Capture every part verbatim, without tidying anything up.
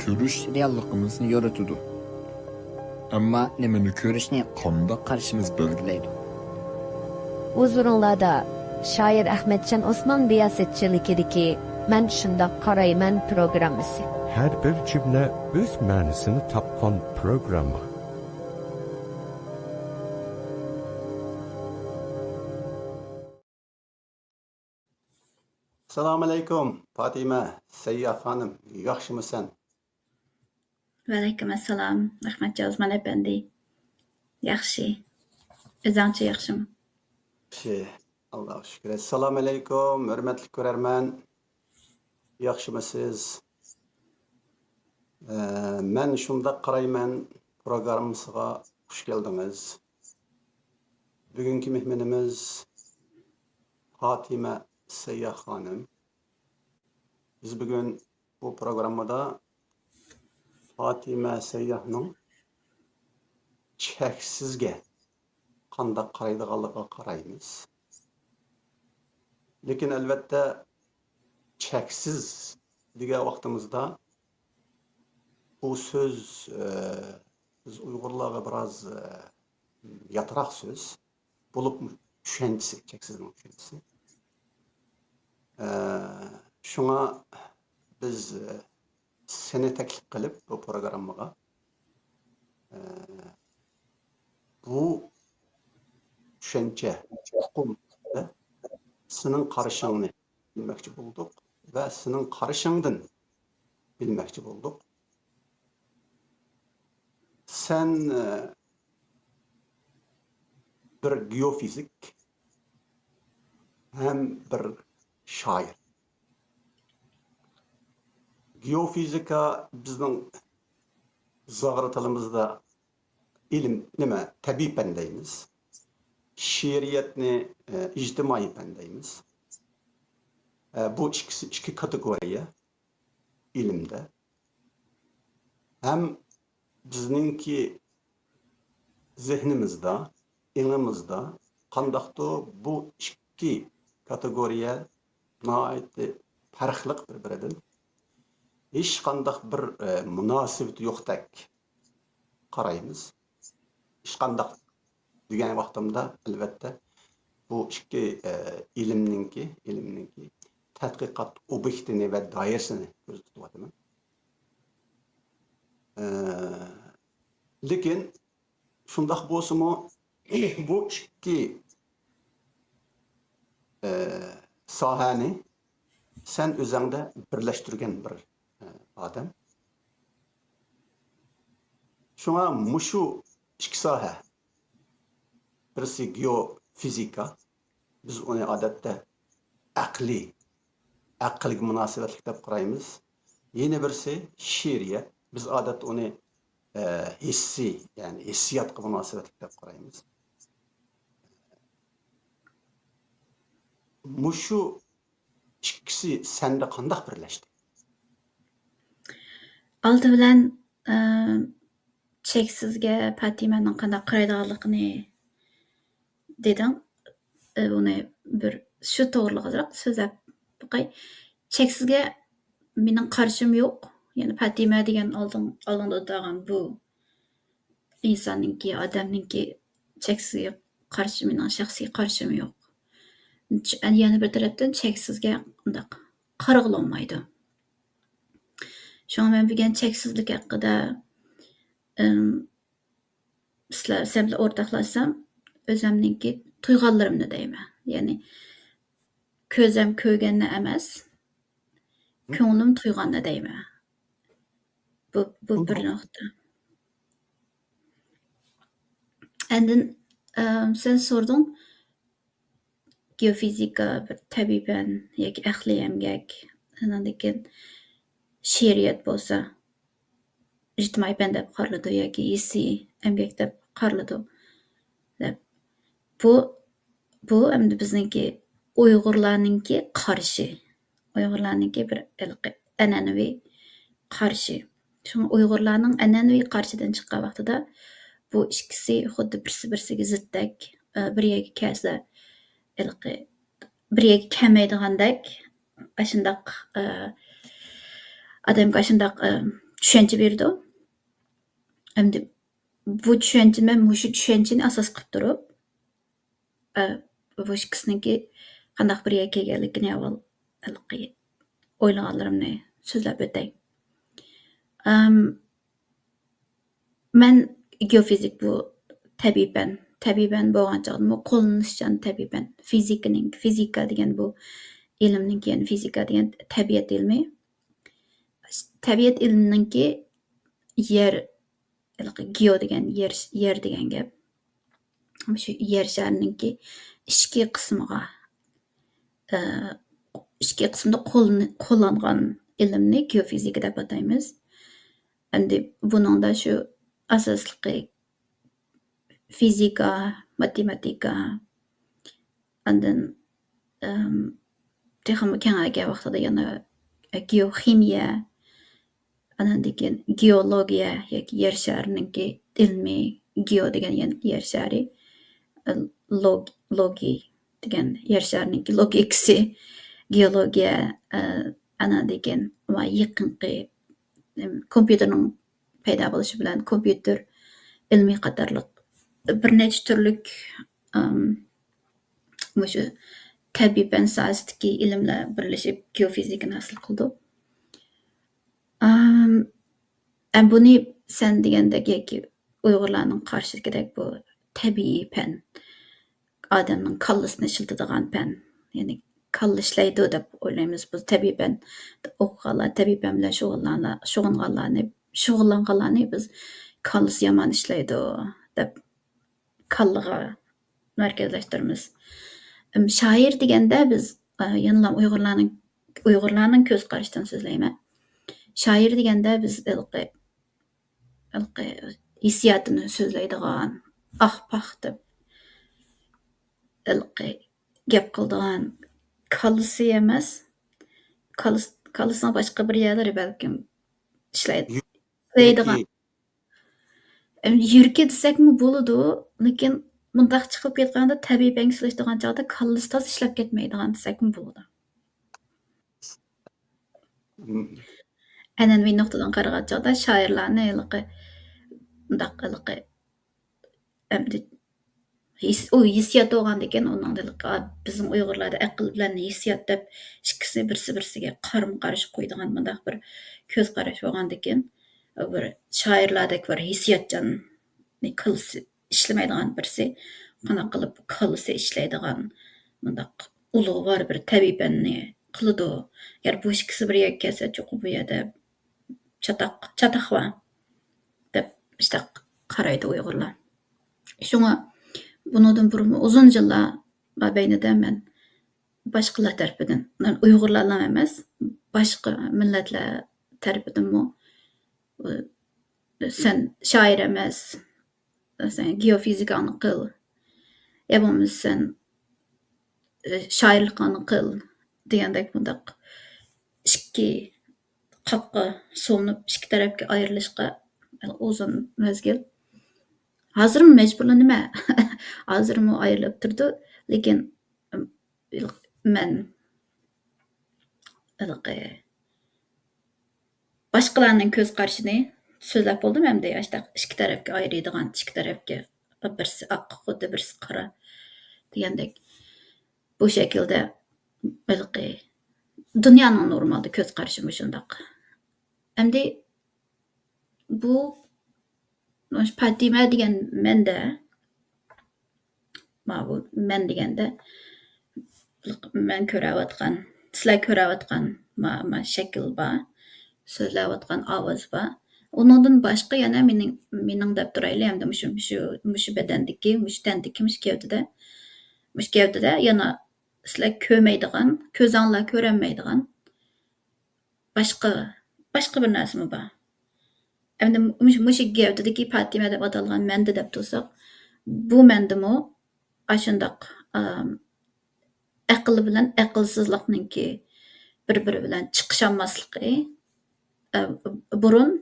كۆرۈش رېئاللىقىمىزنى يورۇتىدۇ. ئەمما نېمىنى كۆرۈشنى قانداق قارىشىمىز بەلگىلەيدۇ. ھۇزۇرۇڭلاردا شائىر ئەخمەتجان ئوسمان رىياسەتچىلىكىدىكى مەن شۇنداق قارايمەن پروگراممىسى. ھەر بىر جۈملە ئۆز مەنىسىنى تاپقان پروگرامما. ئەسسالامۇئەلەيكۇم، پاتىمە سەيياھ خانىم، ياخشىمۇسەن؟ ۋەئەلەيكۇم ئەسسالام، ئەخمەتجان ئوسمان ئەپەندى. ياخشى. ئۆزۈڭچە ياخشىمۇ؟ ياخشى، ئاللاغا شۈكۈر. ئەسسالامۇئەلەيكۇم، ھۆرمەتلىك كۆرەرمەن. ياخشىمۇسىز؟ ئە، مەن شۇنداق قارايمەن پروگراممىسىغا خۇش كەلدىڭىز. بۈگۈنكى مېھمىنىمىز پاتىمە سەيياھ خانىم. بىز بۈگۈن بۇ پروگراممىدا پاتىمە سەيياھنىڭ چەكسىزگە قانداق قارايدىغانلىقىغا قارايمىز. لېكىن ئەلۋەتتە، چەكسىز دېگەن ۋاقتىمىزدا بۇ سۆز، ئە، بىز ئۇيغۇرلارغا بىراز، ئە، ياتراق سۆز. بولۇپمۇ چۈشەنچىسى، چەكسىزنىڭ چۈشەنچىسى. ئە، شۇڭا بىز، ئە، سېنى تەكلىپ قىلىپ بۇ پروگراممىغا، ئە، بۇ چۈشەنچە، ئۇقۇم، سېنىڭ قارىشىڭنى بىلمەكچى بولدۇق ۋە سېنىڭ قارىشىڭدىن بىلمەكچى بولدۇق. سەن، ئە، بىر گېئوفىزىك ھەم بىر شائىر. گېئوفىزىكا بىزنىڭ زاغرا تىلىمىزدا ئىلىم، نېمە، تەبىئىي پەن دەيمىز. شېئىرىيەتنى، ئە، ئىجتىمائىي پەن دەيمىز. ئە، بۇ ئىككىسى، ئىككى كاتېگورىيە ئىلىمدە. ھەم بىزنىڭكى زېھنىمىزدا، ئېڭىمىزدا قانداقتۇر بۇ ئىككى كاتېگورىيە ناھايىتى پەرقلىق بىر-بىرىدىن. ھېچقانداق بىر، ئە، مۇناسىۋىتى يوقتەك قارايمىز. ھېچقانداق دېگەن ۋاقتىمدا، ئەلۋەتتە، بۇ ئىككى، ئە، ئىلىمنىڭكى، ئىلىمنىڭكى تەتقىقات ئوبيېكتىنى ۋە دائىرىسىنى كۆزدە تۇتۇۋاتىمەن. ئە، لېكىن شۇنداق بولسىمۇ، بۇ ئىككى، ئە، ساھەنى سەن ئۆزەڭدە بىرلەشتۈرگەن بىر، ئە، ئادەم. شۇڭا مۇشۇ ئىككى ساھە، بىرسى گېئوفىزىكا، بىز ئۇنى ئادەتتە ئەقلىي، ئەقىلگە مۇناسىۋەتلىك دەپ قارايمىز. يەنە بىرسى شېئىرىيەت، بىز ئادەتتە ئۇنى، ئە، ھېسسىي، يەنى ھېسسىياتقا مۇناسىۋەتلىك دەپ قارايمىز. مۇشۇ ئىككىسى سەندە قانداق بىرلەشتى؟ ئالدى بىلەن، ئە، چەكسىزگە پاتىمەنىڭ قانداق قارايدىغانلىقىنى دېدىڭ. ئە، ئۇنى بىر شۇ توغرىلىق ئازراق سۆزلەپ باقاي. چەكسىزگە مېنىڭ قارشىم يوق. يەنى پاتىمە دېگەن ئالدىڭ-، ئالدىڭدا ئولتۇرغان بۇ ئىنساننىڭكى، ئادەمنىڭكى چەكسىزگە قارشى مېنىڭ شەخسىي قارشىم يوق. چ-، يەنە بىر تەرەپتىن چەكسىزگە ئۇنداق قارىغىلى بولمايدۇ. شۇڭا مەن بۈگۈن چەكسىزلىك ھەققىدە، ئىم، سىلەر، سەن بىلەن ئورتاقلاشسام، ئۆزۈمنىڭكى تۇيغانلىرىمنى دەيمەن. يەنى كۆزۈم كۆرگەننى ئەمەس، كۆڭلۈم تۇيغاننى دەيمەن. بۇ، بۇ بىر نۇقتا. ئاندىن، ئەم، سەن سورىدىڭ، گېئوفىزىكا بىر تەبىئىي پەن ياكى ئەقلىي ئەمگەك، ئاندىن كېيىن شېئىرىيەت بولسا ئىجتىمائىي پەن دەپ قارىلىدۇ ياكى ھېسسىي ئەمگەك دەپ قارىلىدۇ دەپ. بۇ، بۇ ئەمدى بىزنىڭكى ئۇيغۇرلارنىڭكى قارىشى. ئۇيغۇرلارنىڭكى بىر ھېلىقى ئەنئەنىۋى قارىشى. شۇڭا ئۇيغۇرلارنىڭ ئەنئەنىۋى قارىشىدىن چىققان ۋاقتىدا بۇ ئىككىسى خۇددى بىرسى بىرسىگە زىتتەك، ئە، بىر يەرگە كەلسە ھېلىقى بىر يەرگە كەلمەيدىغاندەك، ئاشۇنداق، ئە، ئادەمگە ئاشۇنداق، ئە، چۈشەنچە بېرىدۇ. ئەمدى بۇ چۈشەنچە، مەن مۇشۇ چۈشەنچىنى ئاساس قىلىپ تۇرۇپ، ئە، بۇ ئىككىسىنىڭكى قانداق بىر يەرگە كەلگەنلىكىنى ئاۋۋال ھېلىقى ئويلىغانلىرىمنى سۆزلەپ ئۆتەي. ئەم، مەن گېئوفىزىك بۇ تەبىئىي پەن. تەبىئىي پەن بولغان چاغدىمۇ قوللىنىشچان تەبىئىي پەن. فىزىكىنىڭ، فىزىكا دېگەن بۇ ئىلىمنىڭكى، يەنى فىزىكا دېگەن تەبىئەت ئىلمى. تەبىئەت ئىلمىنىڭكى يەر، ھېلىقى گېئو دېگەن يەر، يەر دېگەن گەپ. مۇشۇ يەر شارىنىڭكى ئىچكى قىسمىغا، ئى، ئىچكى قىسمىدا قوللىنى-، قوللانغان ئىلىمنى گېئوفىزىكا دەپ ئاتايمىز. ئەمدى بۇنىڭدا شۇ ئاساسلىقى فىزىكا، ماتېماتىكا، ئاندىن، ئىم، تېخىمۇ كېڭەيگەن ۋاقتىدا يەنە گېئوخىمىيە، ئاندىن كېيىن گېئولوگىيە ياكى يەر شارىنىڭكى ئىلمى، گېئو دېگەن يەنە يەر شارى، لوگ-، لوگى دېگەن يەر شارىنىڭكى لوگىكىسى، گېئولوگىيە، ئە، ئاندىن كېيىن يېقىنقى، ئىم، كومپيۇتېرنىڭ پەيدا بولۇشى بىلەن كومپيۇتېر ئىلمى قاتارلىق بىر نەچچە تۈرلۈك، ئىم، مۇشۇ تەبىئىي پەن ساھەسىدىكى ئىلىملەر بىرلىشىپ گېئوفىزىكىنى ھاسىل قىلىدۇ. ئىم، ئە، بۇنى سەن دېگەندەك ياكى ئۇيغۇرلارنىڭ قارىشىدىكىدەك بۇ تەبىئىي پەن، ئادەمنىڭ كاللىسىنى ئىشلىتىدىغان پەن. يەنى كاللا ئىشلەيدۇ دەپ ئويلايمىز. بۇ تەبىئىي پەن ئوقۇغانلار، تەبىئىي پەن بىلەن شۇغۇللانغانلار، شۇغۇللانغانلارنى، شۇغۇللانغانلارنى بىز كاللىسى يامان ئىشلەيدۇ دەپ كاللىغا مەركەزلەشتۈرىمىز. ئىم، شائىر دېگەندە بىز، ئە، يەنىلا ئۇيغۇرلارنىڭ، ئۇيغۇرلارنىڭ كۆز قارىشىدىن سۆزلەيمەن. شائىر دېگەندە بىز ھېلىقى، ھېلىقى ھېسسىياتىنى سۆزلەيدىغان، ئاھ پاھ دەپ ھېلىقى گەپ قىلىدىغان، كاللىسى ئەمەس، كاللىس-، كاللىسىنىڭ باشقا بىر يەرلىرى بەلكىم ئىشلەيدۇ. يۈ-، ئىشلەيدىغان. يۈرىكى. ئەم، يۈرىكى دېسەكمۇ بولىدۇ، لېكىن مۇنداق چىقىپ كەتكەندە تەبىئىي پەنگە سېلىشتۇرغان چاغدا كاللىسى تازا ئىشلەپ كەتمەيدىغان دېسەكمۇ بولىدۇ. مم. ئەنئەنىۋى نۇقتىدىن قارىغان چاغدا شائىرلارنى ھېلىقى، مۇنداق ھېلىقى، ئەمدى ھېس-، ئۇ ھېسسىيات بولغاندىكىن، ئۇنىڭدا ھېلىقى بىزنىڭ ئۇيغۇرلاردا ئەقىل بىلەن ھېسسىيات دەپ ئىككىسىنى بىرسى بىرسىگە قارىمۇ قارشى قويىدىغان مۇنداق بىر كۆز قاراش بولغاندىكىن، بىر شائىرلاردەك بىر ھېسسىياتچان، كاللىسى ئىشلىمەيدىغان بىرسى قانداق قىلىپ كاللىسى ئىشلەيدىغان مۇنداق ئۇلۇغۋار بىر تەبىئىي پەننى قىلىدۇ. ئەگەر بۇ ئىككىسى بىر يەرگە كەلسە، چوقۇم بۇ يەردە چاتاق، چاتاق بار دەپ مۇشتاق قارايدۇ ئۇيغۇرلار. شۇڭا بۇنىڭدىن بۇرۇنمۇ ئۇزۇن يىللار مابەينىدە مەن باشقىلار تەرىپىدىن، مەن ئۇيغۇرلارلا ئەمەس، باشقا مىللەتلەر تەرىپىدىنمۇ، ئۇ، سەن شائىر ئەمەس، سەن گېئوفىزىكاڭنى قىل، يا بولمىسا سەن، ئى، شائىرلىقىڭنى قىل دېگەندەك مۇنداق ئىككى قاپقا سولىنىپ، ئىككى تەرەپكە ئايرىلىشقا ئۇزۇن مەزگىل. ھازىرمۇ مەجبۇرلا نېمە؟ ھازىرمۇ ئايرىلىپ تۇرىدۇ، لېكىن، ئىم، مەن ھېلىقى باشقىلارنىڭ كۆز قارىشىنى سۆزلەپ بولدۇم ئەمدى. ئاشتاق ئىككى تەرەپكە ئايرىيدىغان، ئىككى تەرەپكە بىرسى ئاق، خۇددى بىرسى قارا دېگەندەك. بۇ شەكىلدە ھېلىقى دۇنيانىڭ نورمالدا كۆز قارىشى مۇشۇنداق. ئەمدى بۇ، مۇشۇ پاتىمە دېگەن مەندە، ماۋۇ مەن دېگەندە، مەن كۆرەۋاتقان، سىلەر كۆرەۋاتقان ما-، ما شەكىل بار، سۆزلەۋاتقان ئاۋاز بار. ئۇنىڭدىن باشقا يەنە مېنىڭ، مېنىڭ دەپ تۇرايلى، ئەمدى مۇشۇ، مۇشۇ، مۇشۇ بەدەندىكى، مۇشۇ تەندىكى، مۇشۇ گەۋدىدە، مۇشۇ گەۋدىدە يەنە سىلەر كۆرمەيدىغان، كۆزۈڭلار كۆرەلمەيدىغان باشقا، باشقا بىر نەرسىمۇ بار. ئەمدى مۇشۇ، مۇشۇ گەۋدىدىكى پاتىمە دەپ ئاتالغان مەندە دەپ تۇرساق، بۇ مەندىمۇ ئاشۇنداق، ئەم، ئەقىل بىلەن ئەقىلسىزلىقنىڭكى بىر-بىرى بىلەن چىقىشالماسلىقى، ئە، بۇرۇن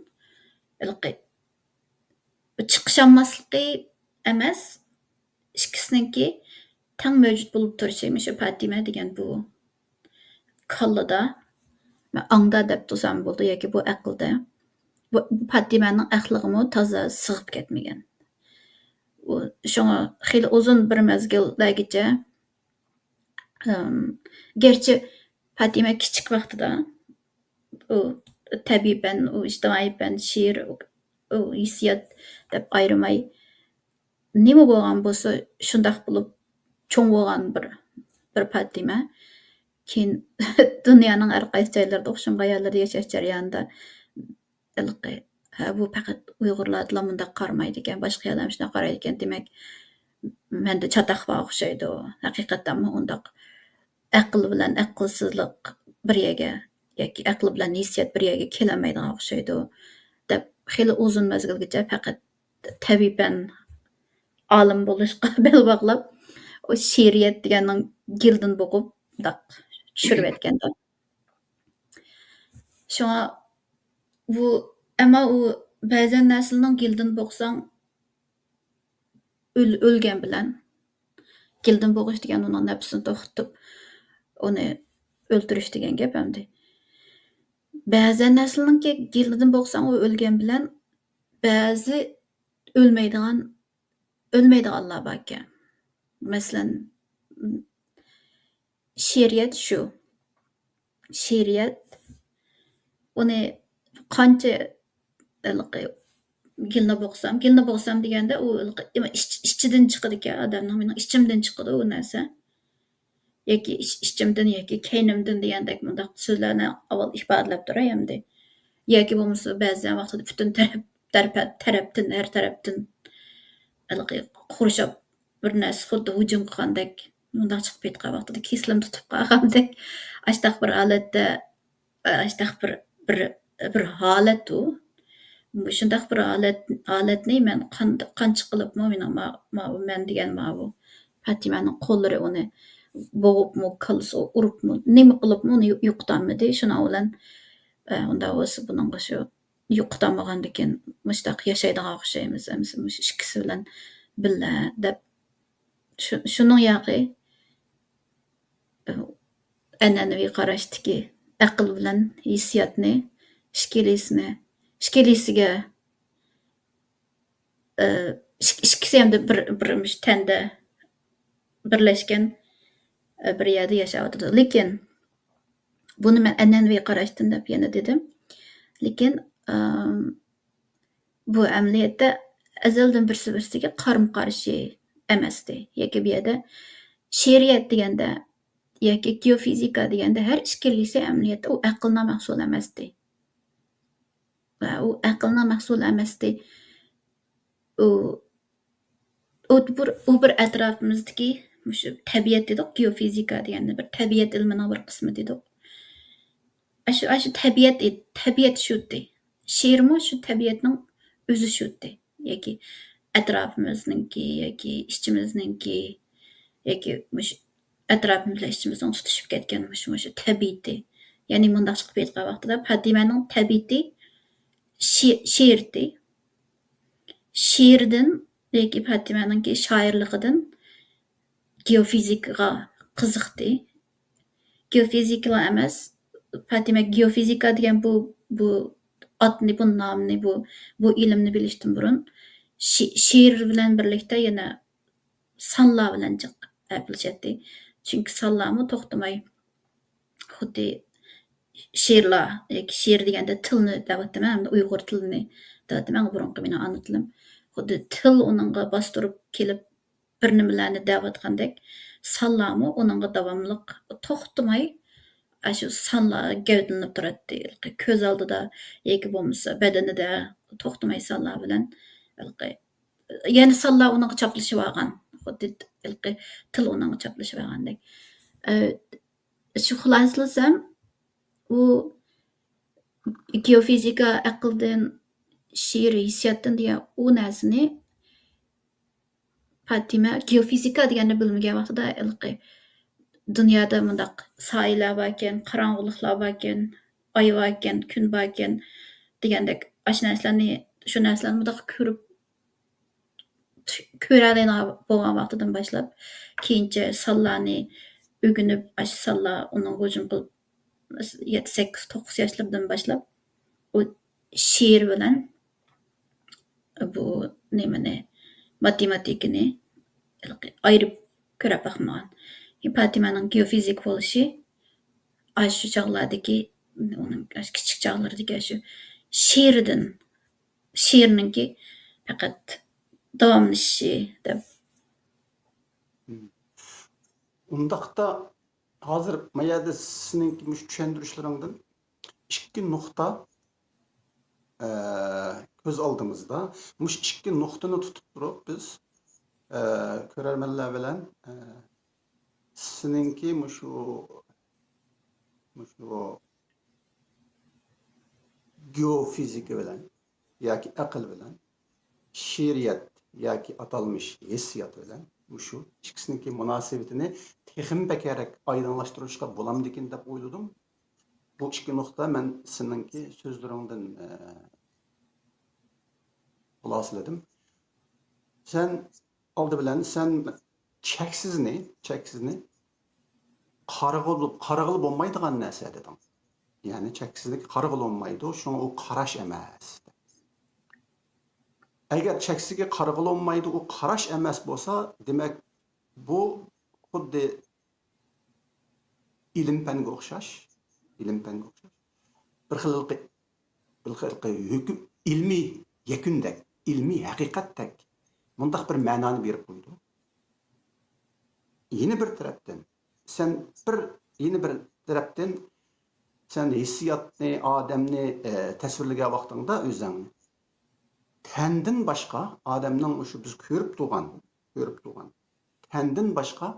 ھېلىقى چىقىشالماسلىقى ئەمەس، ئىككىسىنىڭكى تەڭ مەۋجۇت بولۇپ تۇرۇشى، مۇشۇ پاتىمە دېگەن بۇ كاللىدا، ئاڭدا دەپ تۇرسام بولىدۇ ياكى بۇ ئەقىلدە. بۇ پاتىمەنىڭ ئەقلىغىمۇ تازا سىغىپ كەتمىگەن. ئۇ شۇڭا خېلى ئۇزۇن بىر مەزگىللەرگىچە، ئىم، گەرچە پاتىمە كىچىك ۋاقتىدا ئۇ تەبىئىي پەن، ئۇ ئىجتىمائىي پەن، شېئىر، ئۇ، ئۇ ھېسسىيات دەپ ئايرىماي، نېمە بولغان بولسا، شۇنداق بولۇپ چوڭ بولغان بىر، بىر پاتىمە. كېيىن دۇنيانىڭ ھەر قايسى جايلىرىدا ئوخشىمىغان يەرلەردە ياشاش جەريانىدا ھېلىقى، ھە، بۇ پەقەت ئۇيغۇرلاردىلا مۇنداق قارىمايدىكەن، باشقا يەردە شۇنداق قارايدىكەن، دېمەك، مەندە چاتاق بار ئوخشايدۇ. ھەقىقەتەنمۇ ئۇنداق ئەقىل بىلەن ئەقىلسىزلىق بىر يەرگە ياكى ئەقىل بىلەن ھېسسىيات بىر يەرگە كېلەلمەيدىغان ئوخشايدۇ، دەپ خېلى ئۇزۇن مەزگىلگىچە پەقەت تەبىئىي پەن ئالىمى بولۇشقا بەل باغلاپ، ئۇ شېئىرىيەت دېگەننىڭ گېلىدىن بوغۇپ، مۇنداق چۈشۈرۈۋەتكەندە. شۇڭا بۇ، ئەمما ئۇ بەزەن نەرسىلەرنىڭ گېلىدىن بوغساڭ، ئۆل-، ئۆلگەن بىلەن، گېلىدىن بوغۇش دېگەن ئۇنىڭ نەپسىنى توختىتىپ، ئۇنى ئۆلتۈرۈش دېگەن گەپ ئەمدى. بەزەن نەرسىلەرنىڭكى گېلىدىن بوغساڭ، ئۇ ئۆلگەن بىلەن، بەزى ئۆلمەيدىغان، ئۆلمەيدىغانلار باركەن. مەسىلەن، شېئىرىيەت شۇ. شېئىرىيەت، ئۇنى قانچە ھېلىقى گېلىنىپ ئوقۇسام، گېلىنىپ ئوقۇسام دېگەندە، ئۇ ھېلىقى ئىچ-، ئىچىدىن چىقىدىكەن ئادەمنىڭ، مېنىڭ ئىچىمدىن چىقىدۇ ئۇ نەرسە. ياكى ئىچ-، ئىچىمدىن ياكى كەينىمدىن دېگەندەك مۇنداق سۆزلەرنى ئاۋۋال ئىپادىلەپ تۇراي ئەمدى. ياكى بولمىسا بەزى ۋاقىتتا پۈتۈن تەرەپ-، تەرەپ-، تەرەپتىن، ھەر تەرەپتىن ھېلىقى قورشاپ بىر نەرسە خۇددى ھۇجۇم قىلغاندەك، مۇنداق چىقىپ كەتكەن ۋاقتىدا كېسىلىم تۇتۇپ قالغاندەك، ئاشتاق بىر ھالەتتە، ئاشتاق بىر، بىر، بىر ھالەت ئۇ. مۇشۇنداق بىر ھالەت، ھالەتنى مەن قان-، قانچە قىلىپمۇ مېنىڭ ما-، ماۋۇ مەن دېگەن ماۋۇ پاتىمەنىڭ قوللىرى ئۇنى بوغۇپمۇ، كاللىسىغا ئۇرۇپمۇ، نېمە قىلىپمۇ ئۇنى يو-، يوقىتالمىدى. شۇنىڭ بىلەن، ئە، ئۇنداق بولسا بۇنىڭغا شۇ يوقىتالمىغاندىكىن مۇشۇنداق ياشايدىغان ئوخشايمىز، ئەمىسە مۇشۇ ئىككىسى بىلەن بىللە دەپ. شۇ-، شۇنىڭ ياقى، ئەنئەنىۋى قاراشتىكى ئەقىل بىلەن ھېسسىياتنى ئىككىلىسىنى، ئىككىلىسىگە، ئىك-، ئىككىسى ھەمدە بىر، بىر مۇشۇ تەندە بىرلەشكەن، بىر يەردە ياشاۋاتىدۇ. لېكىن بۇنى مەن ئەنئەنىۋى قاراشتىن دەپ يەنە دېدىم. لېكىن، ئىم، بۇ ئەمەلىيەتتە ئەزەلدىن بىرسى-بىرسىگە قارىمۇ-قارشى ئەمەستى. ياكى بۇ يەردە شېئىرىيەت دېگەندە ياكى گېئوفىزىكا دېگەندە ھەر ئىككىلىسى ئەمەلىيەتتە ئۇ ئەقىلنىڭ مەھسۇلى ئەمەستى. ۋە ئۇ ئەقىلنىڭ مەھسۇلى ئەمەستى. ئۇ، ئۇ بىر، ئۇ بىر ئەتراپىمىزدىكى مۇشۇ تەبىئەت دېدۇق، گېئوفىزىكا دېگەندە بىر تەبىئەت ئىلمىنىڭ بىر قىسمى دېدۇق. ئاشۇ، ئاشۇ تەبىئەت ئىد-، تەبىئەت شۇتى. شېئىرمۇ شۇ تەبىئەتنىڭ ئۆزى شۇتى. ياكى ئەتراپىمىزنىڭكى، ياكى ئىچىمىزنىڭكى، ياكى مۇشۇ ئەتراپىمىز بىلەن ئىچىمىزنىڭ تۇتىشىپ كەتكەن مۇشۇ، مۇشۇ تەبىئىتى. يەنى مۇنداق چىقىپ كېتىدىغان ۋاقتىدا پاتىمەنىڭ تەبىئىتى شېئىرتى. شېئىردىن ياكى پاتىمەنىڭكى شائىرلىقىدىن گېئوفىزىكىغا قىزىقتى. گېئوفىزىكىلا ئەمەس، پاتىمە گېئوفىزىكا دېگەن بۇ، بۇ ئاتنى، بۇ نامنى، بۇ، بۇ ئىلىمنى بىلىشتىن بۇرۇن شې-، شېئىر بىلەن بىرلىكتە يەنە سانلار بىلەن جىق ئەپلىشەتتى. چۈنكى سانلارمۇ توختىماي خۇددى شېئىرلار، ياكى شېئىر دېگەندە تىلنى دەۋاتىمەن، ئەمدى ئۇيغۇر تىلىنى دەۋاتىمەن، بۇرۇنقى مېنىڭ ئانا تىلىم. خۇددى تىل ئۇنىڭغا باستۇرۇپ كېلىپ، بىر نېمىلەرنى دەۋاتقاندەك، سانلارمۇ ئۇنىڭغا داۋاملىق توختىماي، ئاشۇ سانلار گەۋدىلىنىپ تۇراتتى. ھېلىقى كۆز ئالدىدا ياكى بولمىسا بەدىنىدە توختىماي سانلار بىلەن، ھېلىقى يەنە سانلار ئۇنىڭغا چاپلىشىۋالغان. خۇددى ھېلىقى تىل ئۇنىڭغا چاپلىشىۋالغاندەك. ئە، شۇ خۇلاسىلىسەم، ئۇ گېئوفىزىكا ئەقىلدىن، شېئىر ھېسسىياتتىن دېگەن ئۇ نەرسىنى پاتىمە گېئوفىزىكا دېگەننى بىلمىگەن ۋاقتىدا، ھېلىقى دۇنيادا مۇنداق سايىلار باركەن، قاراڭغۇلۇقلار باركەن، ئاي باركەن، كۈن باركەن دېگەندەك، ئاشۇ نەرسىلەرنى، شۇ نەرسىلەرنى مۇنداق كۆرۈپ، كۆرەلەيدىغان بولغان ۋاقتىدىن باشلاپ، كېيىنچە سانلارنى ئۆگىنىپ، ئاشۇ سانلار ئۇنىڭغا ھۇجۇم قىلىپ، يەتتە، سەككىز، توققۇز ياشلىرىدىن باشلاپ، ئۇ شېئىر بىلەن بۇ نېمىنى، ماتېماتىكىنى ئايرىپ كۆرۈپ باقمىغان. پاتىمەنىڭ گېئوفىزىك بولۇشى ئاشۇ چاغلاردىكى، ئۇنىڭ ئاشۇ كىچىك چاغلىرىدىكى ئاشۇ شېئىردىن، شېئىرنىڭكى پەقەت داۋاملىشىشى دەپ. ئۇنداقتا ھازىر ما يەردە سېنىڭكى مۇشۇ چۈشەندۈرۈشلىرىڭدىن ئىككى نۇقتا، ئە، كۆز ئالدىمىزدا. مۇشۇ ئىككى نۇقتىنى تۇتۇپ تۇرۇپ بىز، ئە، كۆرەرمەنلەر بىلەن، ئە، سېنىڭكى مۇشۇ، مۇشۇ گېئوفىزىكا بىلەن ياكى ئەقىل بىلەن شېئىرىيەت ياكى ئاتالمىش ھېسسىيات بىلەن مۇشۇ ئىككىسىنىڭكى مۇناسىۋىتىنى تېخىمۇ بەكرەك ئايدىڭلاشتۇرۇشقا بولامدىكىن دەپ ئويلىدىم. بۇ ئىككى نۇقتا مەن سېنىڭكى سۆزلىرىڭدىن، ئە، خۇلاسىلىدىم. سەن ئالدى بىلەن سەن چەكسىزنى، چەكسىزنى قارىغىلى، قارىغىلى بولمايدىغان نەرسە دېدىڭ. يەنى چەكسىزلىككە قارىغىلى بولمايدۇ، شۇڭا ئۇ قاراش ئەمەس. ئەگەر چەكسىزگە قارىغىلى بولمايدۇ، ئۇ قاراش ئەمەس بولسا، دېمەك، بۇ خۇددى ئىلىم پەنگە ئوخشاش، ئىلىم پەنگە ئوخشاش. بىر خىل، بىر خىل ھۆكۈم، ئىلمىي يەكۈندەك، ئىلمىي ھەقىقەتتەك مۇنداق بىر مەنانى بېرىپ قويىدۇ. يەنە بىر تەرەپتىن، سەن بىر، يەنە بىر تەرەپتىن، سەن ھېسسىياتنى، ئادەمنى، ئە، تەسۋىرلىگەن ۋاقتىڭدا ئۆزۈڭنى، تەندىن باشقا ئادەمنىڭ مۇشۇ بىز كۆرۈپ تۇرغان، كۆرۈپ تۇرغان، تەندىن باشقا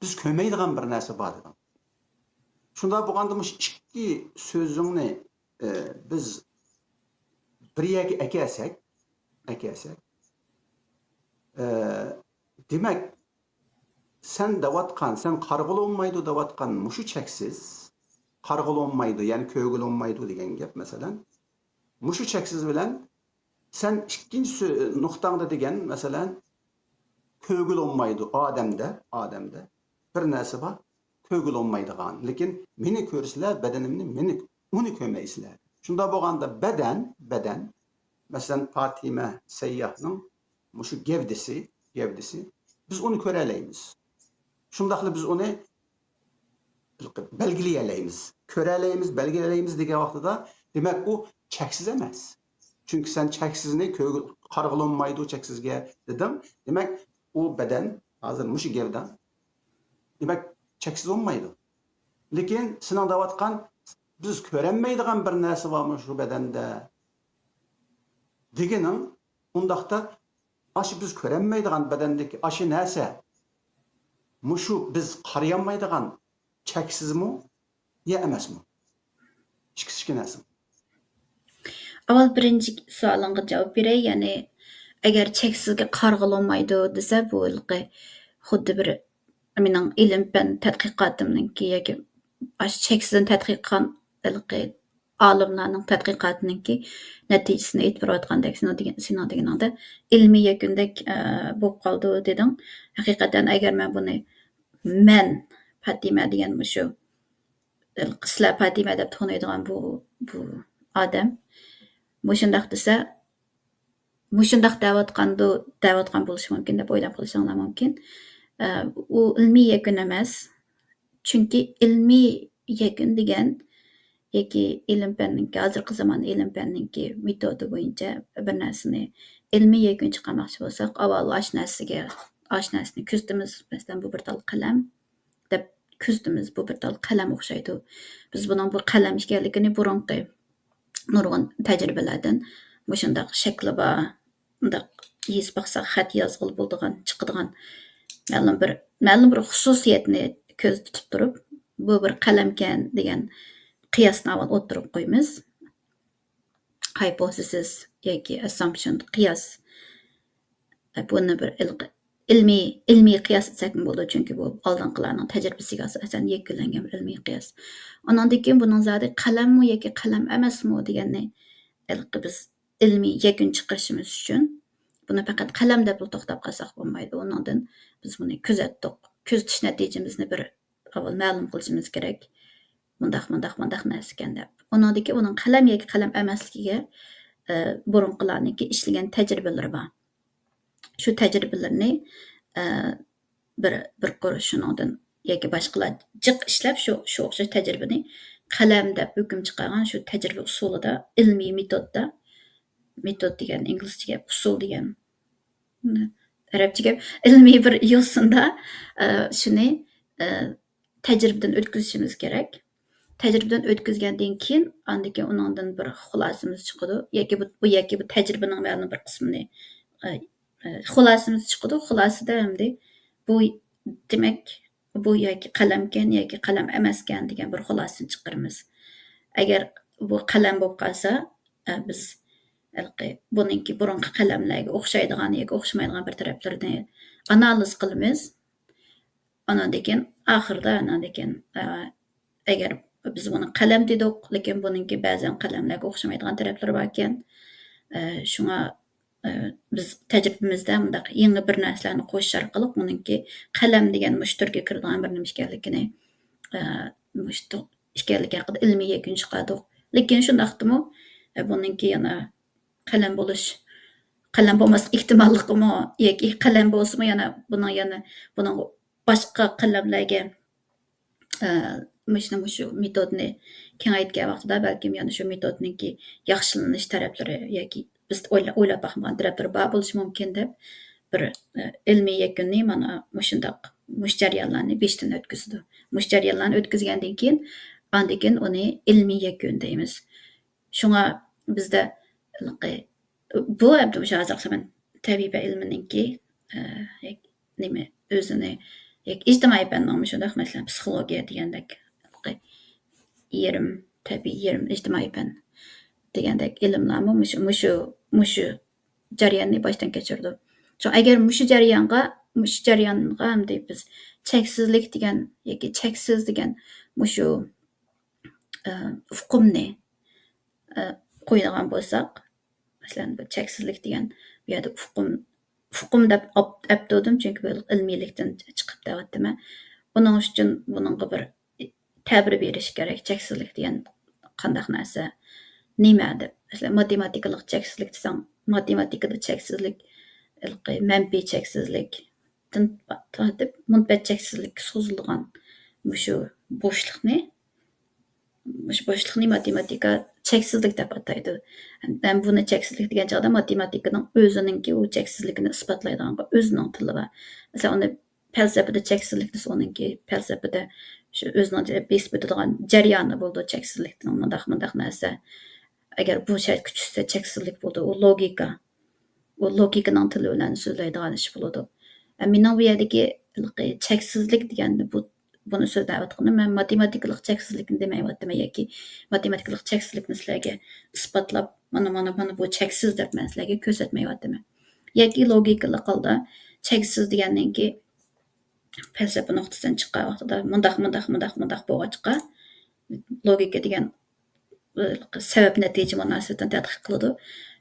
بىز كۆرمەيدىغان بىر نەرسە بار دېدىڭ. شۇنداق بولغاندا مۇشۇ ئىككى سۆزۈڭنى، ئە، بىز بىر يەرگە ئەكەلسەك، ئەكەلسەك، ئە، دېمەك، سەن دەۋاتقان، سەن قارىغىلى بولمايدۇ دەۋاتقان مۇشۇ چەكسىز، قارىغىلى بولمايدۇ، يەنى كۆرگىلى بولمايدۇ دېگەن گەپ، مەسىلەن، مۇشۇ چەكسىز بىلەن سەن ئىككىنچى سۆ-، نۇقتاڭدا دېگەن، مەسىلەن، كۆرگىلى بولمايدۇ ئادەمدە، ئادەمدە بىر نەرسە بار، كۆرگىلى بولمايدىغان. لېكىن مېنى كۆرىسىلەر، بەدىنىمنى، مېنى، ئۇنى كۆرمەيسىلەر. شۇنداق بولغاندا بەدەن، بەدەن، مەسىلەن، پاتىمە سەيياھنىڭ مۇشۇ گەۋدىسى، گەۋدىسى، بىز ئۇنى كۆرەلەيمىز. شۇنداقلا بىز ئۇنى بەلگىلىيەلەيمىز. كۆرەلەيمىز، بەلگىلىيەلەيمىز دېگەن ۋاقتىدا، دېمەك، ئۇ چەكسىز ئەمەس. چۈنكى سەن چەكسىزنى كۆرگە-، قارىغىلى بولمايدۇ چەكسىزگە دېدىڭ. دېمەك، ئۇ بەدەن، ھازىر مۇشۇ گەۋدە، دېمەك، چەكسىز بولمايدۇ. لېكىن سېنىڭ دەۋاتقان، بىز كۆرەلمەيدىغان بىر نەرسە بارمۇ شۇ بەدەندە دېگىنىڭ، ئۇنداقتا ئاشۇ بىز كۆرەلمەيدىغان بەدەندىكى ئاشۇ نەرسە، مۇشۇ بىز قارىيالمايدىغان چەكسىزمۇ يا ئەمەسمۇ؟ ئىككىسى ئىككى نەرسە. ئاۋۋال بىرىنچى سوئالىڭغا جاۋاب بېرەي. يەنى، ئەگەر چەكسىزگە قارىغىلى بولمايدۇ دېسە، بۇ ھېلىقى خۇددى بىر مېنىڭ ئىلىم پەن تەتقىقاتىمنىڭكى ياكى ئاشۇ چەكسىزنى تەتقىق قىلغان ھېلىقى ئالىملارنىڭ تەتقىقاتىنىڭكى نەتىجىسىنى ئېيتىپ بېرىۋاتقاندەك، سېنىڭ دېگەن، سېنىڭ دېگىنىڭدە ئىلمىي يەكۈندەك، ئە، بولۇپ قالىدۇ دېدىڭ. ھەقىقەتەن ئەگەر مەن بۇنى، مەن، پاتىمە دېگەن مۇشۇ، سىلەر پاتىمە دەپ تونۇيدىغان بۇ، بۇ ئادەم مۇشۇنداق دېسە، مۇشۇنداق دەۋاتقاندۇ، دەۋاتقان بولۇشى مۇمكىن دەپ ئويلاپ قېلىشىڭلار مۇمكىن. ئە، ئۇ ئىلمىي يەكۈن ئەمەس. چۈنكى ئىلمىي يەكۈن دېگەن ياكى ئىلىم پەننىڭكى، ھازىرقى زامان ئىلىم پەننىڭكى مېتودى بويىچە بىر نەرسىنى ئىلمىي يەكۈن چىقارماقچى بولساق، ئاۋۋال ئاشۇ نەرسىگە، ئاشۇ نەرسىنى كۆزىتىمىز. مەسىلەن، بۇ بىر تال قەلەم دەپ كۆزىتىمىز، بۇ بىر تال قەلەم ئوخشايدۇ. بىز بۇنىڭ بۇ قەلەم ئىكەنلىكىنى بۇرۇنقى نۇرغۇن تەجرىبىلەردىن مۇشۇنداق شەكلى بار، مۇنداق يېزىپ باقساق خەت يازغىلى بولىدىغان، چىقىدىغان مەلۇم بىر، مەلۇم بىر خۇسۇسىيەتنى كۆزدە تۇتۇپ تۇرۇپ، بۇ بىر قەلەمكەن دېگەن قىياسنى ئاۋۋال ئوتتۇرىغا قويىمىز. ھايپوتېزىس ياكى ئەسسامپشن، قىياس. بۇنى بىر ئىل-، ئىلمىي، ئىلمىي قىياس دېسەكمۇ بولىدۇ، چۈنكى بۇ ئالدىنقىلارنىڭ تەجرىبىسىگە ئاساسەن يەكۈنلەنگەن بىر ئىلمىي قىياس. ئۇنىڭدىن كېيىن بۇنىڭ زادى قەلەممۇ ياكى قەلەم ئەمەسمۇ دېگەننى ھېلىقى بىز ئىلمىي يەكۈن چىقىرىشىمىز ئۈچۈن بۇنى پەقەت قەلەم دەپلا توختاپ قالساق بولمايدۇ. ئۇنىڭدىن بىز بۇنى كۆزەتتۇق. كۆزىتىش نەتىجىمىزنى بىر ئاۋۋال مەلۇم قىلىشىمىز كېرەك. مۇنداق، مۇنداق، مۇنداق نەرسىكەن دەپ. ئۇنىڭدىكى ئۇنىڭ قەلەم ياكى قەلەم ئەمەسلىكىگە، ئە، بۇرۇنقىلارنىڭكى ئىشلىگەن تەجرىبىلىرى بار. شۇ تەجرىبىلىرىنى، ئە، بىر، بىر قۇر شۇنىڭدىن ياكى باشقىلار جىق ئىشلەپ، شۇ، شۇ ئوخشاش تەجرىبىنى قەلەم دەپ ھۆكۈم چىقارغان شۇ تەجرىبە ئۇسۇلىدا، ئىلمىي مېتودتا، مېتود دېگەن ئىنگلىزچە گەپ، ئۇسۇل دېگەن ئەرەبچە گەپ، ئىلمىي بىر يوسۇندا، ئە، شۇنى، ئە، تەجرىبىدىن ئۆتكۈزۈشىمىز كېرەك. تەجرىبىدىن ئۆتكۈزگەندىن كېيىن، ئاندىن كېيىن ئۇنىڭدىن بىر خۇلاسىمىز چىقىدۇ. ياكى بۇ، بۇ، ياكى بۇ تەجرىبىنىڭ مەلۇم بىر قىسمىنى، ئە، ئە، خۇلاسىمىز چىقىدۇ. خۇلاسىدە ئەمدى بۇ، دېمەك، بۇ ياكى قەلەمكەن، ياكى قەلەم ئەمەسكەن دېگەن بىر خۇلاسىنى چىقىرىمىز. ئەگەر بۇ قەلەم بولۇپ قالسا، ئە، بىز ھېلىقى بۇنىڭكى بۇرۇنقى قەلەملەرگە ئوخشايدىغان ياكى ئوخشىمايدىغان بىر تەرەپلىرىنى ئانالىز قىلىمىز. ئاناندىن كېيىن ئاخىرىدا، ئاناندىن كېيىن، ئە، ئەگەر بىز بۇنى قەلەم دېدۇق، لېكىن بۇنىڭكى بەزەن قەلەملەرگە ئوخشىمايدىغان تەرەپلىرى باركەن. ئە، شۇڭا، ئە، بىز تەجرىبىمىزدە مۇنداق يېڭى بىر نەرسىلەرنى قوشۇش ئارقىلىق بۇنىڭكى قەلەم دېگەن مۇشۇ تۈرگە كىرىدىغان بىر نېمە ئىكەنلىكىنى، ئە، مۇشۇ ئىكەنلىكى ھەققىدە ئىلمىي يەكۈن چىقاردۇق. لېكىن شۇنداقتىمۇ، ئە، بۇنىڭكى يەنە قەلەم بولۇش، قەلەم بولماسلىق ئېھتىماللىقىمۇ ياكى قەلەم بولسىمۇ يەنە بۇنىڭ، يەنە بۇنىڭ باشقا قەلەملەرگە، ئە، مۇشۇنى مۇشۇ مېتودنى كېڭەيتكەن ۋاقتىدا بەلكىم يەنە شۇ مېتودنىڭكى ياخشىلىنىش تەرەپلىرى ياكى بىز ئويلا-، ئويلاپ باقمىغان تەرەپلىرى بار بولۇشى مۇمكىن دەپ بىر، ئە، ئىلمىي يەكۈننى مانا مۇشۇنداق، مۇشۇ جەريانلارنى بېشىدىن ئۆتكۈزىدۇ. مۇشۇ جەريانلارنى ئۆتكۈزگەندىن كېيىن، ئاندىن كېيىن ئۇنى ئىلمىي يەكۈن دەيمىز. شۇڭا بىزدە ھېلىقى، بۇ ئەمدى مۇشۇ ھازىرقى زامان تەبىئىي پەن ئىلمىنىڭكى، ئە، نېمە، ئۆزىنى، ئىجتىمائىي پەننىڭ مۇشۇنداق، مەسىلەن، پسىخولوگىيە دېگەندەك، ھېلىقى يېرىم تەبىئىي، يېرىم ئىجتىمائىي پەن دېگەندەك ئىلىملارمۇ مۇشۇ، مۇشۇ، مۇشۇ جەرياننى باشتىن كەچۈرىدۇ. شۇ، ئەگەر مۇشۇ جەريانغا، مۇشۇ جەريانغا ئەمدى بىز چەكسىزلىك دېگەن ياكى چەكسىز دېگەن مۇشۇ، ئە، ئۇقۇمنى، ئە، قويىدىغان بولساق، مەسىلەن، بۇ چەكسىزلىك دېگەن بۇ يەردە ئۇقۇم، ئۇقۇم دەپ ئاپ-، ئەپ تۇردۇم، چۈنكى بۇ ئىلمىيلىكتىن چىقىپ دەۋاتىمەن. بۇنىڭ ئۈچۈن بۇنىڭغا بىر تەبىر بېرىش كېرەك. چەكسىزلىك دېگەن قانداق نەرسە، نېمە دەپ. مەسىلەن، ماتېماتىكىلىق چەكسىزلىك دېسەڭ، ماتېماتىكىدا چەكسىزلىك، ھېلىقى مەنپىي چەكسىزلىكتىن تارتىپ مۇنبەت چەكسىزلىككە سوزۇلىدىغان مۇشۇ بوشلۇقنى، مۇشۇ بوشلۇقنى ماتېماتىكا چەكسىزلىك دەپ ئاتايدۇ. ھەم بۇنى چەكسىزلىك دېگەن چاغدا ماتېماتىكىنىڭ ئۆزىنىڭكى ئۇ چەكسىزلىكىنى ئىسپاتلايدىغان ئۆزىنىڭ تىلى بار. مەسىلەن، ئۇنى پەلسەپىدە چەكسىزلىك دېسە، ئۇنىڭكى پەلسەپىدە شۇ ئۆزىنىڭ بېسىپ ئۆتىدىغان جەريانى بولىدۇ، چەكسىزلىكنىڭ مۇنداق، مۇنداق نەرسە. ئەگەر بۇ شەرتكە چۈشسە، چەكسىزلىك بولىدۇ. ئۇ لوگىكا. ئۇ لوگىكىنىڭ تىلى بىلەن سۆزلەيدىغان ئىش بولىدۇ. ئە، مېنىڭ بۇ يەردىكى ھېلىقى چەكسىزلىك دېگەندە بۇ، بۇنى سۆزلەۋاتقىنىم، مەن ماتېماتىكىلىق چەكسىزلىكنى دېمەيۋاتىمەن ياكى ماتېماتىكىلىق چەكسىزلىكنى سىلەرگە ئىسپاتلاپ، مانا، مانا، مانا بۇ چەكسىز دەپ مەن سىلەرگە كۆرسەتمەيۋاتىمەن. ياكى لوگىكىلىق ھالدا چەكسىز دېگەننىڭكى پەلسەپە نۇقتىسىدىن چىققان ۋاقتىدا مۇنداق، مۇنداق، مۇنداق، مۇنداق بولغاچقا، لوگىكا دېگەن سەۋەب نەتىجە مۇناسىۋىتىنى تەتقىق قىلىدۇ.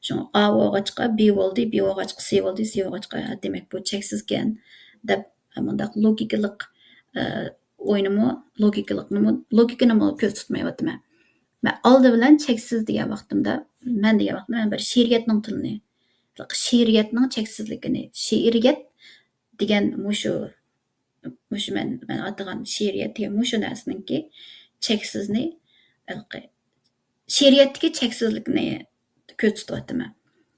شۇڭا ئا بولغاچقا بى بولدى، بى بولغاچقا سى بولدى، سى بولغاچقا، ھە، دېمەك بۇ چەكسىزكەن دەپ مۇنداق لوگىكىلىق، ئە، ئوينىمۇ، لوگىكىلىقنىمۇ، لوگىكىنىمۇ كۆز تۇتمايۋاتىمەن. مەن ئالدى بىلەن چەكسىز دېگەن ۋاقتىمدا، مەن دېگەن ۋاقتىمدا مەن بىر شېئىرىيەتنىڭ تىلىنى، شېئىرىيەتنىڭ چەكسىزلىكىنى، شېئىرىيەت دېگەن مۇشۇ، مۇشۇ مەن، مەن ئاتىغان شېئىرىيەت دېگەن مۇشۇ نەرسىنىڭكى چەكسىزنى، ھېلىقى شېئىرىيەتتىكى چەكسىزلىكنى كۆز تۇتۇۋاتىمەن.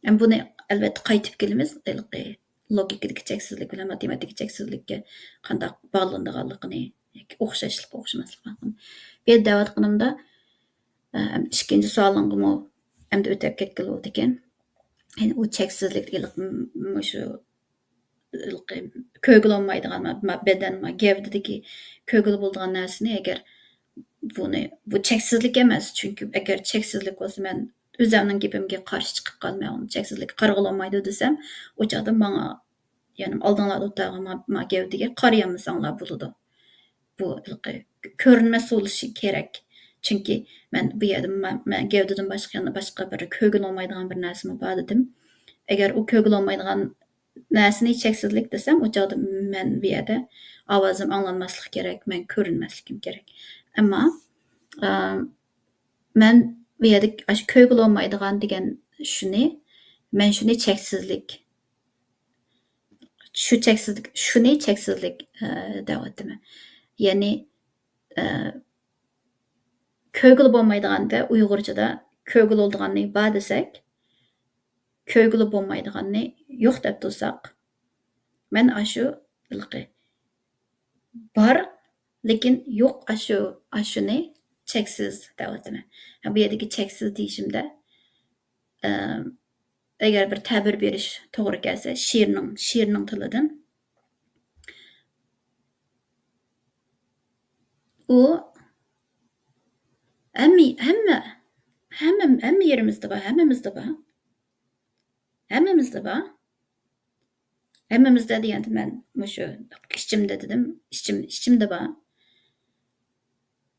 ئەمما بۇنى ئەلۋەتتە قايتىپ كېلىمىز، ھېلىقى لوگىكىدىكى چەكسىزلىك بىلەن ماتېماتىكا چەكسىزلىككە قانداق باغلىنىدىغانلىقىنى ياكى ئوخشاشلىق، ئوخشىماسلىق ھەققىدە. بۇ يەردە دەۋاتقىنىمدا، ئە، ئىككىنچى سوئالىڭغىمۇ ئەمدى ئۆتۈپ كەتكىلى بولىدىكەن. يەنى ئۇ چەكسىزلىك دېگەنلىك، م-، مۇشۇ ھېلىقى كۆرگىلى بولمايدىغان، ما-، ما-، بەدەن، ما-، گەۋدىدىكى كۆرگىلى بولىدىغان نەرسىنى ئەگەر بۇنى، بۇ چەكسىزلىك ئەمەس، چۈنكى ئەگەر چەكسىزلىك بولسا، مەن ئۆزۈمنىڭ گېپىمگە قارشى چىقىپ قالماي، ئۇنى چەكسىزلىككە قارىغىلى بولمايدۇ دېسەم، ئۇ چاغدا ماڭا، يەنى ئالدىڭلاردا ئولتۇرغان ما-، ما گەۋدىگە قارىيالمىساڭلار بولىدۇ. بۇ ھېلىقى كۆرۈنمەس بولۇشى كېرەك. چۈنكى مەن بۇ يەردە ما-، مەن گەۋدىدىن باشقا، يەنە باشقا بىر كۆرگىلى بولمايدىغان بىر نەرسىمۇ بار دېدىم. ئەگەر ئۇ كۆرگىلى بولمايدىغان نەرسىنى چەكسىزلىك دېسەم، ئۇ چاغدا مەن بۇ يەردە ئاۋازىم ئاڭلانماسلىقى كېرەك، مەن كۆرۈنمەسلىكىم كېرەك. ئەمما ئە، مەن بۇ يەردە ئاشۇ كۆرگىلى بولمايدىغان دېگەن شۇنى، مەن شۇنى چەكسىزلىك، شۇ چەكسىزلىك، شۇنى چەكسىزلىك، ئە، دەۋاتىمەن. يەنى، ئە، كۆرگىلى بولمايدىغان ۋە ئۇيغۇرچىدا كۆرگىلى بولىدىغاننى بار دېسەك، كۆرگىلى بولمايدىغاننى يوق دەپ تۇرساق، مەن ئاشۇ ھېلىقى بار، لېكىن يوق ئاشۇ، ئاشۇنى چەكسىز دەۋاتىمەن. ھە، بۇ يەردىكى چەكسىز دېيىشىمدە، ئەم، ئەگەر بىر تەبىر بېرىش توغرا كەلسە، شىرنىڭ، شىرنىڭ تىلىدىن، ئۇ ھەممە، ھەممە، ھەممە، ھەممە يېرىمىزدە بار، ھەممىمىزدە بار. ھەممىمىزدە بار. ھەممىمىزدە دېگەندە مەن مۇشۇ ئىچىمدە دېدىم، ئىچىم، ئىچىمدە بار.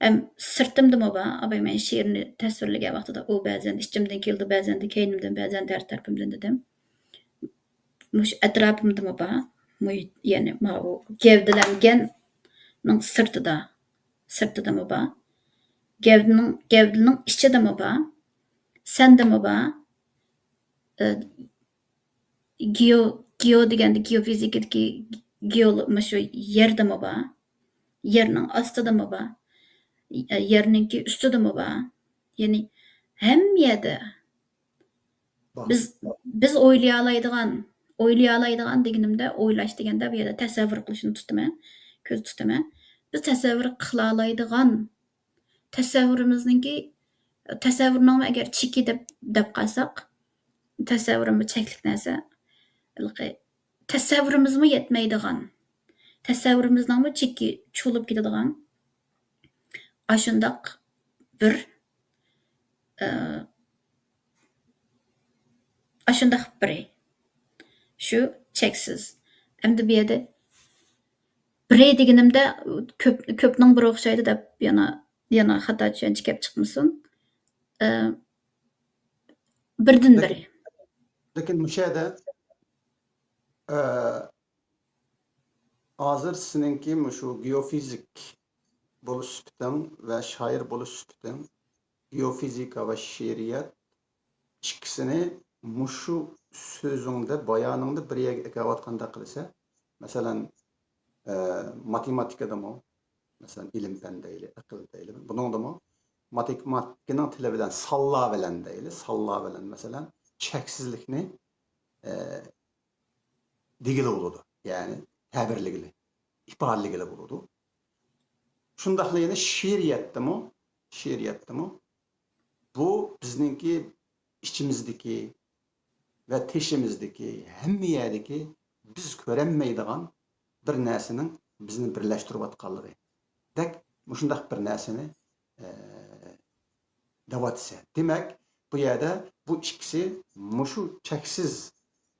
ھەم سىرتىمدىمۇ بار. ئاباي مەن شېئىرنى تەسۋىرلىگەن ۋاقتىدا ئۇ بەزەن ئىچىمدىن كېلىدۇ، بەزەندە كەينىمدىن، بەزەندە ھەر تەرىپىمدىن دېدىم. مۇشۇ ئەتراپىمدىمۇ بار. مۇھىت، يەنى ماۋۇ گەۋدىلەنگەننىڭ سىرتىدا، سىرتىدىمۇ بار. گەۋدىنىڭ، گەۋدىنىڭ ئىچىدىمۇ بار. سەندىمۇ بار. ئە، گېئو، گېئو دېگەندە گېئوفىزىكىدىكى گېئو، مۇشۇ يەردىمۇ بار. يەرنىڭ ئاستىدىمۇ بار. ئە، يەرنىڭكى ئۈستىدىمۇ بار. يەنى ھەممە يەردە. بار. بىز، بىز ئويلىيالايدىغان، ئويلىيالايدىغان دېگىنىمدە، ئويلاش دېگەندە بۇ يەردە تەسەۋۋۇر قىلىشنى تۇتىمەن، كۆزدە تۇتىمەن. بىز تەسەۋۋۇر قىلالايدىغان، تەسەۋۋۇرىمىزنىڭكى، تەسەۋۋۇرنىڭمۇ ئەگەر چېكى دەپ، دەپ قالساق، تەسەۋۋۇرىمۇ چەكلىك نەرسە. ھېلىقى تەسەۋۋۇرىمىزمۇ يەتمەيدىغان، تەسەۋۋۇرىمىزنىڭمۇ چېكى چولۇپ كېتىدىغان ئاشۇنداق بىر، ئە، ئاشۇنداق بىرى. شۇ چەكسىز. ئەمدى بۇ يەردە بىرى دېگىنىمدە كۆپ، كۆپنىڭ بىرى ئوخشايدۇ دەپ يەنە، يەنە خاتا چۈشەنچە كەپ چىقمىسۇن. ئە، بىردىن بىرى. لېكىن، لېكىن مۇشۇ يەردە، ئە، ھازىر سېنىڭكى مۇشۇ گېئوفىزىك بولۇش سۈپىتىڭ ۋە شائىر بولۇش سۈپىتىڭ، گېئوفىزىكا ۋە شېئىرىيەت ئىككىسىنى مۇشۇ سۆزۈڭدە، بايانىڭدا بىر يەرگە ئەكەۋاتقاندەك قىلىسەن. مەسىلەن، ئە، ماتېماتىكىدىمۇ، مەسىلەن، ئىلىم-پەن دەيلى، ئەقىل دەيلى. بۇنىڭدىمۇ ماتېماتىكىنىڭ تىلى بىلەن، سانلار بىلەن دەيلى، سانلار بىلەن، مەسىلەن، چەكسىزلىكنى، ئە، دېگىلى بولىدۇ. يەنى تەبىرلىگىلى، ئىپادىلىگىلى بولىدۇ. شۇنداقلا يەنە شېئىرىيەتتىمۇ، شېئىرىيەتتىمۇ بۇ بىزنىڭكى ئىچىمىزدىكى ۋە تېشىمىزدىكى، ھەممە يەردىكى بىز كۆرەلمەيدىغان بىر نەرسىنىڭ بىزنى بىرلەشتۈرۈۋاتقانلىقىدەك مۇشۇنداق بىر نەرسىنى، ئە، دەۋاتىسەن. دېمەك، بۇ يەردە بۇ ئىككىسى مۇشۇ چەكسىز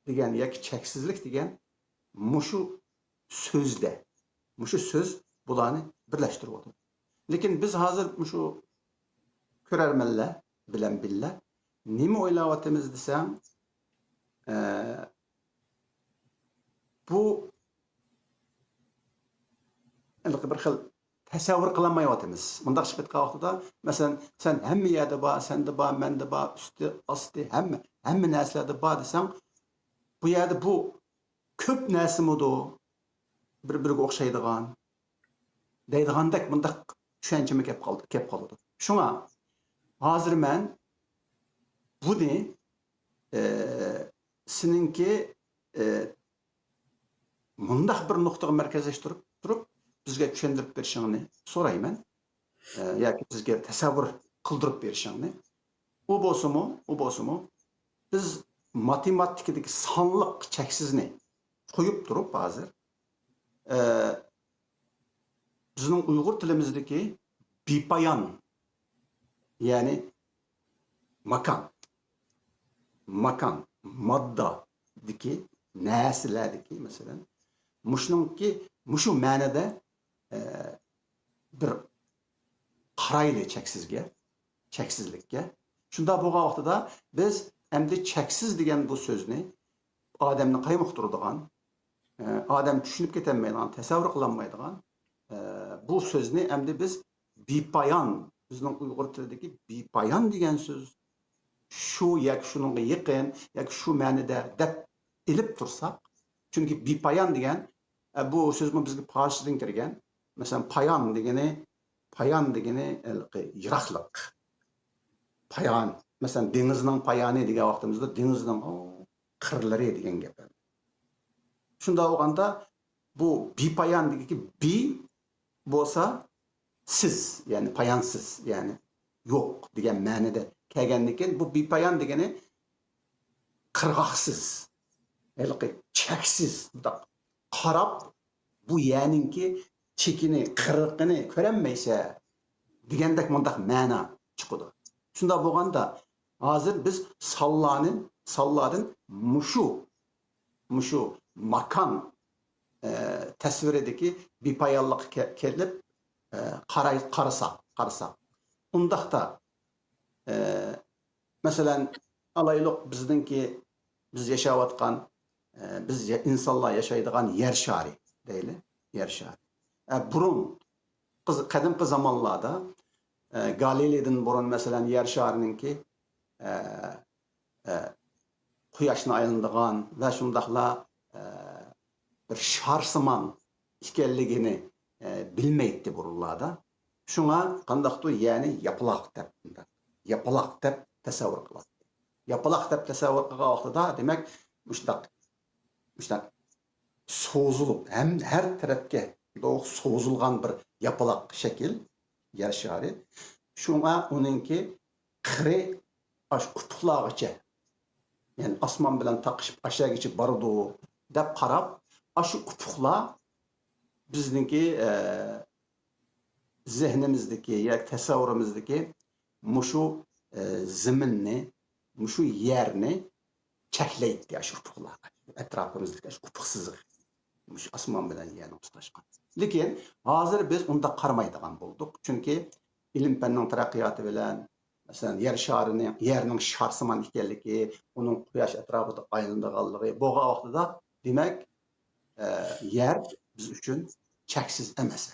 دېگەن ياكى چەكسىزلىك دېگەن مۇشۇ سۆزدە، مۇشۇ سۆز بۇلارنى بىرلەشتۈرۈۋاتىدۇ. لېكىن بىز ھازىر مۇشۇ كۆرەرمەنلەر بىلەن بىللە نېمە ئويلاۋاتىمىز دېسەڭ، ئە، بۇ ھېلىقى بىر خىل تەسەۋۋۇر قىلالمايۋاتىمىز. مۇنداق چىقىپ كەتكەن ۋاقتىدا، مەسىلەن، سەن ھەممە يەردە بار، سەندە بار، مەندە بار، ئۈستى، ئاستى، ھەممە، ھەممە نەرسىلەردە بار دېسەڭ، بۇ يەردە بۇ كۆپ نەرسىمىدۇ بىر-بىرىگە ئوخشايدىغان دەيدىغاندەك مۇنداق چۈشەنچىمۇ كەپ قالدى، كەپ قالىدۇ. شۇڭا ھازىر مەن بۇنى، ئە، سېنىڭكى، ئە، مۇنداق بىر نۇقتىغا مەركەزلەشتۈرۈپ تۇرۇپ، بىزگە چۈشەندۈرۈپ بېرىشىڭنى سورايمەن. ئە، ياكى بىزگە تەسەۋۋۇر قىلدۇرۇپ بېرىشىڭنى. ئۇ بولسىمۇ، ئۇ بولسىمۇ، بىز ماتېماتىكىدىكى سانلىق چەكسىزنى قويۇپ تۇرۇپ ھازىر، ئە، بىزنىڭ ئۇيغۇر تىلىمىزدىكى بىپايان، يەنى ماكان، ماكان، ماددادىكى، نەرسىلەردىكى، مەسىلەن، مۇشۇنىڭكى، مۇشۇ مەنىدە، ئە، بىر قارايلى چەكسىزگە، چەكسىزلىككە. شۇنداق بولغان ۋاقتىدا بىز ئەمدى چەكسىز دېگەن بۇ سۆزنى ئادەمنى قايمۇقتۇرىدىغان، ئە، ئادەم چۈشىنىپ كېتەلمەيدىغان، تەسەۋۋۇر قىلالمايدىغان، ئە، بۇ سۆزنى ئەمدى بىز بىپايان بىزنىڭ ئۇيغۇر تىلىدىكى بىپايان دېگەن سۆز شۇ ياكى شۇنىڭغا يېقىن ياكى شۇ مەنىدە دەپ ئېلىپ تۇرساق، چۈنكى بىپايان دېگەن، ئە، بۇ سۆزمۇ بىزگە پارسچىدىن كىرگەن. مەسىلەن، پايان دېگىنى، پايان دېگىنى ھېلىقى يىراقلىق. پايان، مەسىلەن، دېڭىزنىڭ پايانى دېگەن ۋاقتىمىزدا دېڭىزنىڭ، ئۇ، قىرلىرى دېگەن گەپ. شۇنداق بولغاندا، بۇ بىپايان دېگەنكى بى بولسا سىز، يەنى پايانسىز، يەنى يوق دېگەن مەنىدە كەلگەندىن كېيىن، بۇ بىپايان دېگىنى قىرغاقسىز، ھېلىقى چەكسىز، مۇنداق قاراپ، بۇ يەرنىڭكى چېكىنى، قىرىقىنى كۆرەلمەيسەن دېگەندەك مۇنداق مەنا چىقىدۇ. شۇنداق بولغاندا، ھازىر بىز سانلارنى، سانلاردىن مۇشۇ، مۇشۇ ماكان، ئە، تەسۋىرىدىكى بىپايانلىققا كە-، كېلىپ، ئە، قاراي-، قارىساق، قارىساق. ئۇنداقتا، ئە، مەسىلەن، ئالايلۇق بىزنىڭكى، بىز ياشاۋاتقان، ئە، بىز يا-، ئىنسانلار ياشايدىغان يەر شارى دەيلى، يەر شارى. ئە، بۇرۇن، قىز-، قەدىمكى زامانلاردا، ئە، گالىلېيدىن بۇرۇن، مەسىلەن، يەر شارىنىڭكى، ئە، ئە، قۇياشنى ئايلىنىدىغان ۋە شۇنداقلا، ئە، بىر شارسىمان ئىكەنلىكىنى، ئە، بىلمەيتتى بۇرۇنلاردا. شۇڭا قانداقتۇر يەرنى ياپىلاق دەپ، ياپىلاق دەپ تەسەۋۋۇر قىلاتتى. ياپىلاق دەپ تەسەۋۋۇر قىلغان ۋاقتىدا، دېمەك، مۇشۇنداق، مۇشۇنداق سوزۇلۇپ، ھەم ھەر تەرەپكە دوغۇق سوزۇلغان بىر ياپىلاق شەكىل، يەر شارى. شۇڭا ئۇنىڭكى قىرى ئاشۇ ئۇپۇقلارغىچە، يەنى ئاسمان بىلەن تاقىشىپ ئاشۇ يەرگىچە بارىدۇ دەپ قاراپ، ئاشۇ ئۇپۇقلار بىزنىڭكى، ئە، زېھنىمىزدىكى ياكى تەسەۋۋۇرىمىزدىكى مۇشۇ، ئە، زېمىننى، مۇشۇ يەرنى چەكلەيتتى، ئاشۇ ئۇپۇقلار، ئەتراپىمىزدىكى ئاشۇ ئۇپۇق سىزىق، مۇشۇ ئاسمان بىلەن يەرنىڭ تۇتاشقان. لېكىن ھازىر بىز ئۇنداق قارىمايدىغان بولدۇق، چۈنكى ئىلىم-پەننىڭ تەرەققىياتى بىلەن، مەسىلەن، يەر شارىنىڭ، يەرنىڭ شارسىمان ئىكەنلىكى، ئۇنىڭ قۇياش ئەتراپىدا ئايلىنىدىغانلىقى بولغان ۋاقتىدا، دېمەك، ئە، يەر بىز ئۈچۈن چەكسىز ئەمەس.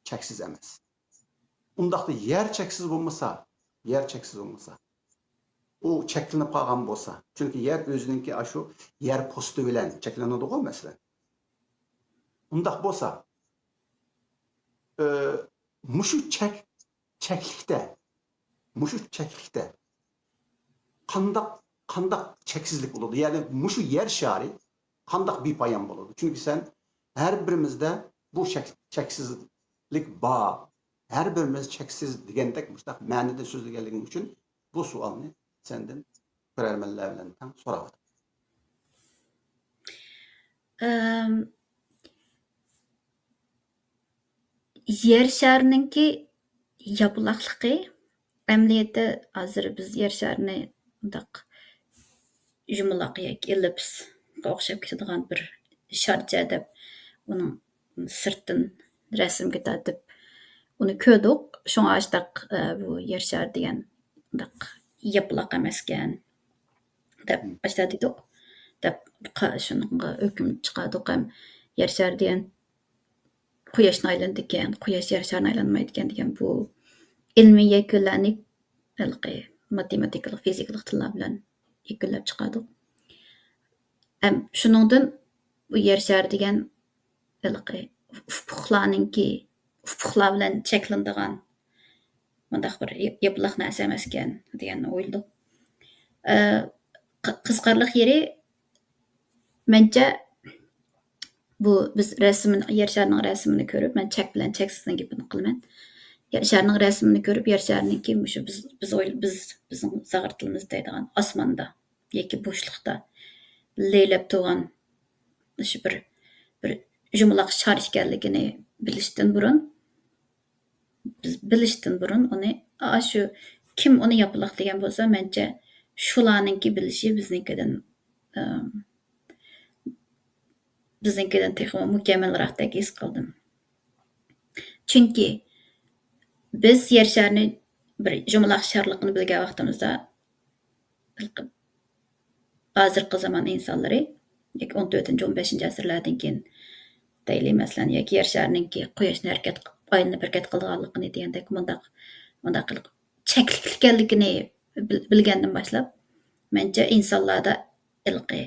چەكسىز ئەمەس. ئۇنداقتا يەر چەكسىز بولمىسا، يەر چەكسىز بولمىسا، ئۇ چەكلىنىپ قالغان بولسا، چۈنكى يەر ئۆزىنىڭكى ئاشۇ يەر پوستى بىلەن چەكلىنىدىغۇ، مەسىلەن. ئۇنداق بولسا، ئى، مۇشۇ چەك-، چەكلىكتە، مۇشۇ چەكلىكتە قانداق، قانداق چەكسىزلىك بولىدۇ؟ يەنى مۇشۇ يەر شارى قانداق بىپايان بولىدۇ؟ چۈنكى سەن ھەر بىرىمىزدە بۇ چەك-، چەكسىزلىك بار. ھەر بىرىمىز چەكسىز دېگەندەك مۇشۇنداق مەنىدە سۆزلىگەنلىكىڭ ئۈچۈن بۇ سوئالنى سەندىن كۆرەرمەنلەر بىلەن تەڭ سوراۋاتىمەن. ئەم، يەر شارىنىڭكى ياپىلاقلىقى، ئەمەلىيەتتە ھازىر بىز يەر شارىنى مۇنداق يۇمىلاق ياكى ئېللىپسقا ئوخشاپ كېتىدىغان بىر شارچە دەپ، ئۇنىڭ سىرتتىن رەسىمگە تارتىپ ئۇنى كۆردۇق. شۇڭا ئاشتاق، ئە، بۇ يەر شارى دېگەن مۇنداق ياپىلاق ئەمەسكەن دەپ ئاشتا دېدۇق. دەپ قا-، شۇنىڭغا ھۆكۈم چىقاردۇق ھەم يەر شارى دېگەن قۇياشنى ئايلىنىدىكەن، قۇياش يەر شارىنى ئايلانمايدىكەن دېگەن بۇ ئىلمىي يەكۈنلەرنى ھېلىقى ماتېماتىكىلىق، فىزىكىلىق تىللار بىلەن يەكۈنلەپ چىقاردۇق. ھەم شۇنىڭدىن بۇ يەر شارى دېگەن ھېلىقى ئۇپۇقلارنىڭكى، ئۇپۇقلار بىلەن چەكلىنىدىغان مۇنداق بىر ياپ-، ياپىلاق نەرسە ئەمەسكەن دېگەننى ئويلىدۇق. ئە، قى-، قىزىقارلىق يېرى، مەنچە، بۇ بىز رەسىمىنى، يەر شارىنىڭ رەسىمىنى كۆرۈپ، مەن چەك بىلەن چەكسىزنىڭ گېپىنى قىلىمەن. يەر شارىنىڭ رەسىمىنى كۆرۈپ، يەر شارىنىڭكى مۇشۇ بىز، بىز ئويل-، بىز، بىزنىڭ زاغرا تىلىمىزدا دەيدىغان ئاسماندا ياكى بوشلۇقتا لەيلەپ تۇرغان شۇ بىر، بىر يۇمىلاق شار ئىكەنلىكىنى بىلىشتىن بۇرۇن، بىز بىلىشتىن بۇرۇن ئۇنى، ئاشۇ كىم ئۇنى ياپىلاق دېگەن بولسا، مەنچە شۇلارنىڭكى بىلىشى بىزنىڭكىدىن، ئىم، بىزنىڭكىدىن تېخىمۇ مۇكەممەلرەكتەك ھېس قىلدىم. چۈنكى بىز يەر شارىنى بىر يۇمىلاق شارلىقىنى بىلگەن ۋاقتىمىزدا، ھازىرقى زامان ئىنسانلىرى ياكى ئون تۆتىنچى، ئون بەشىنچى ئەسىرلەردىن كېيىن دەيلى، مەسىلەن، ياكى يەر شارىنىڭكى قۇياشنى ھەرىكەت قىلىپ ئايلىنىپ ھەرىكەت قىلىدىغانلىقىنى دېگەندەك، مۇنداق، مۇنداق قىلىپ چەكلىك ئىكەنلىكىنى بىل-، بىلگەندىن باشلاپ، مەنچە ئىنسانلاردا ھېلىقى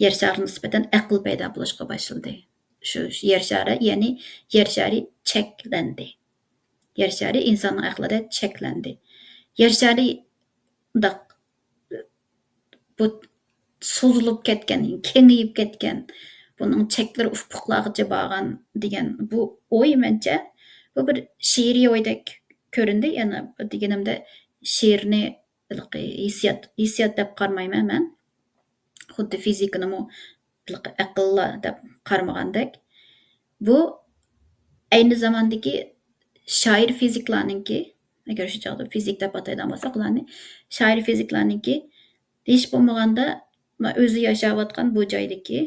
يەر شارىغا نىسبەتەن ئەقىل پەيدا بولۇشقا باشلىدى. شۇ يەر شارى، يەنى يەر شارى چەكلەندى. يەر شارى ئىنساننىڭ ئەقلىدە چەكلەندى. يەر شارى مۇنداق بۇ سوزۇلۇپ كەتكەن، كېڭىيىپ كەتكەن، بۇنىڭ چەكلىرى ئۇپۇقلارغىچە بارغان دېگەن بۇ ئوي مەنچە، بۇ بىر شېئىرىي ئويدەك كۆرۈندى. يەنە دېگىنىمدە، شېئىرنى ھېلىقى ھېسسىيات، ھېسسىيات دەپ قارىمايمەن مەن. خۇددى فىزىكىنىمۇ ھېلىقى ئەقىللا دەپ قارىمىغاندەك. بۇ ئەينى زاماندىكى شائىر فىزىكلارنىڭكى، ئەگەر شۇ چاغدا فىزىك دەپ ئاتايدىغان بولساق ئۇلارنى، شائىر فىزىكلارنىڭكى ھېچ بولمىغاندا مانا ئۆزى ياشاۋاتقان بۇ جايدىكى،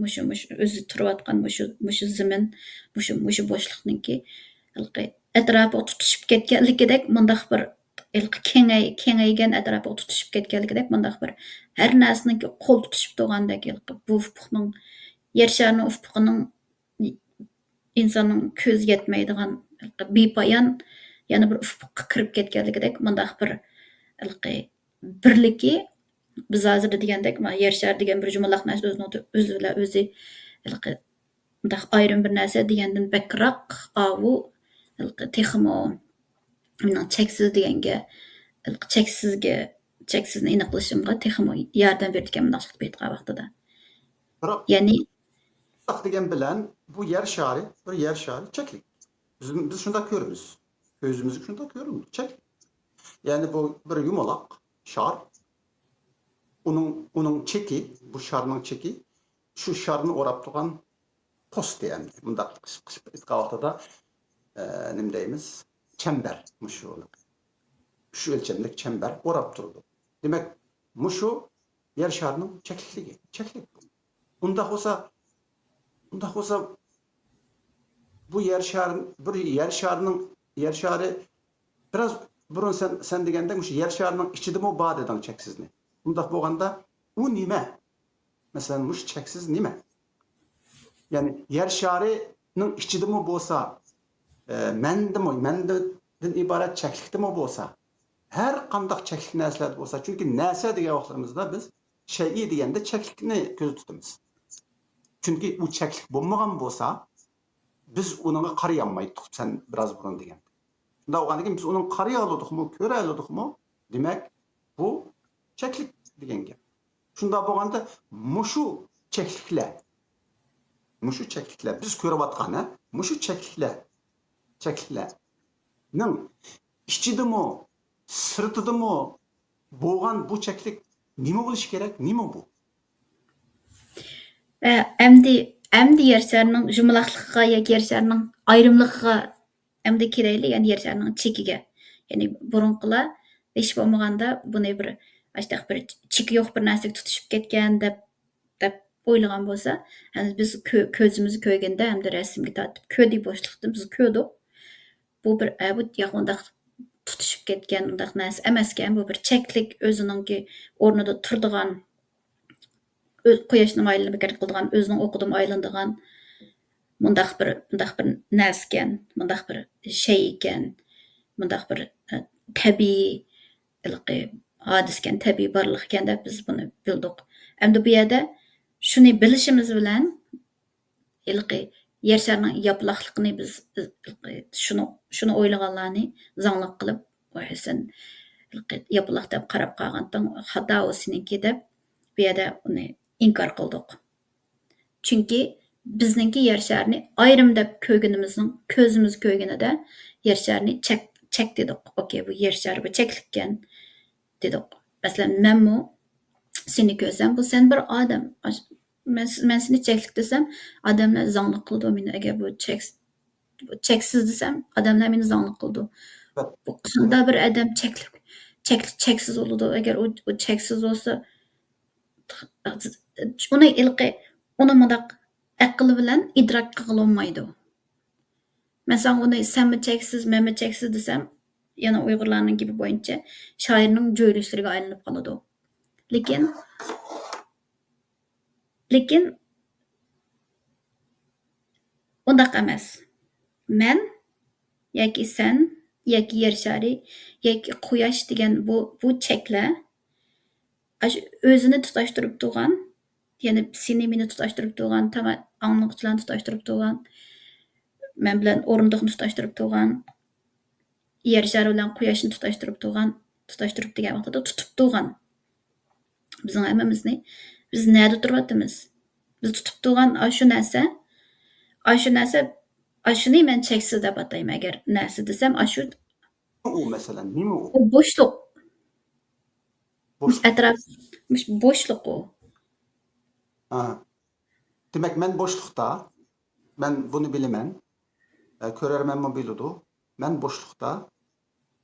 مۇشۇ، مۇشۇ ئۆزى تۇرۇۋاتقان مۇشۇ، مۇشۇ زېمىن، مۇشۇ، مۇشۇ بوشلۇقنىڭكى ھېلىقى ئەتراپىغا تۇتىشىپ كەتكەنلىكىدەك مۇنداق بىر ھېلىقى كېڭەي-، كېڭەيگەن، ئەتراپىغا تۇتىشىپ كەتكەنلىكىدەك مۇنداق بىر ھەر نەرسىنىڭكى قول تۇتۇشۇپ تۇرغاندەك ھېلىقى بۇ ئۇپۇقنىڭ، يەر شارىنىڭ ئۇپۇقىنىڭ ئىنساننىڭ كۆزى يەتمەيدىغان بىپايان يەنە بىر ئۇپۇققا كىرىپ كەتكەنلىكىدەك مۇنداق بىر ھېلىقى بىرلىكى، بىز ھازىر دېگەندەك، مانا يەر شارى دېگەن بىر يۇمىلاق نەرسە ئۆزىنىڭ ئۆزى بىلەن ئۆزى ھېلىقى مۇنداق ئايرىم بىر نەرسە دېگەندىن بەكرەك ئاۋۇ ھېلىقى تېخىمۇ مېنىڭ چەكسىز دېگەنگە، ھېلىقى چەكسىزگە، چەكسىزنى ئېنىقلىشىمغا تېخىمۇ ياردەم بېرىدىكەن مۇنداق قىلىپ ئېيتقان ۋاقتىدا. بىراق يەنى، مۇنداق دېگەن بىلەن بۇ يەر شارى بىر يەر شارى چەكلىك. بىز، بىز شۇنداق كۆرىمىز. كۆزىمىزگە شۇنداق كۆرۈنىدۇ، چەكلىك. يەنى بۇ بىر يۇمىلاق شار. ئۇنىڭ، ئۇنىڭ چېكى، بۇ شارنىڭ چېكى شۇ شارنى ئوراپ تۇرغان پوست، يەنى مۇنداق قىلىپ، قىلىپ ئېيتقان ۋاقتىدا، ئە، نېمە دەيمىز؟ چەمبەر، مۇشۇ، شۇ ئۆلچەملىك چەمبەر ئوراپ تۇرىدۇ. دېمەك، مۇشۇ يەر شارىنىڭ چەكلىكلىكى، چەكلىك بۇ. ئۇنداق بولسا، ئۇنداق بولسا، بۇ يەر شارى، بىر يەر شارىنىڭ، يەر شارى، بىراز بۇرۇن سەن، سەن دېگەندەك، مۇشۇ يەر شارىنىڭ ئىچىدىمۇ بار دېدىڭ چەكسىزنى. ئۇنداق بولغاندا، ئۇ نېمە؟ مەسىلەن، مۇشۇ چەكسىز نېمە؟ يەنى يەر شارىنىڭ ئىچىدىمۇ بولسا، ئە، مەندىمۇ، مەندىن ئىبارەت چەكلىكتىمۇ بولسا، ھەر قانداق چەكلىك نەرسىلەردە بولسا، چۈنكى نەرسە دېگەن ۋاقىتلىرىمىزدا بىز شەيئى دېگەندە چەكلىكنى كۆزدە تۇتىمىز. چۈنكى ئۇ چەكلىك بولمىغان بولسا، بىز ئۇنىڭغا قارىيالمايتتۇق، سەن بىراز بۇرۇن دېگەندەك. شۇنداق بولغاندىكىن، بىز ئۇنىڭغا قارىيالىدۇقمۇ، كۆرەلىدۇقمۇ؟ دېمەك، بۇ چەكلىك دېگەن گەپ. شۇنداق بولغاندا، مۇشۇ چەكلىكلەر، مۇشۇ چەكلىكلەر، بىز كۆرۈۋاتقان، ھە، مۇشۇ چەكلىكلەر، چەكلىكلەرنىڭ ئىچىدىمۇ، سىرتىدىمۇ بولغان بۇ چەكلىك نېمە بولۇشى كېرەك؟ نېمە بۇ؟ ئە، ئەمدى، ئەمدى يەر شارىنىڭ يۇمىلاقلىقىغا ياكى يەر شارىنىڭ ئايرىملىقىغا ئەمدى كېلەيلى، يەنى يەر شارىنىڭ چېكىگە. يەنى بۇرۇنقىلار ھېچ بولمىغاندا بۇنى بىر، ئاشتاق بىر چېكى يوق بىر نەرسىگە تۇتىشىپ كەتكەن دەپ، دەپ ئويلىغان بولسا، ھەم بىز كۆ-، كۆزىمىز كۆرگەندە ھەمدە رەسىمگە تارتىپ كۆردى، بوشلۇقتىن بىز كۆردۇق. بۇ بىر، ئە، بۇ ياق ئۇنداق تۇتۇشۇپ كەتكەن ئۇنداق نەرسە ئەمەسكەن. بۇ بىر چەكلىك ئۆزىنىڭكى ئورنىدا تۇرىدىغان، ئۆ-، قۇياشنىڭ ئايلىنىپ ھەرىكەت قىلىدىغان، ئۆزىنىڭ ئوقىدىمۇ ئايلىنىدىغان مۇنداق بىر، مۇنداق بىر نەرسىكەن، مۇنداق بىر شەي ئىكەن، مۇنداق بىر، ئە، تەبىئىي ھېلىقى ھادىسىكەن، تەبىئىي بارلىق ئىكەن دەپ بىز بۇنى بىلدۇق. ئەمدى بۇ يەردە شۇنى بىلىشىمىز بىلەن ھېلىقى يەر شارىنىڭ ياپىلاقلىقىنى بىز، شۇنى، شۇنى ئويلىغانلارنى زاڭلىق قىلىپ، ۋاي سەن ھېلىقى ياپىلاق دەپ قاراپ قالغانتىڭ، خاتا ئۇ سېنىڭكى دەپ، بۇ يەردە ئۇنى ئىنكار قىلدۇق. چۈنكى بىزنىڭكى يەر شارىنى ئايرىم دەپ كۆرگىنىمىزنىڭ كۆزىمىز كۆرگىنىدە يەر شارىنى چەك، چەك دېدۇق. ئوكەي، بۇ يەر شارى، بۇ چەكلىككەن دېدۇق. مەسىلەن، مەنمۇ سېنى كۆرسەم، بۇ سەن بىر ئادەم. مەن، مەن سېنى چەكلىك دېسەم، ئادەملەر زاڭلىق قىلىدۇ مېنى. ئەگەر بۇ چەك، بۇ چەكسىز دېسەم، ئادەملەر مېنى زاڭلىق قىلىدۇ. بۇ قانداق بىر ئادەم چەكلىك، چەك، چەكسىز بولىدۇ؟ ئەگەر ئۇ، ئۇ چەكسىز بولسا، ئۇنى ھېلىقى، ئۇنى مۇنداق ئەقىل بىلەن ئىدراك قىلغىلى بولمايدۇ. مەن ساڭا ئۇنى سەنمۇ چەكسىز، مەنمۇ چەكسىز دېسەم، يەنە ئۇيغۇرلارنىڭ گېپى بويىچە شائىرنىڭ جۆيلۈشلىرىگە ئايلىنىپ قالىدۇ. لېكىن، لېكىن ئۇنداق ئەمەس. مەن ياكى سەن، ياكى يەر شارى، ياكى قۇياش دېگەن بۇ، بۇ چەكلەر ئاشۇ ئۆزىنى تۇتاشتۇرۇپ تۇرغان، يەنى سېنى مېنى تۇتاشتۇرۇپ تۇرغان، تاما-، ئاڭلىغۇچىلارنى تۇتاشتۇرۇپ تۇرغان، مەن بىلەن ئورۇندۇقنى تۇتاشتۇرۇپ تۇرغان، يەر شارى بىلەن قۇياشنى تۇتاشتۇرۇپ تۇرغان، تۇتاشتۇرۇپ دېگەن ۋاقتىدا تۇتۇپ تۇرغان. بىزنىڭ ھەممىمىزنى، بىز نەدە تۇرۇۋاتىمىز؟ بىز تۇتۇپ تۇرغان ئاشۇ نەرسە، ئاشۇ نەرسە، ئاشۇنى مەن چەكسىز دەپ ئاتايمەن. ئەگەر نەرسە دېسەم، ئاشۇ ئۇ مەسىلەن، نېمە ئۇ؟ ئۇ بوشلۇق. بوشلۇق. ئەتراپ، مۇش-، بوشلۇق ئۇ. ھا. دېمەك، مەن بوشلۇقتا، مەن بۇنى بىلىمەن. ئە، كۆرەرمەنمۇ بىلىدۇ. مەن بوشلۇقتا.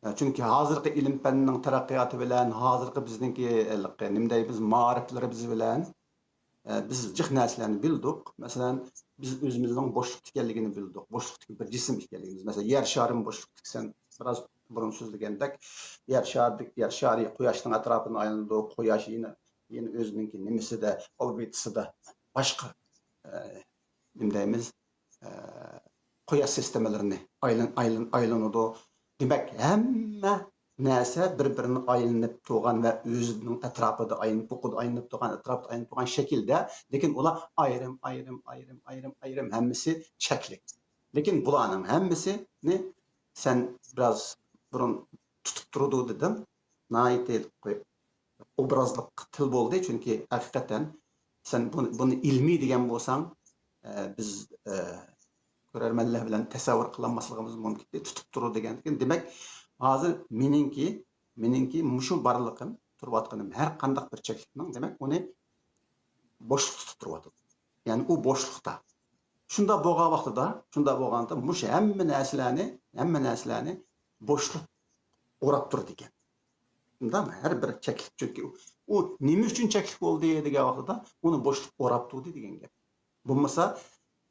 ئە، چۈنكى ھازىرقى ئىلىم-پەننىڭ تەرەققىياتى بىلەن، ھازىرقى بىزنىڭكى، ھېلىقى، نېمە دەيمىز، مائارىپلىرىمىز بىلەن، ئە، بىز جىق نەرسىلەرنى بىلدۇق. مەسىلەن، بىز ئۆزىمىزنىڭ بوشلۇقتا ئىكەنلىكىنى بىلدۇق. بوشلۇقتىكى بىر جىسىم ئىكەنلىكىمىز. مەسىلەن، يەر شارىمۇ بوشلۇقتىكى، سەن بىراز بۇرۇن سۆزلىگەندەك، يەر شارىدىكى، يەر شارى قۇياشنىڭ ئەتراپىدا ئايلىنىدۇ، قۇياش يەنە، يەنە ئۆزىنىڭكى نېمىسىدە، ئوربىتىسىدا باشقا، ئە، نېمە دەيمىز، ئە، قۇياش سىستېمىلىرىنى ئايلان-، ئايلان-، ئايلىنىدۇ. دېمەك، ھەممە نەرسە بىر-بىرىنى ئايلىنىپ تۇرغان ۋە ئۆزىنىڭ ئەتراپىدا ئايلىنىپ، بۇقىدا ئايلىنىپ تۇرغان، ئەتراپتا ئايلىنىپ تۇرغان شەكىلدە، لېكىن ئۇلار ئايرىم، ئايرىم، ئايرىم، ئايرىم، ئايرىم، ھەممىسى چەكلىك. لېكىن بۇلارنىڭ ھەممىسىنى سەن بىراز بۇرۇن تۇتۇپ تۇرىدۇ دېدىڭ. ناھايىتى ئوبرازلىق تىل بولدى، چۈنكى ھەقىقەتەن سەن بۇنى، بۇنى ئىلمىي دېگەن بولساڭ، ئە، بىز، ئە، كۆرەرمەنلەر بىلەن تەسەۋۋۇر قىلالماسلىقىمىز مۇمكىن. تۇتۇپ تۇرۇ دېگەن، دېمەك، ھازىر مېنىڭكى، مېنىڭكى مۇشۇ بارلىقىم، تۇرۇۋاتقىنىم ھەر قانداق بىر چەكلىكنىڭ، دېمەك، ئۇنى بوشلۇق تۇتۇپ تۇرۇۋاتىدۇ. يەنى ئۇ بوشلۇقتا. شۇنداق بولغان ۋاقتىدا، شۇنداق بولغاندا مۇشۇ ھەممە نەرسىلەرنى، ھەممە نەرسىلەرنى بوشلۇق ئوراپ تۇرىدىكەن. شۇنداقمۇ؟ ھەر بىر چەكلىك، چۈنكى ئۇ، ئۇ نېمە ئۈچۈن چەكلىك بولدى دېگەن ۋاقتىدا، ئۇنى بوشلۇق ئوراپ تۇردى دېگەن گەپ. بولمىسا،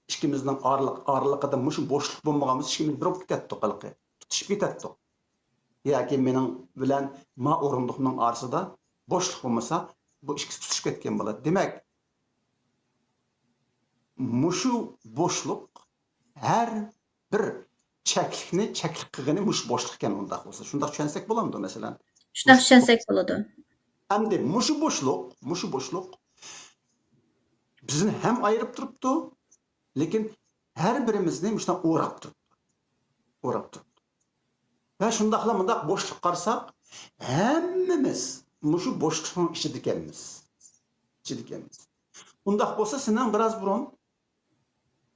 ئىككىمىزنىڭ ئارىلىق-، ئارىلىقىدا مۇشۇ بوشلۇق بولمىغان بولسا، ئىككىمىز بىر بولۇپ كېتەتتۇق ھېلىقى. تۇتىشىپ كېتەتتۇق. ياكى مېنىڭ بىلەن ما ئورۇندۇقنىڭ ئارىسىدا بوشلۇق بولمىسا، بۇ ئىككىسى تۇتىشىپ كەتكەن بولاتتى. دېمەك، مۇشۇ بوشلۇق ھەر بىر چەكلىكنى چەكلىك قىلغىنى مۇشۇ بوشلۇق ئىكەن، ئۇنداق بولسا. شۇنداق چۈشەنسەك بولامدۇ، مەسىلەن؟ شۇنداق چۈشەنسەك بولىدۇ. ئەمدى مۇشۇ بوشلۇق، مۇشۇ بوشلۇق بىزنى ھەم ئايرىپ تۇرۇپتۇ، لېكىن ھەر بىرىمىزنى مۇشۇنداق ئوراپ تۇرۇپتۇ. ئوراپ تۇرۇپتۇ. ۋە شۇنداقلا مۇنداق بوشلۇق قارىساق، ھەممىمىز مۇشۇ بوشلۇقنىڭ ئىچىدىكەنمىز. ئىچىدىكەنمىز. ئۇنداق بولسا، سېنىڭ بىراز بۇرۇن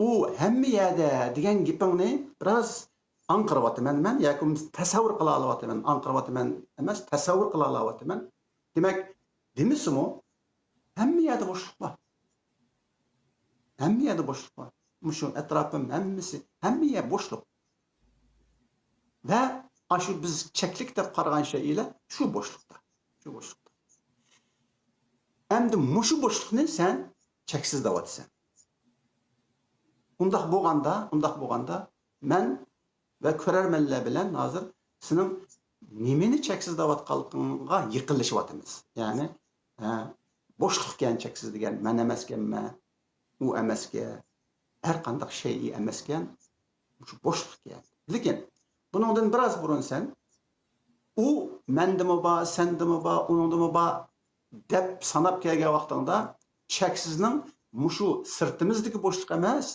ئۇ ھەممە يەردە دېگەن گېپىڭنى بىراز ئاڭقىرىۋاتىمەن مەن، ياكى بولمىسا تەسەۋۋۇر قىلالاۋاتىمەن، ئاڭقىرىۋاتىمەن ئەمەس، تەسەۋۋۇر قىلالاۋاتىمەن. دېمەك، دېمىسىمۇ، ھەممە يەردە بوشلۇق بار. ھەممە يەردە بوشلۇق بار. مۇشۇ ئەتراپىم ھەممىسى، ھەممە يەر بوشلۇق. ۋە ئاشۇ بىز چەكلىك دەپ قارىغان شەيئىلەر شۇ بوشلۇقتا. شۇ بوشلۇقتا. ئەمدى مۇشۇ بوشلۇقنى سەن چەكسىز دەۋاتىسەن. ئۇنداق بولغاندا، ئۇنداق بولغاندا مەن ۋە كۆرەرمەنلەر بىلەن ھازىر سېنىڭ نېمىنى چەكسىز دەۋاتقانلىقىڭغا يېقىنلىشىۋاتىمىز. يەنى، ھە، بوشلۇقكەن چەكسىز دېگەن، مەن ئەمەسكەنمەن، ئۇ ئەمەسكەن، ھەر قانداق شەيئى ئەمەسكەن، مۇشۇ بوشلۇقكەن. لېكىن بۇنىڭدىن بىراز بۇرۇن سەن، ئۇ مەندىمۇ بار، سەندىمۇ بار، ئۇنىڭدىمۇ بار، دەپ ساناپ كەلگەن ۋاقتىڭدا، چەكسىزنىڭ مۇشۇ سىرتىمىزدىكى بوشلۇق ئەمەس،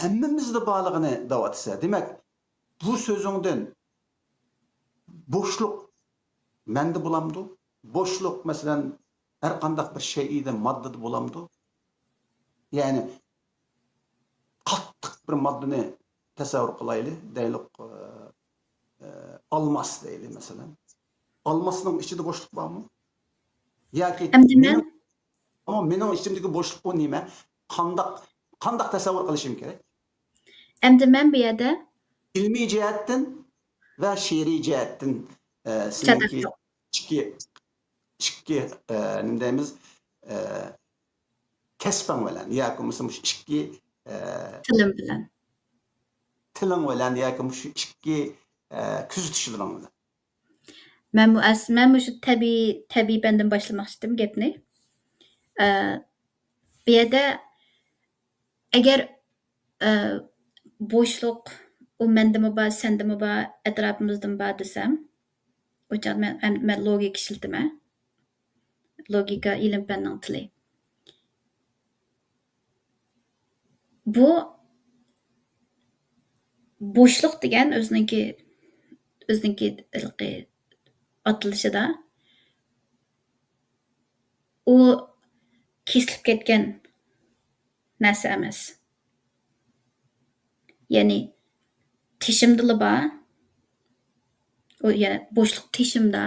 ھەممىمىزدە بارلىقىنى دەۋاتىسەن. دېمەك، بۇ سۆزۈڭدىن بوشلۇق مەندە بولامدۇ؟ بوشلۇق، مەسىلەن، ھەر قانداق بىر شەيئىدە، ماددىدا بولامدۇ؟ يەنى قاتتىق بىر ماددىنى تەسەۋۋۇر قىلايلى، دەيلۇق، ئە، ئە، ئالماس دەيلى، مەسىلەن. ئالماسنىڭ ئىچىدە بوشلۇق بارمۇ؟ ياكى ئەمدى مەن مېنىڭ، ئەمما مېنىڭ ئىچىمدىكى بوشلۇق بۇ نېمە؟ قانداق، قانداق تەسەۋۋۇر قىلىشىم كېرەك؟ ئەمدى مەن بۇ يەردە ئىلمىي جەھەتتىن ۋە شېئىرىي جەھەتتىن، ئە، سېنىڭكى ئىككى، ئىككى، ئە، نېمە دەيمىز، ئە، كەسپىڭ بىلەن ياكى بولمىسا مۇشۇ ئىككى، ئە، تىلىم بىلەن. تىلىڭ بىلەن ياكى مۇشۇ ئىككى، ئە، كۆزىتىشلىرىڭ بىلەن. مەنمۇ ئەس-، مەنمۇ شۇ تەبىئىي، تەبىئىي پەندىن باشلىماقچىدىم گەپنى. ئە، بۇ يەردە ئەگەر، ئە، بوشلۇق، ئۇ مەندىمۇ بار، سەندىمۇ بار، ئەتراپىمىزدىمۇ بار دېسەم، ئۇ چاغدا مەن، مەن، مەن لوگىكا ئىشلىتىمەن. لوگىكا ئىلىم پەننىڭ تىلى. بۇ بوشلۇق دېگەن ئۆزىنىڭكى، ئۆزىنىڭكى ھېلىقى ئاتىلىشىدا ئۇ كېسىلىپ كەتكەن نەرسە ئەمەس. يەنى تېشىمدىلا بار. ئۇ يەنە بوشلۇق تېشىمدا.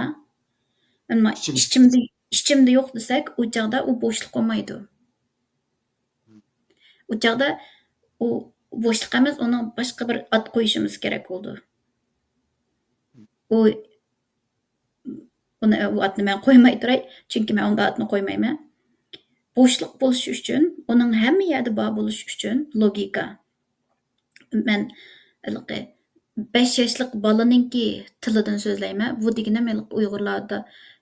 ئەمما ئىچىم- ئىچىمدە، ئىچىمدە يوق دېسەك، ئۇ چاغدا ئۇ بوشلۇق بولمايدۇ. ئۇ چاغدا ئۇ بوشلۇق ئەمەس، ئۇنىڭ باشقا بىر ئات قويۇشىمىز كېرەك بولىدۇ. ئۇ، ئۇنى، ئۇ ئاتنى مەن قويماي تۇراي، چۈنكى مەن ئۇنداق ئاتنى قويمايمەن. بوشلۇق بولۇشى ئۈچۈن، ئۇنىڭ ھەممە يەردە بار بولۇشى ئۈچۈن لوگىكا. مەن ھېلىقى بەش ياشلىق بالىنىڭكى تىلىدىن سۆزلەيمەن. بۇ دېگىنىم ھېلىقى ئۇيغۇرلاردا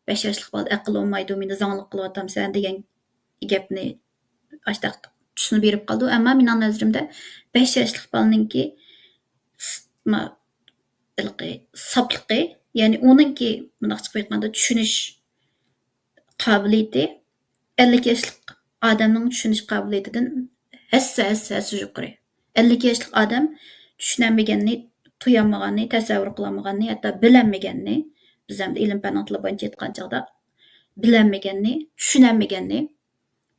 بەش ياشلىق بالا ئەقىل بولمايدۇ، مېنى زاڭلىق قىلىۋاتامسەن دېگەن گەپنى ئاشتاق تۈسىنى بېرىپ قالىدۇ. ئەمما مېنىڭ نەزىرىمدە بەش ياشلىق بالىنىڭكى س-، ما-، ھېلىقى ساپلىقى، يەنى ئۇنىڭكى مۇنداقچە قىلىپ ئېيتقاندا چۈشىنىش قابىلىيىتى ئەللىك ياشلىق ئادەمنىڭ چۈشىنىش قابىلىيىتىدىن ھەسسە، ھەسسە، ھەسسە يۇقىرى. ئەللىك ياشلىق ئادەم چۈشىنەلمىگەننى، تۇيالمىغاننى، تەسەۋۋۇر قىلالمىغاننى، ھەتتا بىلەلمىگەننى، بىز ئەمدى ئىلىم پەننىڭ تىلى بويىچە ئېيتقان چاغدا بىلەلمىگەننى، چۈشىنەلمىگەننى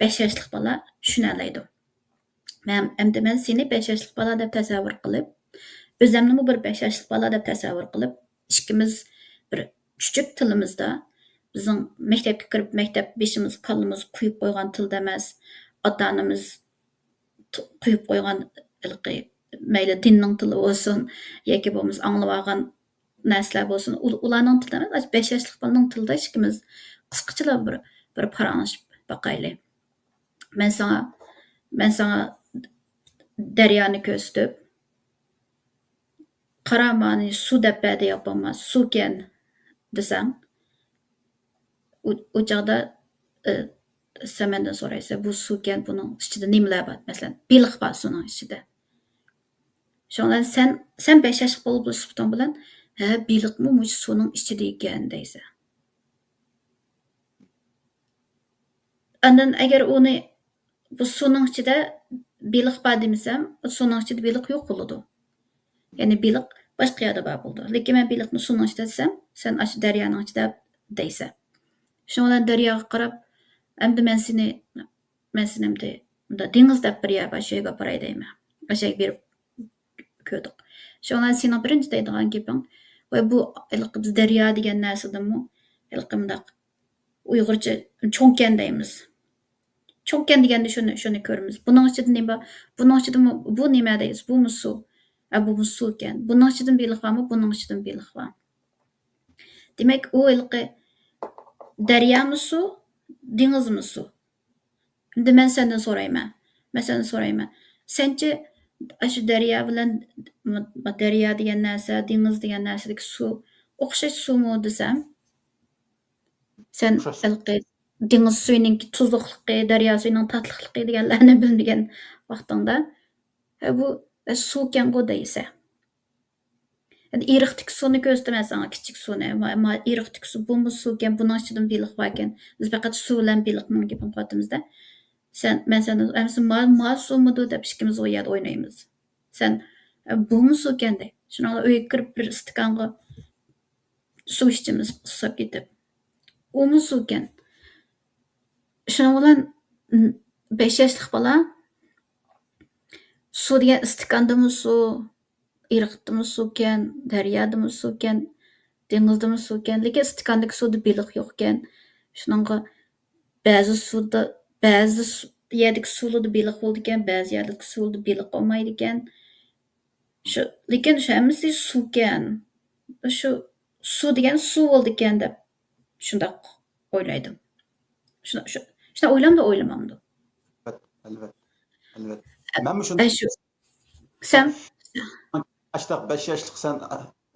بەش ياشلىق بالا چۈشىنەلەيدۇ. مەن، ئەمدى مەن سېنى بەش ياشلىق بالا دەپ تەسەۋۋۇر قىلىپ، ئۆزەمنىمۇ بىر بەش ياشلىق بالا دەپ تەسەۋۋۇر قىلىپ، ئىككىمىز بىر چۈچۈك تىلىمىزدا، بىزنىڭ مەكتەپكە كىرىپ، مەكتەپ بېشىمىز، كاللىمىز قويۇپ قويغان تىلدا ئەمەس، ئاتا-ئانىمىز ت-، قويۇپ قويغان ھېلىقى، مەيلى دىننىڭ تىلى بولسۇن ياكى بولمىسا ئاڭلىۋالغان نەرسىلەر بولسۇن، ئۇ-، ئۇلارنىڭ تىلىدا ئەمەس، بەش ياشلىق بالىنىڭ تىلىدا ئىككىمىز قىسقىچىلا بىر، بىر پاراڭلىشىپ باقايلى. مەن ساڭا، مەن ساڭا دەريانى كۆرسىتىپ، «قارا، مانى سۇ دەپ بەردى، ئاپام، سۇكەن» دېسەڭ، ئۇ، ئۇ چاغدا، ئى، سەن مەندىن سورايسەن، «بۇ سۇكەن، بۇنىڭ ئىچىدە نېمىلەر بار؟» مەسىلەن، بېلىق بار سۇنىڭ ئىچىدە. شۇڭا سەن، سەن بەش ياشلىق بولۇپ سۈپىتىڭ بىلەن، «ھە، بېلىقمۇ مۇشۇ سۇنىڭ ئىچىدە ئىكەن» دەيسەن. ئاندىن ئەگەر ئۇنى، «بۇ سۇنىڭ ئىچىدە بېلىق بار» دېمىسەم، سۇنىڭ ئىچىدە بېلىق يوق بولىدۇ. يەنى بېلىق باشقا يەردە بار بولىدۇ. لېكىن مەن بېلىقنى سۇنىڭ ئىچىدە دېسەم، سەن «ئاشۇ دەريانىڭ ئىچىدە» دەيسەن. شۇنىڭ بىلەن دەرياغا قاراپ، «ئەمدى مەن سېنى، مەن سېنى ئەمدى مۇنداق دېڭىز دەپ بىر يەر بار، شۇ يەرگە ئاپىراي» دەيمەن. ئاشۇ يەرگە بېرىپ كۆردۇق. شۇنىڭ بىلەن سېنىڭ بىرىنچى دەيدىغان گېپىڭ، «ۋاي، بۇ ھېلىقى بىز دەريا دېگەن نەرسىدىنمۇ ھېلىقى مۇنداق ئۇيغۇرچە چوڭكەن دەيمىز.» چوڭكەن دېگەندە شۇنى، شۇنى كۆرىمىز. «بۇنىڭ ئىچىدە نېمە بار؟ بۇنىڭ ئىچىدىمۇ، بۇ نېمە دەيسىز؟ بۇمۇ سۇ. ئە، بۇمۇ سۇكەن. بۇنىڭ ئىچىدىمۇ بېلىق بارمۇ؟ بۇنىڭ ئىچىدىمۇ بېلىق بار.» دېمەك، ئۇ ھېلىقى دەريامۇ سۇ، دېڭىزمۇ سۇ. ئەمدى مەن سەندىن سورايمەن. مەن سەندىن سورايمەن. سەنچە ئاشۇ دەريا بىلەن، دەريا دېگەن نەرسە، دېڭىز دېگەن نەرسىدىكى سۇ ئوخشاش سۇمۇ دېسەم، سەن ئوخشاش. ھېلىقى دېڭىز سۈيىنىڭكى تۇزلۇقلۇقى، دەريا سۈيىنىڭ تاتلىقلىقى دېگەنلەرنى بىلمىگەن ۋاقتىڭدا، «ھە، بۇ، ئە، سۇكەنغۇ» دەيسەن. ئەمدى ئېرىقتىكى سۇنى كۆرسىتىمەن ساڭا، كىچىك سۇنى. ما، ما ئېرىقتىكى سۇ، بۇمۇ سۇكەن، بۇنىڭ ئىچىدىمۇ بېلىق باركەن. بىز پەقەت سۇ بىلەن بېلىقنىڭ گېپىنى قىلىۋاتىمىز-دە. سەن، مەن سەندىن، ئەمىسە ما، ما سۇمىدۇ دەپ ئىككىمىز ئۇ يەردە ئوينايمىز. سەن، «ئە، بۇمۇ سۇكەن» دەي. شۇنىڭ بىلەن ئۆيگە كىرىپ بىر ئىستاكانغا سۇ ئىچىمىز قۇسساپ كېتىپ. ئۇمۇ سۇكەن. شۇنىڭ بىلەن، م، بەش ياشلىق بالا سۇ دېگەن ئىستاكاندىمۇ سۇ، ئېرىقتىمۇ سۇكەن، دەريادىمۇ سۇكەن، دېڭىزدىمۇ سۇكەن. لېكىن ئىستاكاندىكى سۇدا بېلىق يوقكەن. شۇنىڭغا بەزى سۇدا، بەزى سۇ، يەردىكى سۇلاردا بېلىق بولىدىكەن، بەزى يەردىكى سۇلاردا بېلىق بولمايدىكەن. شۇ، لېكىن شۇ ھەممىسى سۇكەن. شۇ سۇ دېگەن سۇ بولىدىكەن دەپ شۇنداق ئويلايدۇ. شۇ، شۇ، شۇنداق ئويلامدۇ، ئويلىمامدۇ؟ ئەلۋەتتە، ئەلۋەتتە، ئەلۋەتتە. مەنمۇ شۇنداق. ئە، شۇ، سەن ئاشتاق بەش ياشلىق سەن،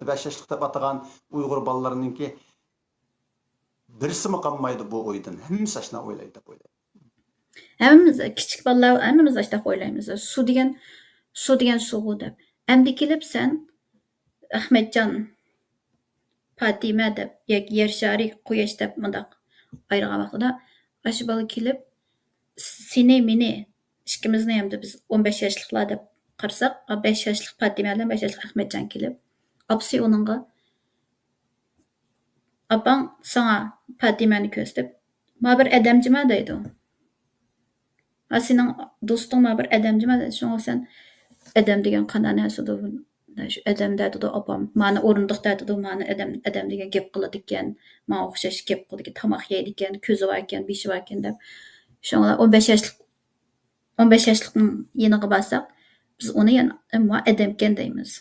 بەش ياشلىق دەپ ئاتىغان ئۇيغۇر بالىلىرىنىڭكى بىرسىمۇ قالمايدۇ بۇ ئويدىن. ھەممىسى ئاشۇنداق ئويلايدۇ دەپ ئويلايمەن. ھەممىمىز، كىچىك بالىلار، ھەممىمىز ئاشۇنداق ئويلايمىز. سۇ دېگەن، سۇ دېگەن سۇغۇ دەپ. ئەمدى كېلىپ سەن ئەخمەتجان، پاتىمە دەپ ياكى يەر شارى، قۇياش دەپ مۇنداق ئايرىغان ۋاقتىدا، ئاشۇ بالا كېلىپ، سېنى، مېنى، ئىككىمىزنى ھەمدە بىز ئون بەش ياشلىقلار دەپ قارىساق، بەش ياشلىق پاتىمە بىلەن بەش ياشلىق ئەخمەتجان كېلىپ، ئاپىسى ئۇنىڭغا، ئاپاڭ ساڭا پاتىمەنى كۆرسىتىپ، ما بىر ئەدەم جىما دەيدۇ. ھا، سېنىڭ دوستۇڭ ما بىر ئەدەم جىما دەيدۇ. شۇڭا سەن ئەدەم دېگەن قانداق نەرسىدۇ؟ شۇ ئەدەم دەتىدۇ ئاپام. مانا ئورۇندۇق دەتىدۇ، مانا ئەدەم، ئەدەم دېگەن گەپ قىلىدىكەن، ماڭا ئوخشاش گەپ قىلىدىكەن، تاماق يەيدىكەن، كۆزى باركەن، بېشى باركەن دەپ. شۇڭا ئون بەش ياشلىق، ئون بەش ياشلىقنىڭ يېنىغا بارساق، بىز ئۇنى يەنە، ما ئەدەمكەن دەيمىز.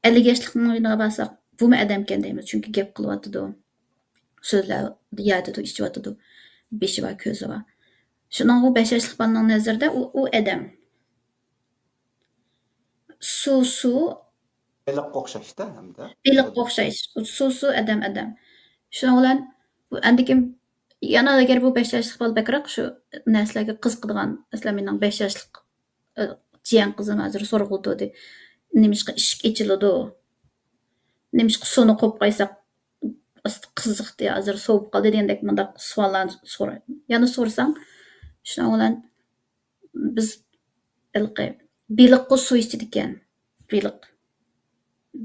ئەللىك ياشلىقنىڭ يېنىغا بارساق، بۇمۇ ئادەمكەن دەيمىز، چۈنكى گەپ قىلىۋاتىدۇ، سۆزلەۋاتىدۇ، يەۋاتىدۇ، ئىچىۋاتىدۇ، بېشى بار، كۆزى بار. شۇنىڭغا بەش ياشلىق بالىنىڭ نەزىرىدە ئۇ، ئۇ ئادەم. سۇ، سۇ. بېلىققا ئوخشاشتا ھەمدە. بېلىققا ئوخشاش. سۇ، سۇ، ئادەم، ئادەم. شۇنىڭ بىلەن بۇ ئەندىكىن يەنە ئەگەر بۇ بەش ياشلىق بالا بەكرەك شۇ نەرسىلەرگە قىزىقىدىغان، مەسىلەن، مېنىڭ بەش ياشلىق ئى، جىيەن قىزىم ھازىر سورىغىلى تۇردى. نېمىشقا ئىشىك ئېچىلىدۇ؟ نېمىشقا سۇنى قويۇپ قويساق، ئاستا قىزىقتى، ھازىر سوۋۇپ قالدى دېگەندەك مۇنداق سوئاللارنى سورايدۇ. يەنە سورىساڭ، شۇنىڭ بىلەن بىز ھېلىقى بېلىققۇ سۇ ئىچىدىكەن. بېلىق.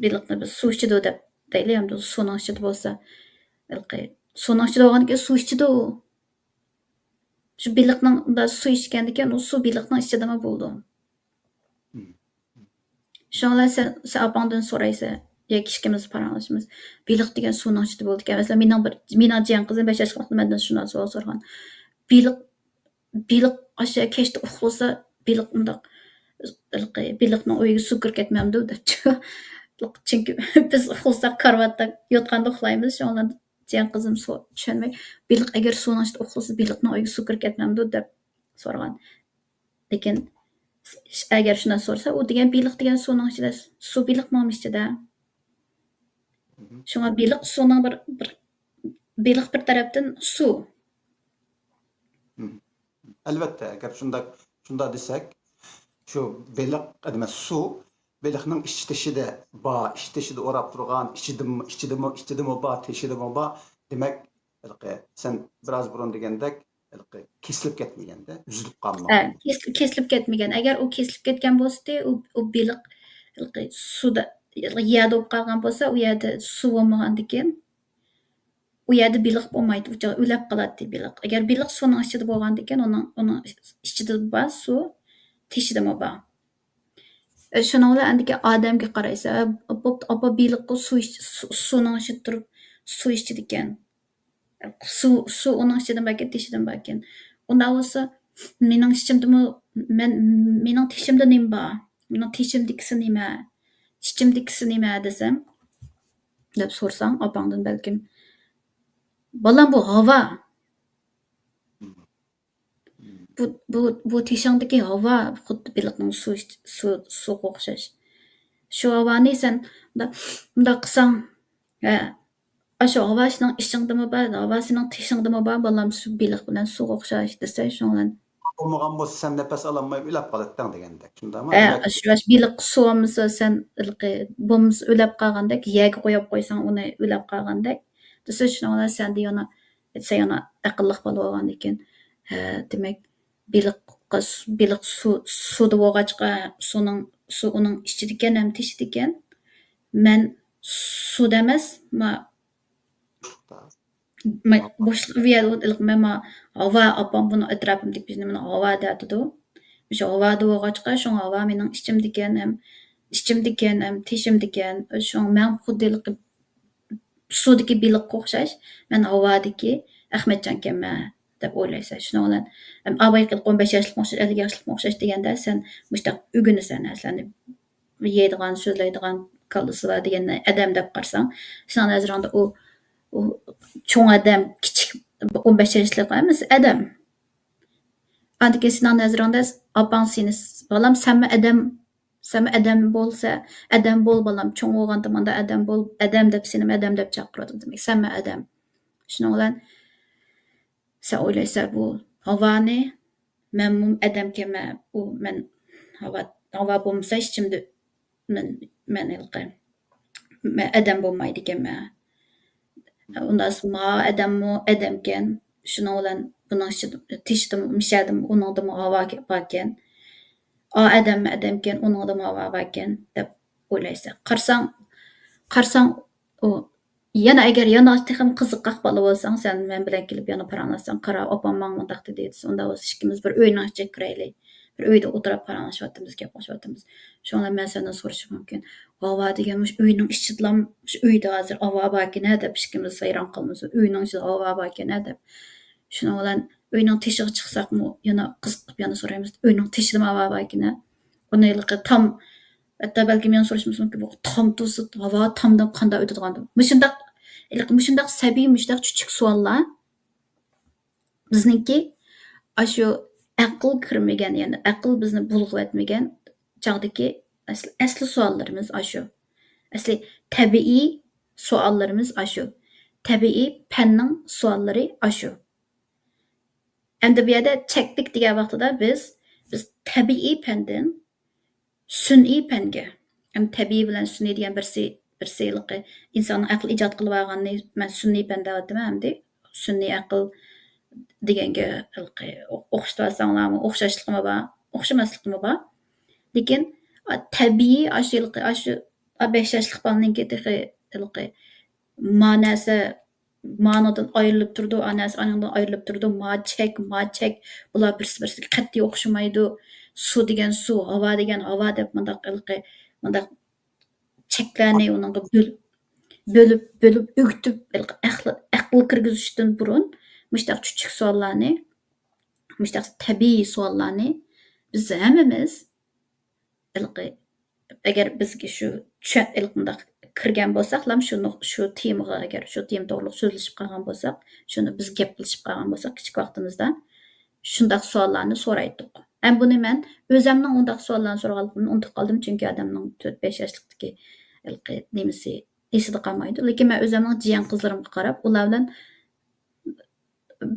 بېلىقنى بىز سۇ ئىچىدۇ دەپ دەيلى، ئەمدى سۇنىڭ ئىچىدە بولسا، ھېلىقى سۇنىڭ ئىچىدە بولغاندىكىن سۇ ئىچىدۇ. شۇ بېلىقنىڭ ئۇندا سۇ ئىچكەندىكىن، ئۇ سۇ بېلىقنىڭ ئىچىدىمۇ بولىدۇ. مم. شۇنىڭ بىلەن سەن، سەن ئاپاڭدىن سورايسەن، ياكى ئىككىمىز پاراڭلىشىمىز. بېلىق دېگەن سۇنىڭ ئىچىدە بولىدىكەن. مەسىلەن، مېنىڭ بىر، مېنىڭ جىيەن قىزىم بەش ياشلىق ۋاقتىدا مەندىن شۇنداق سوئال سورىغان. بېلىق، بېلىق ئاشۇ كەچتە ئۇخلىسا، بېلىق ئۇنداق، ھېلىقى، بېلىقنىڭ ئۆيىگە سۇ كىرىپ كەتمەمدۇ دەپتۇ. چۈنكى بىز ئۇخلىساق كارىۋاتتا يوتقاندا ئۇخلايمىز، شۇنىڭ بىلەن جىيەن قىزىم سو-، چۈشەنمەي، بېلىق ئەگەر سۇنىڭ ئىچىدە ئۇخلىسا، بېلىقنىڭ ئۆيىگە سۇ كىرىپ كەتمەمدۇ دەپ سورىغان. لېكىن ئەگەر شۇنداق سورىسا، ئۇ دېگەن بېلىق دېگەن سۇنىڭ ئىچىدە، سۇ بېلىقنىڭمۇ ئىچىدە. مم. شۇڭا بېلىق سۇنىڭ بىر، بىر، بېلىق بىر تەرەپتىن سۇ. مم. ئەلۋەتتە، ئەگەر شۇنداق، شۇنداق دېسەك، شۇ بېلىق، دېمەك، سۇ بېلىقنىڭ ئىچ تېشىدا بار، ئىچ تېشىدا ئوراپ تۇرغان، ئىچىدىمۇ، ئىچىدىمۇ، ئىچىدىمۇ بار، تېشىدىمۇ بار. دېمەك، ھېلىقى سەن بىراز بۇرۇن دېگەندەك، ھېلىقى كېسىلىپ كەتمىگەندە، ئۈزۈلۈپ قالمىغان. ھە، كېسىلىپ، كېسىلىپ كەتمىگەن. ئەگەر ئۇ كېسىلىپ كەتكەن بولسىدى، ئۇ، ئۇ بېلىق ھېلىقى سۇدا، ھېلىقى يەردە بولۇپ قالغان بولسا، ئۇ يەردە سۇ بولمىغاندىكىن، ئۇ يەردە بېلىق بولمايتتى، ئۇ چاغدا ئۆلۈپ قالاتتى بېلىق. ئەگەر بېلىق سۇنىڭ ئىچىدە بولغاندىكىن، ئۇنىڭ، ئۇنىڭ ئىچىدە بار سۇ، تېشىدىمۇ بار. ئە، شۇنىڭ بىلەن ئەندىكى ئادەمگە قارايسەن، ئە، بوپتۇ، ئاپا بېلىققۇ سۇ ئىچ-، سۇ، سۇنىڭ ئىچىدە تۇرۇپ سۇ ئىچىدىكەن. سۇ، سۇ ئۇنىڭ ئىچىدىن باركەن، تېشىدىن باركەن. ئۇنداق بولسا، مېنىڭ ئىچىمدىمۇ، مەن، مېنىڭ تېشىمدا نېمە بار؟ مېنىڭ تېشىمدىكىسى نېمە؟ ئىچىمدىكىسى نېمە دېسەم، دەپ سورىساڭ، ئاپاڭدىن بەلكىم، بالام، بۇ ھاۋا. بۇ، بۇ، بۇ تېشىڭدىكى ھاۋا خۇددى بېلىقنىڭ سۇ ئىچ-، سۇ، سۇغا ئوخشاش. شۇ ھاۋانى سەن مۇنداق، مۇنداق قىلساڭ، ھە، ئاشۇ ھاۋا سېنىڭ ئىچىڭدىمۇ بار، ھاۋا سېنىڭ تېشىڭدىمۇ بار، بالام، سۇ بېلىق بىلەن سۇغا ئوخشاش دېسە، شۇنىڭ بىلەن بولمىغان بولسا، سەن نەپەس ئالالماي ئۆلۈپ قالاتتىڭ دېگەندەك، شۇنداقمۇ؟ ھە، دېمەك، ئاشۇ بېلىق سۇ بولمىسا، سەن ھېلىقى، بولمىسا ئۆلۈپ قالغاندەك، يەرگە قويۇپ قويساڭ ئۇنى ئۆلۈپ قالغاندەك دېسە، شۇنىڭ بىلەن سەندە يەنە، سەن يەنە ئەقىللىق بالا بولغاندىكىن، ھە، دېمەك، بېلىققا سۇ، بېلىق سۇ، سۇدا بولغاچقا، سۇنىڭ، سۇ ئۇنىڭ ئىچىدىكەن ھەم تېشىدىكەن. مەن سۇدا ئەمەس، ما-، ما-، بوشلۇق، ئۇ يەردە ئوت ئېلىق، مەن ما-، ھاۋا، ئاپام بۇنى ئەتراپىمدىكى بىزنى مانا ھاۋا دەۋاتىدۇ. مۇشۇ ھاۋادا بولغاچقا، شۇڭا ھاۋا مېنىڭ ئىچىمدىكەن ھەم، ئىچىمدىكەن ھەم تېشىمدىكەن. شۇڭا مەن خۇددى ھېلىقى سۇدىكى بېلىققا ئوخشاش، مەن ھاۋادىكى ئەخمەتجانكەنمەن دەپ ئويلايسەن. شۇنىڭ بىلەن، ئەم، ئاۋاي قىلىپ ئون بەش ياشلىقمۇ ئوخشاش، ئەللىك ياشلىقمۇ ئوخشاش دېگەندە، سەن مۇشۇنداق ئۆگىنىسەن نەرسىلەرنى. يەيدىغان، سۆزلەيدىغان كاللىسى بار دېگەننى ئادەم دەپ قارىساڭ، سېنىڭ نەزىرىڭدە ئۇ، ئۇ چوڭ ئادەم، كىچىك، ئون بەش ياشلىق ئەمەس، ئادەم. ئاندىن كېيىن سېنىڭ نەزىرىڭدە ئاپاڭ سېنى، بالام، سەنمۇ ئادەم، سەنمۇ ئادەم بولسا، ئادەم بول، بالام، چوڭ بولغاندا مانا ئادەم بول، ئادەم دەپ، سېنىمۇ ئادەم دەپ چاقىرىدۇ، دېمەك، سەنمۇ ئادەم. شۇنىڭ بىلەن سەن ئويلايسەن، بۇ ھاۋانى، مەنمۇ ئادەمكەنمەن، ئۇ مەن ھاۋا، ھاۋا بولمىسا ئىچىمدە مەن، مەن ھېلىقى مەن ئادەم بولمايدىكەنمەن. ئۇنداق ما ئادەممۇ ئادەمكەن. شۇنىڭ بىلەن بۇنىڭ ئىچىدە، تېشىدىمۇ، مىشەدىمۇ، ئۇنىڭدىمۇ ھاۋا باركەن. ئا ئادەممۇ ئادەمكەن، ئۇنىڭدىمۇ ھاۋا باركەن دەپ ئويلايسەن. قارىساڭ، قارىساڭ، ئۇ يەنە ئەگەر يەنە تېخىمۇ قىزىققاق بالا بولساڭ، سەن مەن بىلەن كېلىپ يەنە پاراڭلاشساڭ، قارا، ئاپام ماڭا مۇنداق دېدى دېسە، ئۇنداق بولسا ئىككىمىز بىر ئۆينىڭ ئىچىگە كىرەيلى. بىر ئۆيدە ئولتۇرۇپ پاراڭلىشىۋاتىمىز، گەپ قىلىشىۋاتىمىز. شۇڭا مەن سەندىن سورىشىم مۇمكىن. ھاۋا دېگەن مۇشۇ ئۆينىڭ ئىچىدىلا، مۇشۇ ئۆيدە ھازىر ھاۋا باركەن-ھە دەپ ئىككىمىز ھەيران قالىمىز. ئۆينىڭ ئىچىدە ھاۋا باركەن-ھە دەپ. شۇنىڭ بىلەن ئۆينىڭ تېشىغا چىقساقمۇ يەنە قىزىقىپ يەنە سورايمىز. ئۆينىڭ تېشىدىمۇ ھاۋا باركەن-ھە. ئۇنى ھېلىقى تام، ھەتتا بەلكىم يەنە سورىشىمىز مۇمكىن، بۇ تام تۇزى ھاۋا تامدىن قانداق ئۆتىدىغاندۇ؟ مۇشۇنداق، ھېلىقى مۇشۇنداق سەبىي، مۇشۇنداق چۈچۈك سوئاللار بىزنىڭكى ئاشۇ ئەقىل كىرمىگەن، يەنى ئەقىل بىزنى بۇلغىۋەتمىگەن چاغدىكى ئەسلى، ئەسلى سوئاللىرىمىز ئاشۇ. ئەسلى تەبىئىي سوئاللىرىمىز ئاشۇ. تەبىئىي پەننىڭ سوئاللىرى ئاشۇ. ئەمدى بۇ يەردە چەكلىك دېگەن ۋاقتىدا بىز، بىز تەبىئىي پەندىن سۈنئىي پەنگە، ھەم تەبىئىي بىلەن سۈنئىي دېگەن بىرسى، بىرسى ھېلىقى ئىنساننىڭ ئەقلى ئىجاد قىلىۋالغاننى مەن سۈنئىي پەن دەۋاتىمەن ئەمدى. سۈنئىي ئەقىل دېگەنگە ھېلىقى ئو-، ئوخشىتىۋالساڭلارمۇ، ئوخشاشلىقىمۇ بار، ئوخشىماسلىقىمۇ بار. لېكىن، ئا، تەبىئىي ئاشۇ ھېلىقى، ئاشۇ، ئا، بەش ياشلىق بالىنىڭكى تېخى ھېلىقى ما نەرسە مانىڭدىن ئايرىلىپ تۇرىدۇ، ئا نەرسە ئانىڭدىن ئايرىلىپ تۇرىدۇ، ما چەك، ما چەك، بۇلار بىرسى-بىرسىگە قەتئىي ئوخشىمايدۇ. سۇ دېگەن سۇ، ھاۋا دېگەن ھاۋا دەپ مۇنداق ھېلىقى، مۇنداق چەكلەرنى ئۇنىڭغا بۆل-، بۆلۈپ، بۆلۈپ ئۆگىتىپ، ھېلىقى ئەقلى، ئەقىل كىرگۈزۈشتىن بۇرۇن مۇشۇنداق چۈچۈك سوئاللارنى، مۇشۇنداق تەبىئىي سوئاللارنى بىز ھەممىمىز ھېلىقى، ئەگەر بىزگە شۇ چۈشەن-، ھېلىقى مۇنداق كىرگەن بولساقلا، شۇ نۇق-، شۇ تېمىغا، ئەگەر شۇ تېما توغرۇلۇق سۆزلىشىپ قالغان بولساق، شۇنى بىز گەپلىشىپ قالغان بولساق، كىچىك ۋاقتىمىزدا شۇنداق سوئاللارنى سورايتتۇق. ھەم بۇنى مەن ئۆزەمنىڭ ئۇنداق سوئاللارنى سورىغانلىقىمنى ئۇنتۇپ قالدىم، چۈنكى ئادەمنىڭ تۆت، بەش ياشلىقتىكى ھېلىقى نېمىسى ئېسىدە قالمايدۇ. لېكىن مەن ئۆزەمنىڭ جىيەن قىزلىرىمغا قاراپ، ئۇلار بىلەن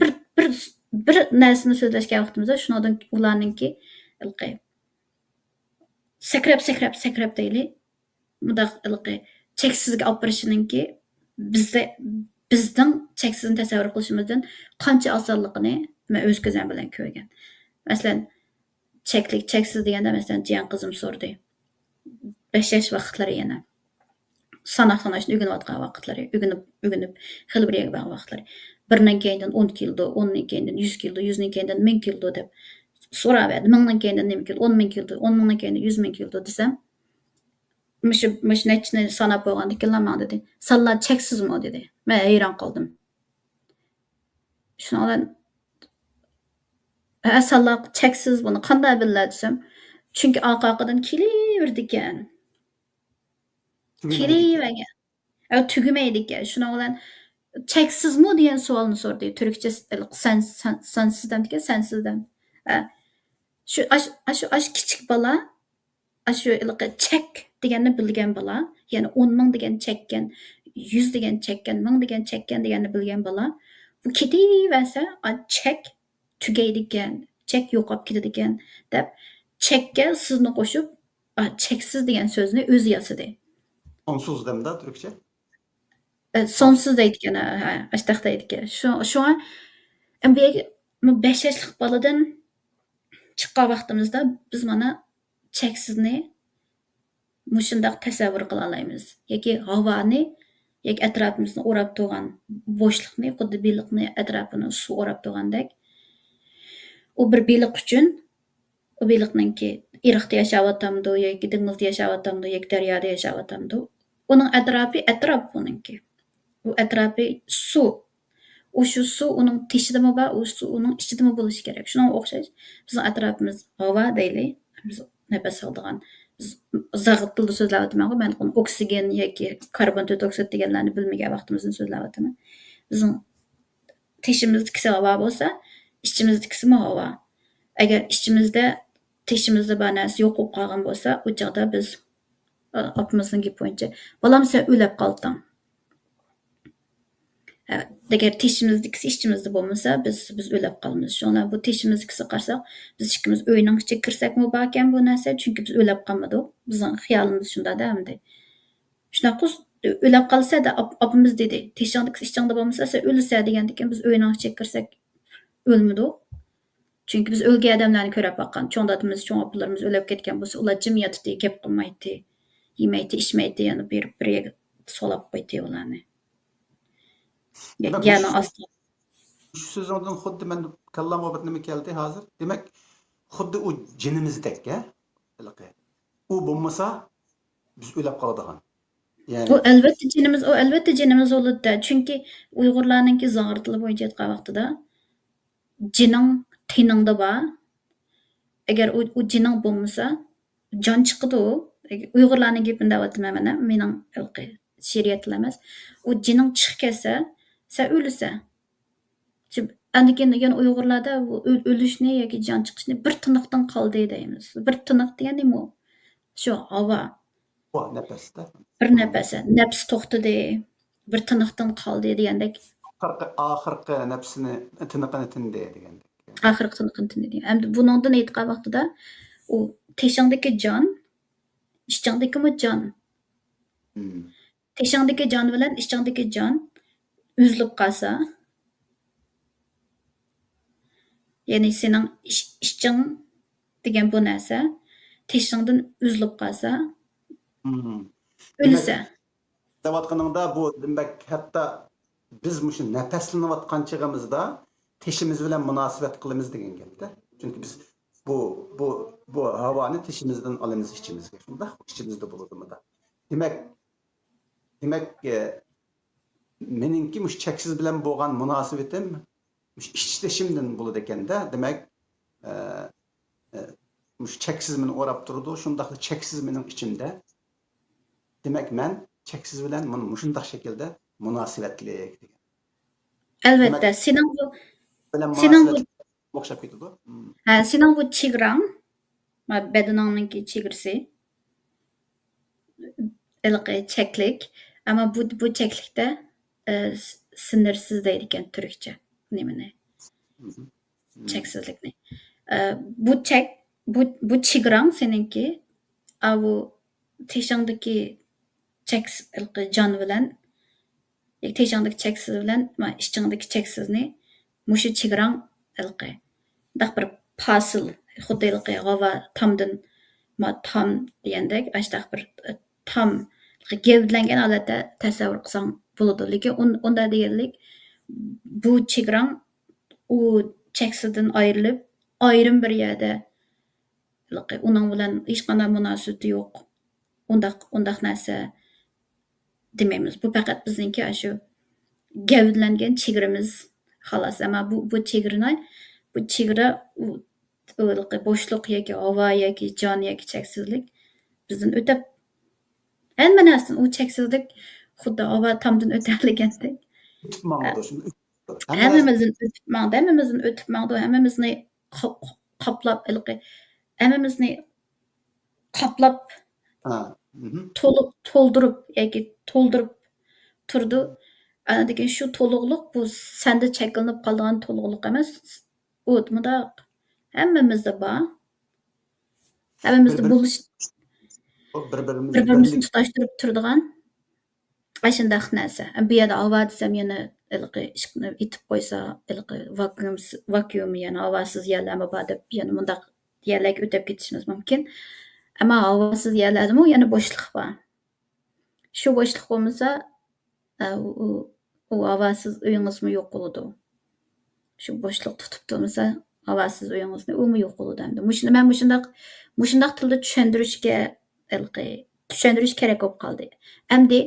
بىر، بىر، بىر نەرسىنى سۆزلەشكەن ۋاقتىمىزدا، شۇنىڭدىن ئۇلارنىڭكى ھېلىقى سەكرەپ، سەكرەپ، سەكرەپ دەيلى، مۇنداق ھېلىقى چەكسىزگە ئاپىرىشىنىڭكى بىزدە، بىزنىڭ چەكسىزنى تەسەۋۋۇر قىلىشىمىزدىن قانچە ئاسانلىقىنى مەن ئۆز كۆزۈم بىلەن كۆرگەن. مەسىلەن، چەكلىك، چەكسىز دېگەندە، مەسىلەن، جىيەن قىزىم سورىدى. بەش ياش ۋاقىتلىرى يەنە. ساناق ساناشنى ئۆگىنىۋاتقان ۋاقىتلىرى، ئۆگىنىپ، ئۆگىنىپ، خېلى بىر يەرگە بارغان ۋاقىتلىرى. بىرنىڭ كەينىدىن ئون كېلىدۇ، ئوننىڭ كەينىدىن يۈز كېلىدۇ، يۈزنىڭ كەينىدىن مىڭ كېلىدۇ دەپ سوراۋەردى. مىڭنىڭ كەينىدىن نېمە كېلىدۇ، ئون مىڭ كېلىدۇ، ئون مىڭنىڭ كەينىدىن يۈز مىڭ كېلىدۇ دېسەم، مۇشۇ، مۇشۇ نەچچىنى ساناپ بولغاندىن كېيىنلا ماڭا دېدى، سانلار چەكسىزمۇ دېدى. مەن ھەيران قالدىم. شۇنىڭ بىلەن، ھە، سانلار چەكسىز، بۇنى قانداق بىلدىلە دېسەم، چۈنكى ئارقا-ئارقىدىن كېلىۋېرىدىكەن. تۈگىمەيدىكەن. كېلىۋەرگەن. ئەو، تۈگىمەيدىكەن. شۇنىڭ بىلەن چەكسىزمۇ دېگەن سوئالنى سورىدى. تۈركچە س-، سەن-، سەن-، سانسىز دەمدىكەن، سەنسىز دەم. ھە. شۇ، ئاش-، ئاشۇ، ئاشۇ كىچىك بالا، ئاشۇ ھېلىقى چەك دېگەننى بىلگەن بالا، يەنى ئون مىڭ دېگەن چەككەن، يۈز دېگەن چەككەن، مىڭ دېگەن چەككەن دېگەننى بىلگەن بالا، بۇ كېتىۋەرسە، ئا، چەك تۈگەيدىكەن، چەك يوقاپ كېتىدىكەن دەپ، چەككە سىزنى قوشۇپ، ئا، چەكسىز دېگەن سۆزنى ئۆزى ياسىدى. سونسۇز دەمدۇ تۈركچە؟ ئە، سونسۇز دەيدىكەن، ھە، ھە، ئاشتاق دەيدىكەن. شۇ، شۇڭا، ئەم، بۇ يەرگە، بۇ بەش ياشلىق بالىدىن چىققان ۋاقتىمىزدا بىز مانا چەكسىزنى مۇشۇنداق تەسەۋۋۇر قىلالايمىز. ياكى ھاۋانى، ياكى ئەتراپىمىزنى ئوراپ تۇرغان بوشلۇقنى، خۇددى بېلىقنى ئەتراپىنى سۇ ئوراپ تۇرغاندەك. ئۇ بىر بېلىق ئۈچۈن، ئۇ بېلىقنىڭكى ئېرىقتا ياشاۋاتامدۇ، ياكى دېڭىزدا ياشاۋاتامدۇ، ياكى دەريادا ياشاۋاتامدۇ، ئۇنىڭ ئەتراپى ئەتراپ ئۇنىڭكى. ئۇ ئەتراپى سۇ. ئۇ شۇ سۇ ئۇنىڭ تېشىدىمۇ بار، ئۇ سۇ ئۇنىڭ ئىچىدىمۇ بولۇشى كېرەك. شۇنىڭغا ئوخشاش، بىزنىڭ ئەتراپىمىز ھاۋا دەيلى، بىز نەپەس ئالىدىغان، بىز زاغىت تىلدا سۆزلەۋاتىمەنغۇ، مەن ئۇنى ئوكسىگېن ياكى كاربون تۆت ئوكسىد دېگەنلەرنى بىلمىگەن ۋاقتىمىزدىن سۆزلەۋاتىمەن. بىزنىڭ تېشىمىزدىكىسى ھاۋا بولسا، ئىچىمىزدىكىسىمۇ ھاۋا. ئەگەر ئىچىمىزدە، تېشىمىزدا بار نەرسە يوق بولۇپ قالغان بولسا، ئۇ چاغدا بىز، ئاپىمىزنىڭ گېپى بويىچە، «بالام، سەن ئۆلۈپ قالدىڭ.» ئەگەر تېشىمىزدىكىسى ئىچىمىزدە بولمىسا، بىز، بىز ئۆلۈپ قالىمىز. شۇڭا بۇ تېشىمىزدىكىسى قارىساق، بىز ئىككىمىز ئۆينىڭ ئىچىگە كىرسەكمۇ باركەن بۇ نەرسە، چۈنكى بىز ئۆلۈپ قالمىدۇق. بىزنىڭ خىيالىمىز شۇنداق-دە ئەمدى. شۇنداققۇ، ئۆلۈپ قالسا، دە، ئاپ-، ئاپىمىز دېدى، تېشىڭدىكى ئىچىڭدە بولمىسا، سەن ئۆلىسەن دېگەندىكىن، بىز ئۆينىڭ ئىچىگە كىرسەك ئۆلمىدۇق. چۈنكى بىز ئۆلگەن ئادەملەرنى كۆرۈپ باققان. چوڭ دادىمىز، چوڭ ئاپىلىرىمىز ئۆلۈپ كەتكەن بولسا، ئۇلار جىم ياتىتتى، گەپ قىلمايتتى، يېمەيتتى، ئىچمەيتتى، يەنە بېرىپ بىر يەرگە سولاپ قويدى ئۇلارنى. دېمەك، يەنە مۇشۇ، ئاستى. مۇشۇ سۆزۈڭدىن خۇددى مەن كاللامغا بىر نېمە كەلدى ھازىر. دېمەك، خۇددى ئۇ جېنىمىزدەك، ھە؟ ھېلىقى. ئۇ بولمىسا، بىز ئۆلۈپ قالىدىغان. يەنى ئۇ ئەلۋەتتە جېنىمىز، ئۇ ئەلۋەتتە جېنىمىز بولىدۇ-دە. چۈنكى ئۇيغۇرلارنىڭكى زاغرا تىلى بويىچە ئېيتقان ۋاقتىدا، جېنىڭ تېنىڭدا بار. ئەگەر ئۇ، ئۇ جېنىڭ بولمىسا، جان چىقىدۇ. ئۇيغۇرلارنىڭ گېپىنى دەۋاتىمەن مانا، مېنىڭ ھېلىقى شېئىرىيەتتىن ئەمەس. ئۇ جېنىڭ چىقىپ كەتسە، سەن ئۆلىسەن. شۇ، ئاندىن كېيىن يەنە ئۇيغۇرلاردا بۇ ئۆل-، ئۆلۈشنى ياكى جان چىقىشنى بىر تىنىقتىن قالدى دەيمىز. بىر تىنىق دېگەن نېمە ئۇ؟ شۇ ھاۋا. بۇ نەپەستە. بىر نەپەس، نەپىسى توختىدى، بىر تىنىقتىن قالدى دېگەندەك. ئاخىرقى، ئاخىرقى نەپىسىنى، تىنىقىنى تىندى دېگەندەك. ئاخىرقى تىنىقىنى تىندى دېگەن. ئەمدى بۇنىڭدىن ئېيتقان ۋاقتىدا، ئۇ تېشىڭدىكى جان، ئىچىڭدىكىمۇ جان. مم. تېشىڭدىكى جان بىلەن ئىچىڭدىكى جان ئۈزۈلۈپ قالسا، يەنى سېنىڭ ئىچ-، ئىچىڭ دېگەن بۇ نەرسە تېشىڭدىن ئۈزۈلۈپ قالسا، مم. ئۆلىسە. دەۋاتقىنىڭدا بۇ، دېمەك، ھەتتا بىز مۇشۇ نەپەسلىنىۋاتقان چېغىمىزدا تېشىمىز بىلەن مۇناسىۋەت قىلىمىز دېگەن گەپتە. چۈنكى بىز بۇ، بۇ، بۇ ھاۋانى تېشىمىزدىن ئالىمىز ئىچىمىزگە. شۇنداق ئىچىمىزدە بولىدۇ مۇنداق. دېمەك، دېمەك، ئە، مېنىڭكى مۇشۇ چەكسىز بىلەن بولغان مۇناسىۋىتىم، مۇشۇ ئىچ تېشىمدىن بولىدىكەن-دە. دېمەك، ئە، ئە، مۇشۇ چەكسىز مېنى ئوراپ تۇرىدۇ، شۇنداقلا چەكسىز مېنىڭ ئىچىمدە. دېمەك، مەن چەكسىز بىلەن مۇن-، مۇشۇنداق شەكىلدە مۇناسىۋەتلىك دېگەن. ئەلۋەتتە، دېمەك، سېنىڭ بۇ، بىلەن سېنىڭ بۇ مۇناسىۋەتلىك ئوخشاپ كېتىدۇ. مم. ھە، سېنىڭ بۇ چېگراڭ، ما، بەدىنىڭنىڭكى چېگرىسى، ھېلىقى چەكلىك. ئەمما بۇ، بۇ چەكلىكتە، ئە، س-، سىنىرسىز دەيدىكەن تۈركچە نېمىنى؟ مم. چەكسىزلىكنى. ئە، بۇ چەك، بۇ، بۇ چېگراڭ سېنىڭكى، ئاۋۇ تېشىڭدىكى چەكس-، ھېلىقى جان بىلەن، تېشىڭدىكى چەكسىز بىلەن، ما، ئىچىڭدىكى چەكسىزنى، مۇشۇ چېگراڭ ھېلىقى، مۇنداق بىر پاسىل، خۇددى ھېلىقى ھاۋا تامدىن، ما، تام دېگەندەك، ئاشۇنداق بىر، ئە، تام، گەۋدىلەنگەن ھالەتتە تەسەۋۋۇر قىلساڭ بولىدۇ. لېكىن ئۇن-، ئۇنداق دېگەنلىك، بۇ چېگراڭ ئۇ چەكسىزدىن ئايرىلىپ، ئايرىم بىر يەردە، ئۇنىڭ بىلەن ھېچقانداق مۇناسىۋىتى يوق. ئۇنداق، ئۇنداق نەرسە دېمەيمىز. بۇ پەقەت بىزنىڭكى ئاشۇ گەۋدىلەنگەن چېگرىمىز، خالاس. ئەمما بۇ، بۇ چېگرىنى، بۇ چېگرا، ئۇ، ئۇ بوشلۇق ياكى ھاۋا ياكى جان ياكى چەكسىزلىك بىزدىن ئۆتۈپ، ھەممە نەرسىدىن ئۇ چەكسىزلىك خۇددى ھاۋا تامدىن ئۆتەلىگەندەك. ئۆتۈپ ماڭىدۇ، شۇنداق. ھەممە ھەممىمىزدىن ئۆتۈپ ماڭدى، ھەممىمىزنى قا-، قاپلاپ، ھېلىقى، ھەممىمىزنى قاپلاپ، ھا، مھم. تولۇق، تولدۇرۇپ ياكى تولدۇرۇپ تۇرىدۇ. ئاندىن كېيىن شۇ تولۇقلۇق، بۇ سەندە شەكىللىنىپ قالىدىغان تولۇقلۇق ئەمەس. ئۇ مۇنداق ھەممىمىزدە بار. ھەممىمىزدە بىر-بىر-، بولۇش، بىر-بىرىمىزنى بىر-بىرىمىزنى بىرلىك-، تۇتاشتۇرۇپ تۇرىدىغان. ئاشۇنداق نەرسە. بۇ يەردە ھاۋا دېسەم، يەنە ھېلىقى ئىشىكنى ئېتىپ قويسا، ھېلىقى ۋاكۇئۇم، ۋاكۇئۇم، يەنى ھاۋاسىز يەرلەرمۇ بار دەپ، يەنە مۇنداق يەرلەرگە ئۆتۈپ كېتىشىمىز مۇمكىن. ئەمما ھاۋاسىز يەرلەردىمۇ يەنە بوشلۇق بار. شۇ بوشلۇق بولمىسا، ئە، ئۇ، ئۇ، ئۇ ھاۋاسىز ئۆيىڭىزمۇ يوق بولىدۇ. شۇ بوشلۇق تۇتۇپ تۇرمىسا، ھاۋاسىز ئۆيىڭىزنى، ئۇمۇ يوق بولىدۇ ئەمدى. مۇشۇنى مەن مۇشۇنداق، مۇشۇنداق تىلدا چۈشەندۈرۈشكە، ھېلىقى، چۈشەندۈرۈش كېرەك بولۇپ قالدى. ئەمدى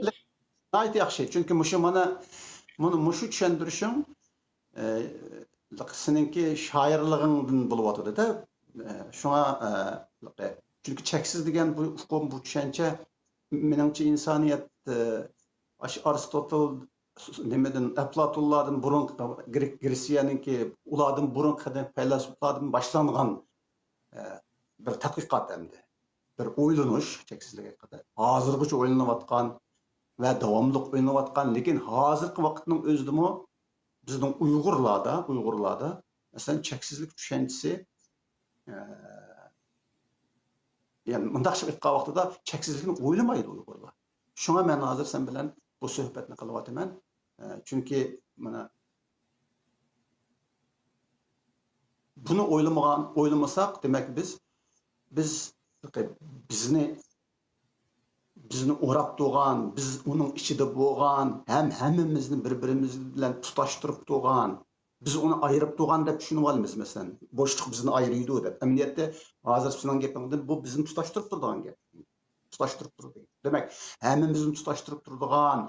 ناھايىتى ياخشى. چۈنكى مۇشۇ مانا، مانا مۇشۇ چۈشەندۈرۈشۈڭ، ئە، سېنىڭكى شائىرلىقىڭدىن بولۇۋاتىدۇ-دە. ئە، شۇڭا، ئە، چۈنكى چەكسىز دېگەن بۇ ئۇقۇم، بۇ چۈشەنچە، مېنىڭچە، ئىنسانىيەت، ئە، ئاشۇ ئارستوتل، نېمىدىن، ئەپلاتونلاردىن بۇرۇن، گرېك، گرېتسىيەنىڭكى، ئۇلاردىن بۇرۇنقى قەدىم پەيلاسوپلاردىن باشلانغان، ئە، بىر تەتقىقات ئەمدى. بىر ئويلىنىش، چەكسىزلىك ھەققىدە ھازىرغىچە ئويلىنىۋاتقان ۋە داۋاملىق ئويلىنىۋاتقان، لېكىن ھازىرقى ۋاقىتنىڭ ئۆزىدىمۇ بىزنىڭ ئۇيغۇرلاردا، ئۇيغۇرلاردا، مەسىلەن، چەكسىزلىك چۈشەنچىسى، ئە، يەنى مۇنداقچە ئېيتقان ۋاقتىدا چەكسىزلىكنى ئويلىمايدۇ ئۇيغۇرلار. شۇڭا مەن ھازىر سەن بىلەن بۇ سۆھبەتنى قىلىۋاتىمەن. ئە، چۈنكى مانا بۇنى ئويلىمىغان، ئويلىمىساق، دېمەك، بىز، بىز، بىزنى، بىزنى ئوراپ تۇرغان، بىز ئۇنىڭ ئىچىدە بولغان، ھەم ھەممىمىزنى بىر-بىرىمىز بىلەن تۇتاشتۇرۇپ تۇرغان، بىز ئۇنى ئايرىپ تۇرغان دەپ چۈشىنىۋالىمىز، مەسىلەن، بوشلۇق بىزنى ئايرىيدۇ دەپ. ئەمەلىيەتتە، ھازىر سېنىڭ گېپىڭدىن بۇ بىزنى تۇتاشتۇرۇپ تۇرىدىغان گەپ. تۇتاشتۇرۇپ تۇرىدۇ. دېمەك، ھەممىمىزنى تۇتاشتۇرۇپ تۇرىدىغان،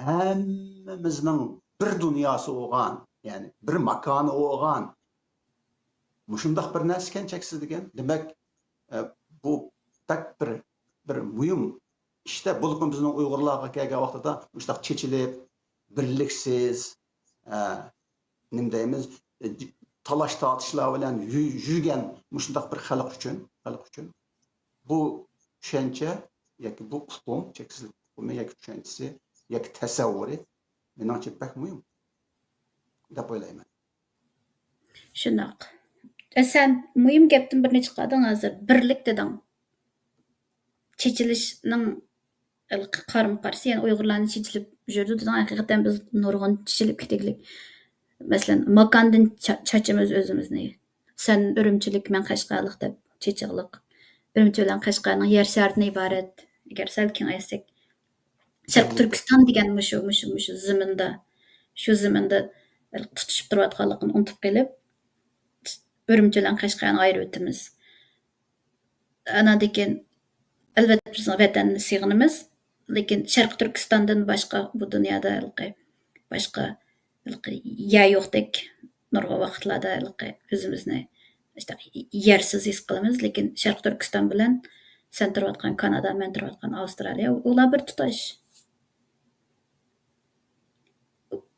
ھەممىمىزنىڭ بىر دۇنياسى بولغان، يەنى بىر ماكانى بولغان، مۇشۇنداق بىر نەرسىكەن چەكسىز دېگەن. دېمەك، ئە، بۇ بەك بىر، بىر مۇھىم ئىشتا، بولۇپمۇ بىزنىڭ ئۇيغۇرلارغا كەلگەن ۋاقتىدا مۇشۇنداق چېچىلىپ، بىرلىكسىز، ئە، نېمە دەيمىز، تالاش تارتىشلار بىلەن يۈ-، يۈرگەن مۇشۇنداق بىر خەلق ئۈچۈن، خەلق ئۈچۈن بۇ چۈشەنچە ياكى بۇ ئۇقۇم، چەكسىزلىك ئۇقۇمى ياكى چۈشەنچىسى ياكى تەسەۋۋۇرى مېنىڭچە بەك مۇھىم دەپ ئويلايمەن. شۇنداق. ئە، سەن مۇھىم گەپتىن بىرنى چىقاردىڭ ھازىر. بىرلىك دېدىڭ. چېچىلىشنىڭ قارىمۇ قارىسى، يەنى ئۇيغۇرلارنى چېچىلىپ يۈرىدۇ دېدىڭ. ھەقىقەتەن بىز نۇرغۇن چېچىلىپ كېتىگلىك. مەسىلەن، ماكاندىن چا-، چاچىمىز ئۆزىمىزنى. سەن ئۈرۈمچىلىك، مەن قەشقەرلىق دەپ چېچىقلىق. ئۈرۈمچى بىلەن قەشقەرنىڭ يەر شارىدىن ئىبارەت. ئەگەر سەل كېڭەيتسەك، شەرقىي تۈركىستان دېگەن مۇشۇ، مۇشۇ، مۇشۇ زېمىندا، شۇ زېمىندا تۇتىشىپ تۇرۇۋاتقانلىقىنى ئۇنتۇپ قېلىپ، ئۈرۈمچى بىلەن قەشقەرنى ئايرىۋېتىمىز. ئاناندىن كېيىن، ئەلۋەتتە، بىزنىڭ ۋەتەننى سېغىنىمىز، لېكىن شەرقىي تۈركىستاندىن باشقا بۇ دۇنيادا ھېلىقى باشقا ھېلىقى يەر يوقتەك نۇرغۇن ۋاقىتلاردا ھېلىقى ئۆزىمىزنى ئىشتە يەرسىز ھېس قىلىمىز، لېكىن شەرقىي تۈركىستان بىلەن سەن تۇرۇۋاتقان كانادا، مەن تۇرۇۋاتقان ئاۋسترالىيە، ئۇلار بىر تۇتاش.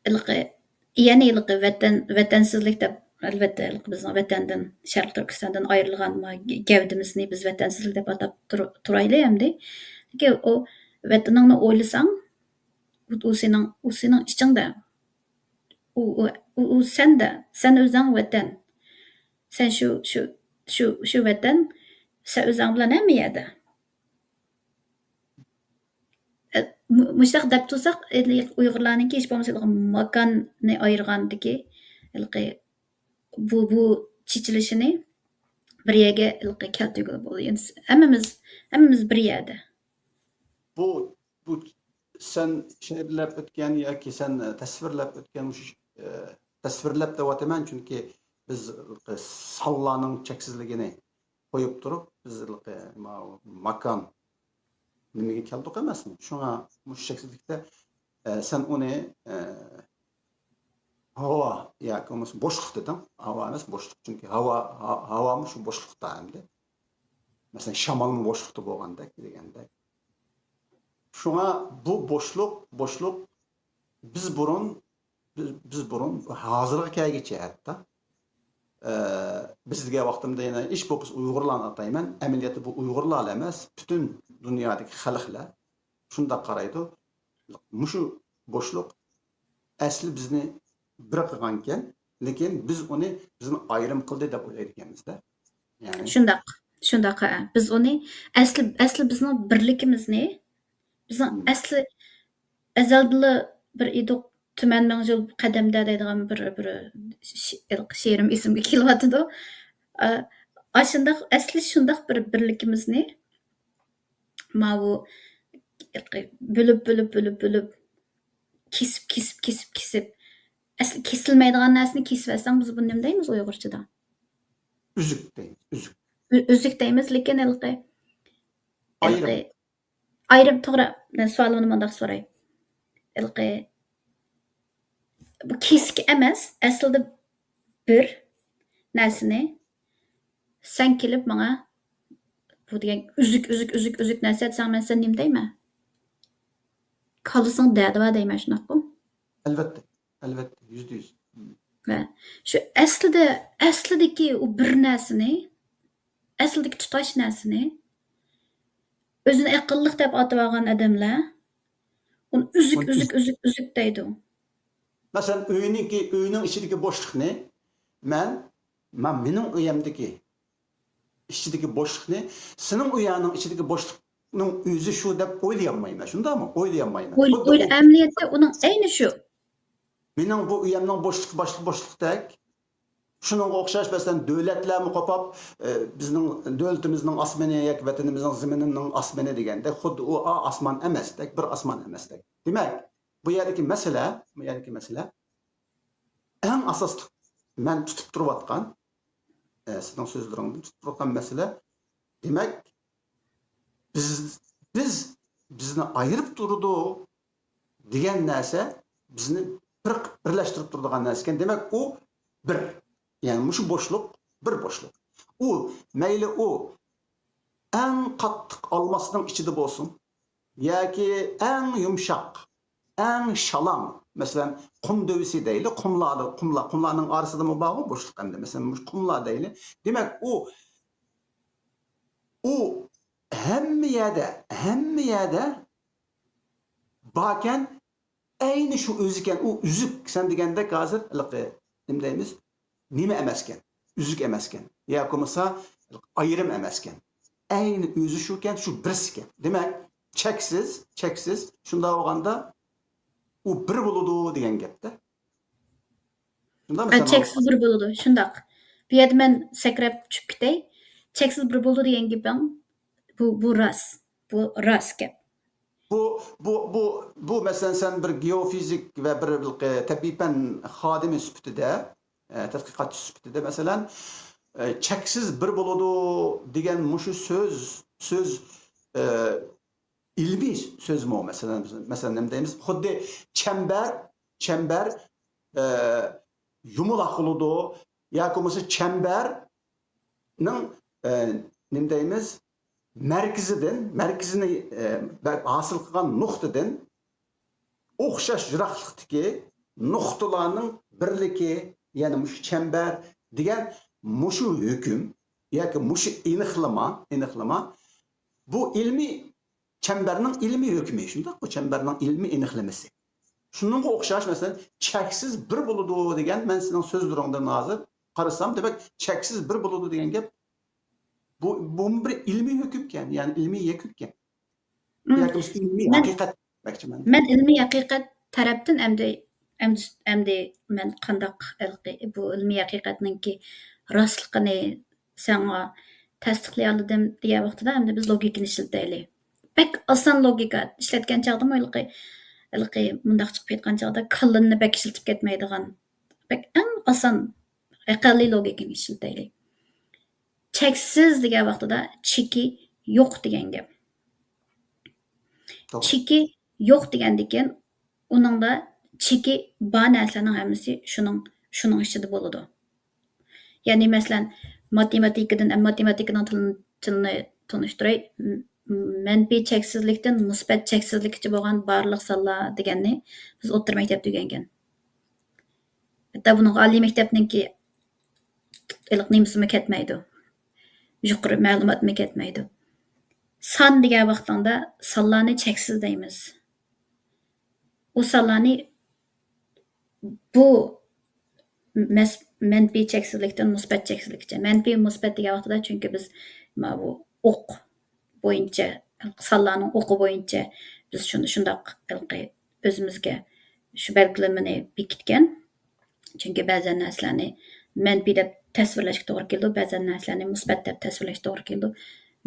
ھېلىقى، يەنە ھېلىقى ۋەتەن، ۋەتەنسىزلىك دەپ، ئەلۋەتتە، ھېلىقى بىزنىڭ ۋەتەندىن، شەرقىي تۈركىستاندىن ئايرىلغان ما گەۋدىمىزنى بىز ۋەتەنسىزلىك دەپ ئاتاپ تۇر-، تۇرايلى ئەمدى. لېكىن ئۇ ۋەتىنىڭنى ئويلىساڭ، ئۇ، ئۇ سېنىڭ، ئۇ سېنىڭ ئىچىڭدە. ئۇ، ئۇ، ئۇ، ئۇ سەندە، سەن ئۆزۈڭ ۋەتەن. سەن شۇ، شۇ، شۇ، شۇ ۋەتەن، سەن ئۆزۈڭ بىلەن ھەممە يەردە. ئە، مۇ-، مۇشۇنداق دەپ تۇرساق، ئۇيغۇرلارنىڭكى ھېچ بولمىسا ماكاننى ئايرىغاندىكى، ھېلىقى بۇ، بۇ چېچىلىشىنى بىر يەرگە ھېلىقى كەلتۈرگىلى بولىدۇ. يەنى ھەممىمىز، ھەممىمىز بىر يەردە. بۇ، بۇ سەن شەرھلەپ ئۆتكەن ياكى سەن، ئە، تەسۋىرلەپ ئۆتكەن مۇشۇ، ئە، تەسۋىرلەپ دەۋاتىمەن، چۈنكى بىز سانلارنىڭ چەكسىزلىكىنى قويۇپ تۇرۇپ، بىز، ئە، ماۋۇ ماكان نېمىگە كەلدۇق ئەمەسمۇ؟ شۇڭا مۇشۇ چەكسىزلىكتە، ئە، سەن ئۇنى، ئە، ھاۋا ياكى بولمىسا بوشلۇق دېدىڭ. ھاۋا ئەمەس، بوشلۇق. چۈنكى ھاۋا، ھا-، ھاۋامۇ شۇ بوشلۇقتا ئەمدى. مەسىلەن، شامالمۇ بوشلۇقتا بولغاندەك دېگەندەك. شۇڭا بۇ بوشلۇق، بوشلۇق بىز بۇرۇن، بىز، بىز بۇرۇن ھازىرغا كەلگۈچە ھەتتا، ئە، بىز دېگەن ۋاقتىمدا يەنە ئىش بولۇپ ئۇيغۇرلارنى ئاتايمەن. ئەمەلىيەتتە بۇ ئۇيغۇرلار ئەمەس، پۈتۈن دۇنيادىكى خەلقلەر شۇنداق قارايدۇ. مۇشۇ بوشلۇق ئەسلى بىزنى بىر قىلغانكەن، لېكىن بىز ئۇنى، بىزنى ئايرىم قىلدى دەپ ئويلايدىكەنمىز-دە. يەنى شۇنداق، شۇنداق، ھە. بىز ئۇنى ئەسلى، ئەسلى بىزنىڭ بىرلىكىمىزنى، بىزنىڭ مم. ئەسلى ئەزەلدىلا بىر ئىدۇق، تۈمەن مىڭ يىل قەدەمدە دەيدىغان بىر، بىر ش-، شېئىرىم ئېسىمگە كېلىۋاتىدۇ. ئا-، ئاشۇنداق، ئەسلى شۇنداق بىر بىرلىكىمىزنى ماۋۇ بۆلۈپ، بۆلۈپ، بۆلۈپ، بۆلۈپ، كېسىپ، كېسىپ، كېسىپ، كېسىپ. ئەسلى كېسىلمەيدىغان نەرسىنى كېسىۋەتسەڭ، بىز بۇنى نېمە دەيمىز ئۇيغۇرچىدا؟ ئۈزۈك دەيمىز، ئۈزۈك. ئۈ-، ئۈزۈك دەيمىز، لېكىن ھېلىقى، ئايرىم. ھېلىقى، ئايرىم، توغرا. مەن سوئالىمنى مۇنداق سوراي. ھېلىقى، بۇ كېسىك ئەمەس، ئەسلىدە بىر نەرسىنى سەن كېلىپ ماڭا بۇ دېگەن ئۈزۈك، ئۈزۈك، ئۈزۈك، ئۈزۈك نەرسە دېسەڭ، مەن سەن نېمە دەيمەن؟ كاللىسىڭ دەردى بار دەيمەن، شۇنداققۇ؟ ئەلۋەتتە، ئەلۋەتتە، يۈزدە يۈز. ۋە شۇ ئەسلىدە، ئەسلىدىكى ئۇ بىر نەرسىنى، ئەسلىدىكى تۇتاش نەرسىنى ئۆزىنى ئەقىللىق دەپ ئاتىۋالغان ئادەملەر ئۇنى ئۈزۈك، ئۇنى ئۈزۈك، ئۈزۈك، ئۈزۈك دەيدۇ. مەسىلەن، ئۆينىڭكى، ئۆينىڭ ئىچىدىكى بوشلۇقنى مەن، مەن، مېنىڭ ئۆيەمدىكى ئىچىدىكى بوشلۇقنى سېنىڭ ئۆيەڭنىڭ ئىچىدىكى بوشلۇق بوشلۇقنىڭ ئۆزى شۇ دەپ ئويلىيالمايمەن، شۇنداقمۇ؟ ئويلىيالمايمەن. ئويل، خۇددى ئويل، ئۇ ئەمەلىيەتتە ئۇنىڭ ئەينى شۇ. مېنىڭ بۇ ئۆيەمنىڭ بوشلۇقى باشلىق بوشلۇقتەك. شۇنىڭغا ئوخشاش، مەسىلەن، دۆلەتلەرمۇ قوپاپ، ئە، بىزنىڭ دۆلىتىمىزنىڭ ئاسمىنى ياكى ۋەتىنىمىزنىڭ زېمىنىنىڭ ئاسمىنى دېگەندەك، خۇددى ئۇ ئا-، ئاسمان ئەمەستەك، بىر ئاسمان ئەمەستەك. دېمەك، بۇ يەردىكى مەسىلە، بۇ يەردىكى مەسىلە ئەڭ ئاساسلىق مەن تۇتۇپ تۇرۇۋاتقان، ئە، سىزنىڭ سۆزلىرىڭدىن تۇتۇپ تۇرۇۋاتقان مەسىلە، دېمەك، بىز، بىز، بىزنى ئايرىپ تۇرىدۇ دېگەن نەرسە بىزنى بىر، بىرلەشتۈرۈپ تۇرىدىغان نەرسە ئىكەن. دېمەك، ئۇ بىر. يەنى مۇشۇ بوشلۇق بىر بوشلۇق. ئۇ، مەيلى ئۇ ئەڭ قاتتىق ئالماسنىڭ ئىچىدە بولسۇن ياكى ئەڭ يۇمشاق، ئەڭ شالاڭ، مەسىلەن، قۇم دۆۋىسى دەيلى، قۇملاردا، قۇملار، قۇملارنىڭ ئارىسىدىمۇ بارغۇ بوشلۇق ئەمدى. مەسىلەن، مۇشۇ قۇملار دەيلى. دېمەك، ئۇ، ئۇ ھەممە يەردە، ھەممە يەردە باركەن، ئەينى شۇ ئۆزىكەن، ئۇ ئۈزۈك، سەن دېگەندەك ھازىر ھېلىقى، نېمە دەيمىز، نېمە ئەمەسكەن، ئۈزۈك ئەمەسكەن، ياكى بولمىسا ئايرىم ئەمەسكەن. ئەينى ئۆزى شۇكەن، شۇ بىرسىكەن. دېمەك، چەكسىز، چەكسىز، شۇنداق بولغاندا ئۇ بىر بولىدۇ دېگەن گەپتە. شۇنداقمۇ؟ ھە، سەن چەكسىز بىر بولىدۇ، شۇنداق. بۇ يەردە مەن سەكرەپ چۈشۈپ كېتەي. چەكسىز بىر بولىدۇ دېگەن گېپىڭ، بۇ، بۇ راست. بۇ راست گەپ. بۇ، بۇ، بۇ، بۇ، مەسىلەن، سەن بىر گېئوفىزىك ۋە بىر، بىر تەبىئىي پەن خادىمى سۈپىتىدە، ئە، تەتقىقاتچى سۈپىتىدە، مەسىلەن، ئە، چەكسىز بىر بولىدۇ دېگەن مۇشۇ سۆز، سۆز، ئە، ئىلمىي سۆزمۇ، مەسىلەن، مەسىلەن، نېمە دەيمىز؟ خۇددى چەمبەر، چەمبەر، ئە، يۇمىلاق بولىدۇ ياكى بولمىسا چەمبەرنىڭ، ئە، نېمە دەيمىز؟ مەركىزىدىن، مەركىزىنى، ئە، بە-، ھاسىل قىلغان نۇقتىدىن ئوخشاش يىراقلىقتىكى نۇقتىلارنىڭ بىرلىكى، يەنى مۇشۇ چەمبەر دېگەن مۇشۇ ھۆكۈم ياكى مۇشۇ ئېنىقلىما، ئېنىقلىما، بۇ ئىلمىي چەمبەرنىڭ ئىلمىي ھۆكمى، شۇنداق، بۇ چەمبەرنىڭ ئىلمىي ئېنىقلىمىسى. شۇنىڭغا ئوخشاش، مەسىلەن، چەكسىز بىر بولىدۇ دېگەن، مەن سېنىڭ سۆزلىرىڭدىن ھازىر قارىسام، دېمەك، چەكسىز بىر بولىدۇ دېگەن گەپ، بۇ، بۇمۇ بىر ئىلمىي ھۆكۈمكەن، يەنى ئىلمىي يەكۈنكەن. مم. ياكى بولمىسا ئىلمىي مەن، ھەقىقەت دېمەكچىمەن. مەن ئىلمىي ھەقىقەت تەرەپتىن ئەمدى، ئەمدى، ئەمدى مەن قانداق ھېلىقى بۇ ئىلمىي ھەقىقەتنىڭكى راستلىقىنى ساڭا تەستىقلىيالىدىم دېگەن ۋاقتىدا، ئەمدى بىز لوگىكىنى ئىشلىتەيلى. بەك ئاسان لوگىكا ئىشلەتكەن چاغدىمۇ ھېلىقى، ھېلىقى مۇنداق چىقىپ كەتكەن چاغدا كاللىنى بەك ئىشلىتىپ كەتمەيدىغان، بەك ئەڭ ئاسان ئەقەللىي لوگىكىنى ئىشلىتەيلى. چەكسىز دېگەن ۋاقتىدا چېكى يوق دېگەن گەپ. توغرا. چېكى يوق دېگەندىكىن، ئۇنىڭدا چېكى بار نەرسىلەرنىڭ ھەممىسى شۇنىڭ، شۇنىڭ ئىچىدە بولىدۇ. يەنى، مەسىلەن، ماتېماتىكىدىن، ماتېماتىكىنىڭ تىلىنى، تىلىنى تونۇشتۇراي. م-، مەنپىي چەكسىزلىكتىن مۇسبەت چەكسىزلىككىچە بولغان بارلىق سانلار دېگەننى بىز ئوتتۇرا مەكتەپتە ئۆگەنگەن. ھەتتا بۇنىڭغا ئالىي مەكتەپنىڭكى ھېلىقى نېمىسىمۇ كەتمەيدۇ. يۇقىرى مەلۇماتمۇ كەتمەيدۇ. سان دېگەن ۋاقتىڭدا سانلارنى چەكسىز دەيمىز. ئۇ سانلارنى بۇ مەس-، مەنپىي چەكسىزلىكتىن مۇسبەت چەكسىزلىككىچە. مەنپىي، مۇسبەت دېگەن ۋاقتىدا، چۈنكى بىز ماۋۇ ئوق بويىچە، سانلارنىڭ ئوقى بويىچە بىز شۇنى شۇنداق ھېلىقى ئۆزىمىزگە شۇ بەلگىلىمىنى بېكىتكەن. چۈنكى بەزەن نەرسىلەرنى مەنپىي دەپ تەسۋىرلەشكە توغرا كېلىدۇ، بەزەن نەرسىلەرنى مۇسبەت دەپ تەسۋىرلەشكە توغرا كېلىدۇ.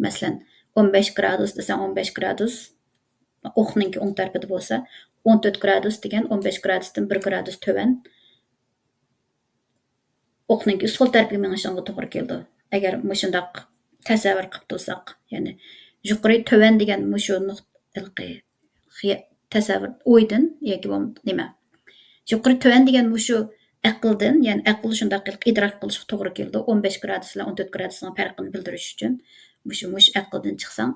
مەسىلەن، ئون بەش گرادۇس دېسەڭ، ئون بەش گرادۇس ئوقنىڭكى ئوڭ تەرىپىدە بولسا، ئون تۆت گرادۇس دېگەن ئون بەش گرادۇستىن بىر گرادۇس تۆۋەن ئوقنىڭكى سول تەرىپىگە مېڭىشىڭىزغا توغرا كېلىدۇ. ئەگەر مۇشۇنداق تەسەۋۋۇر قىلىپ تۇرساق، يەنى يۇقىرى تۆۋەن دېگەن مۇشۇ نۇقتا، ھېلىقى خىيا-، تەسەۋۋۇر ئويدىن ياكى بولمىسا نېمە، يۇقىرى تۆۋەن دېگەن مۇشۇ ئەقىلدىن، يەنى ئەقىل شۇنداق ھېلىقى ئىدراك قىلىشقا توغرا كېلىدۇ. ئون بەش گرادۇس بىلەن ئون تۆت گرادۇسنىڭ پەرقىنى بىلدۈرۈش ئۈچۈن مۇشۇ، مۇشۇ ئەقىلدىن چىقساڭ،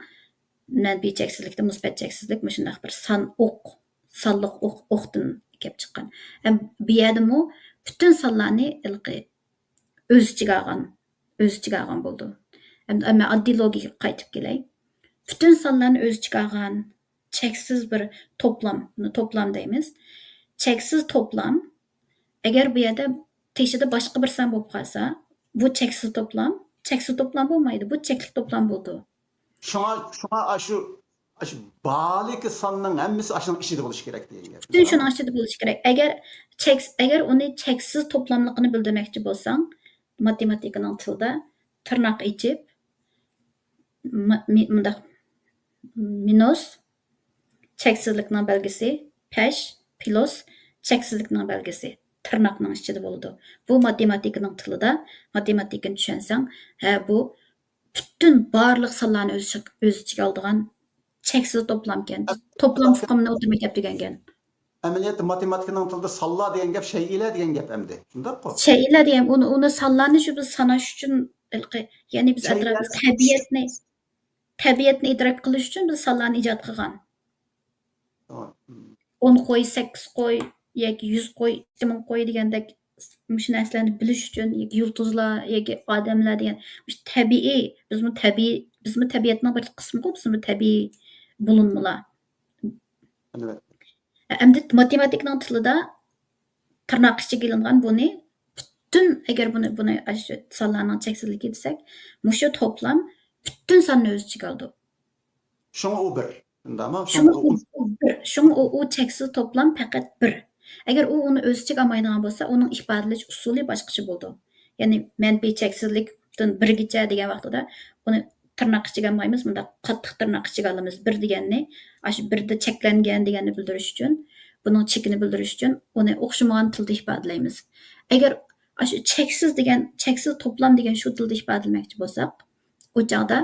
مەنپىي چەكسىزلىكتىن مۇسبەت چەكسىزلىك مۇشۇنداق بىر سان ئوق، سانلىق ئوق، ئوقتىن كېلىپ چىققان. ھەم بۇ يەردىمۇ پۈتۈن سانلارنى ھېلىقى ئۆز ئىچىگە ئالغان، ئۆز ئىچىگە ئالغان بولىدۇ. ئەمدى مەن ئاددىي لوگىكىغا قايتىپ كېلەي. پۈتۈن سانلارنى ئۆز ئىچىگە ئالغان چەكسىز بىر توپلام، بۇنى توپلام دەيمىز. چەكسىز توپلام، ئەگەر بۇ يەردە تېشىدا باشقا بىر سان بولۇپ قالسا، بۇ چەكسىز توپلام، چەكسىز توپلام بولمايدۇ، بۇ چەكلىك توپلام بولىدۇ. شۇڭا، شۇڭا ئاشۇ، ئاشۇ بالىكى ساننىڭ ھەممىسى ئاشۇنىڭ ئىچىدە بولۇشى كېرەك دېگەن گەپ. پۈتۈن شۇنىڭ ئىچىدە بولۇشى كېرەك. ئەگەر چەك، ئەگەر ئۇنى چەكسىز توپلاملىقىنى بىلدۈرمەكچى بولساڭ، ماتېماتىكىنىڭ تىلىدا تىرناق ئېچىپ، م-، مى-، مۇنداق، مىنۇس، چەكسىزلىكنىڭ بەلگىسى، پەش، پلۇس، چەكسىزلىكنىڭ بەلگىسى تىرناقنىڭ ئىچىدە بولىدۇ. بۇ ماتېماتىكىنىڭ تىلىدا، ماتېماتىكىنى چۈشەنسەڭ، ھە، بۇ پۈتۈن بارلىق سانلارنى ئۆز ئىچىگە، ئۆز ئىچىگە ئالىدىغان چەكسىز توپلامكەن. توپلام ئۇقۇمىنى ئوتتۇرىغا كەلتۈرگەنكەن. ئەمەلىيەتتە ماتېماتىكىنىڭ تىلىدا سانلار دېگەن گەپ شەيئىلەر دېگەن گەپ ئەمدى. شۇنداققۇ؟ شەيئىلەر دېگەن ئۇنى، ئۇنى سانلارنى شۇ بىز ساناش ئۈچۈن، ھېلىقى، يەنى بىز ئەتراپىمىزدا تەبىئەتنى، تەبىئەتنى ئىدراك قىلىش ئۈچۈن بىز سانلارنى ئىجاد قىلغان. ئون قوي، سەككىز قوي ياكى يۈز قوي، ئىككى مىڭ قوي دېگەندەك مۇشۇ نەرسىلەرنى بىلىش ئۈچۈن، ياكى يۇلتۇزلار ياكى ئادەملەر دېگەن مۇشۇ تەبىئىي، بىزمۇ تەبىئىي، بىزمۇ تەبىئەتنىڭ بىر قىسمىغۇ، بىزمۇ تەبىئىي بولۇنمىلار. ئەمدى ماتېماتىكىنىڭ تىلىدا تىرناق ئىچىگە ئېلىنغان بۇنى پۈتۈن، ئەگەر بۇنى، بۇنى ئاشۇ سانلارنىڭ چەكسىزلىكى دېسەك، مۇشۇ توپلام پۈتۈن ساننى ئۆز ئىچىگە ئالىدۇ. شۇڭا ئۇ بىر. شۇنداقمۇ؟ شۇڭا ئۇ، ئۇ بىر. شۇڭا ئۇ، ئۇ چەكسىز توپلام پەقەت بىر. ئەگەر ئۇ ئۇنى ئۆز ئىچىگە ئالمايدىغان بولسا، ئۇنىڭ ئىپادىلەش ئۇسۇلى باشقىچە بولىدۇ. يەنى مەنپىي چەكسىزلىكتىن بىرگىچە دېگەن ۋاقتىدا ئۇنى تىرناق ئىچىگە ئالمايمىز، مۇنداق قاتتىق تىرناق ئىچىگە ئالىمىز. بىر دېگەننى، ئاشۇ بىردە چەكلەنگەن دېگەننى بىلدۈرۈش ئۈچۈن، بۇنىڭ چېكىنى بىلدۈرۈش ئۈچۈن ئۇنى ئوخشىمىغان تىلدا ئىپادىلەيمىز. ئەگەر ئاشۇ چەكسىز دېگەن، چەكسىز توپلام دېگەن شۇ تىلدا ئىپادىلىمەكچى بولساق، ئۇ چاغدا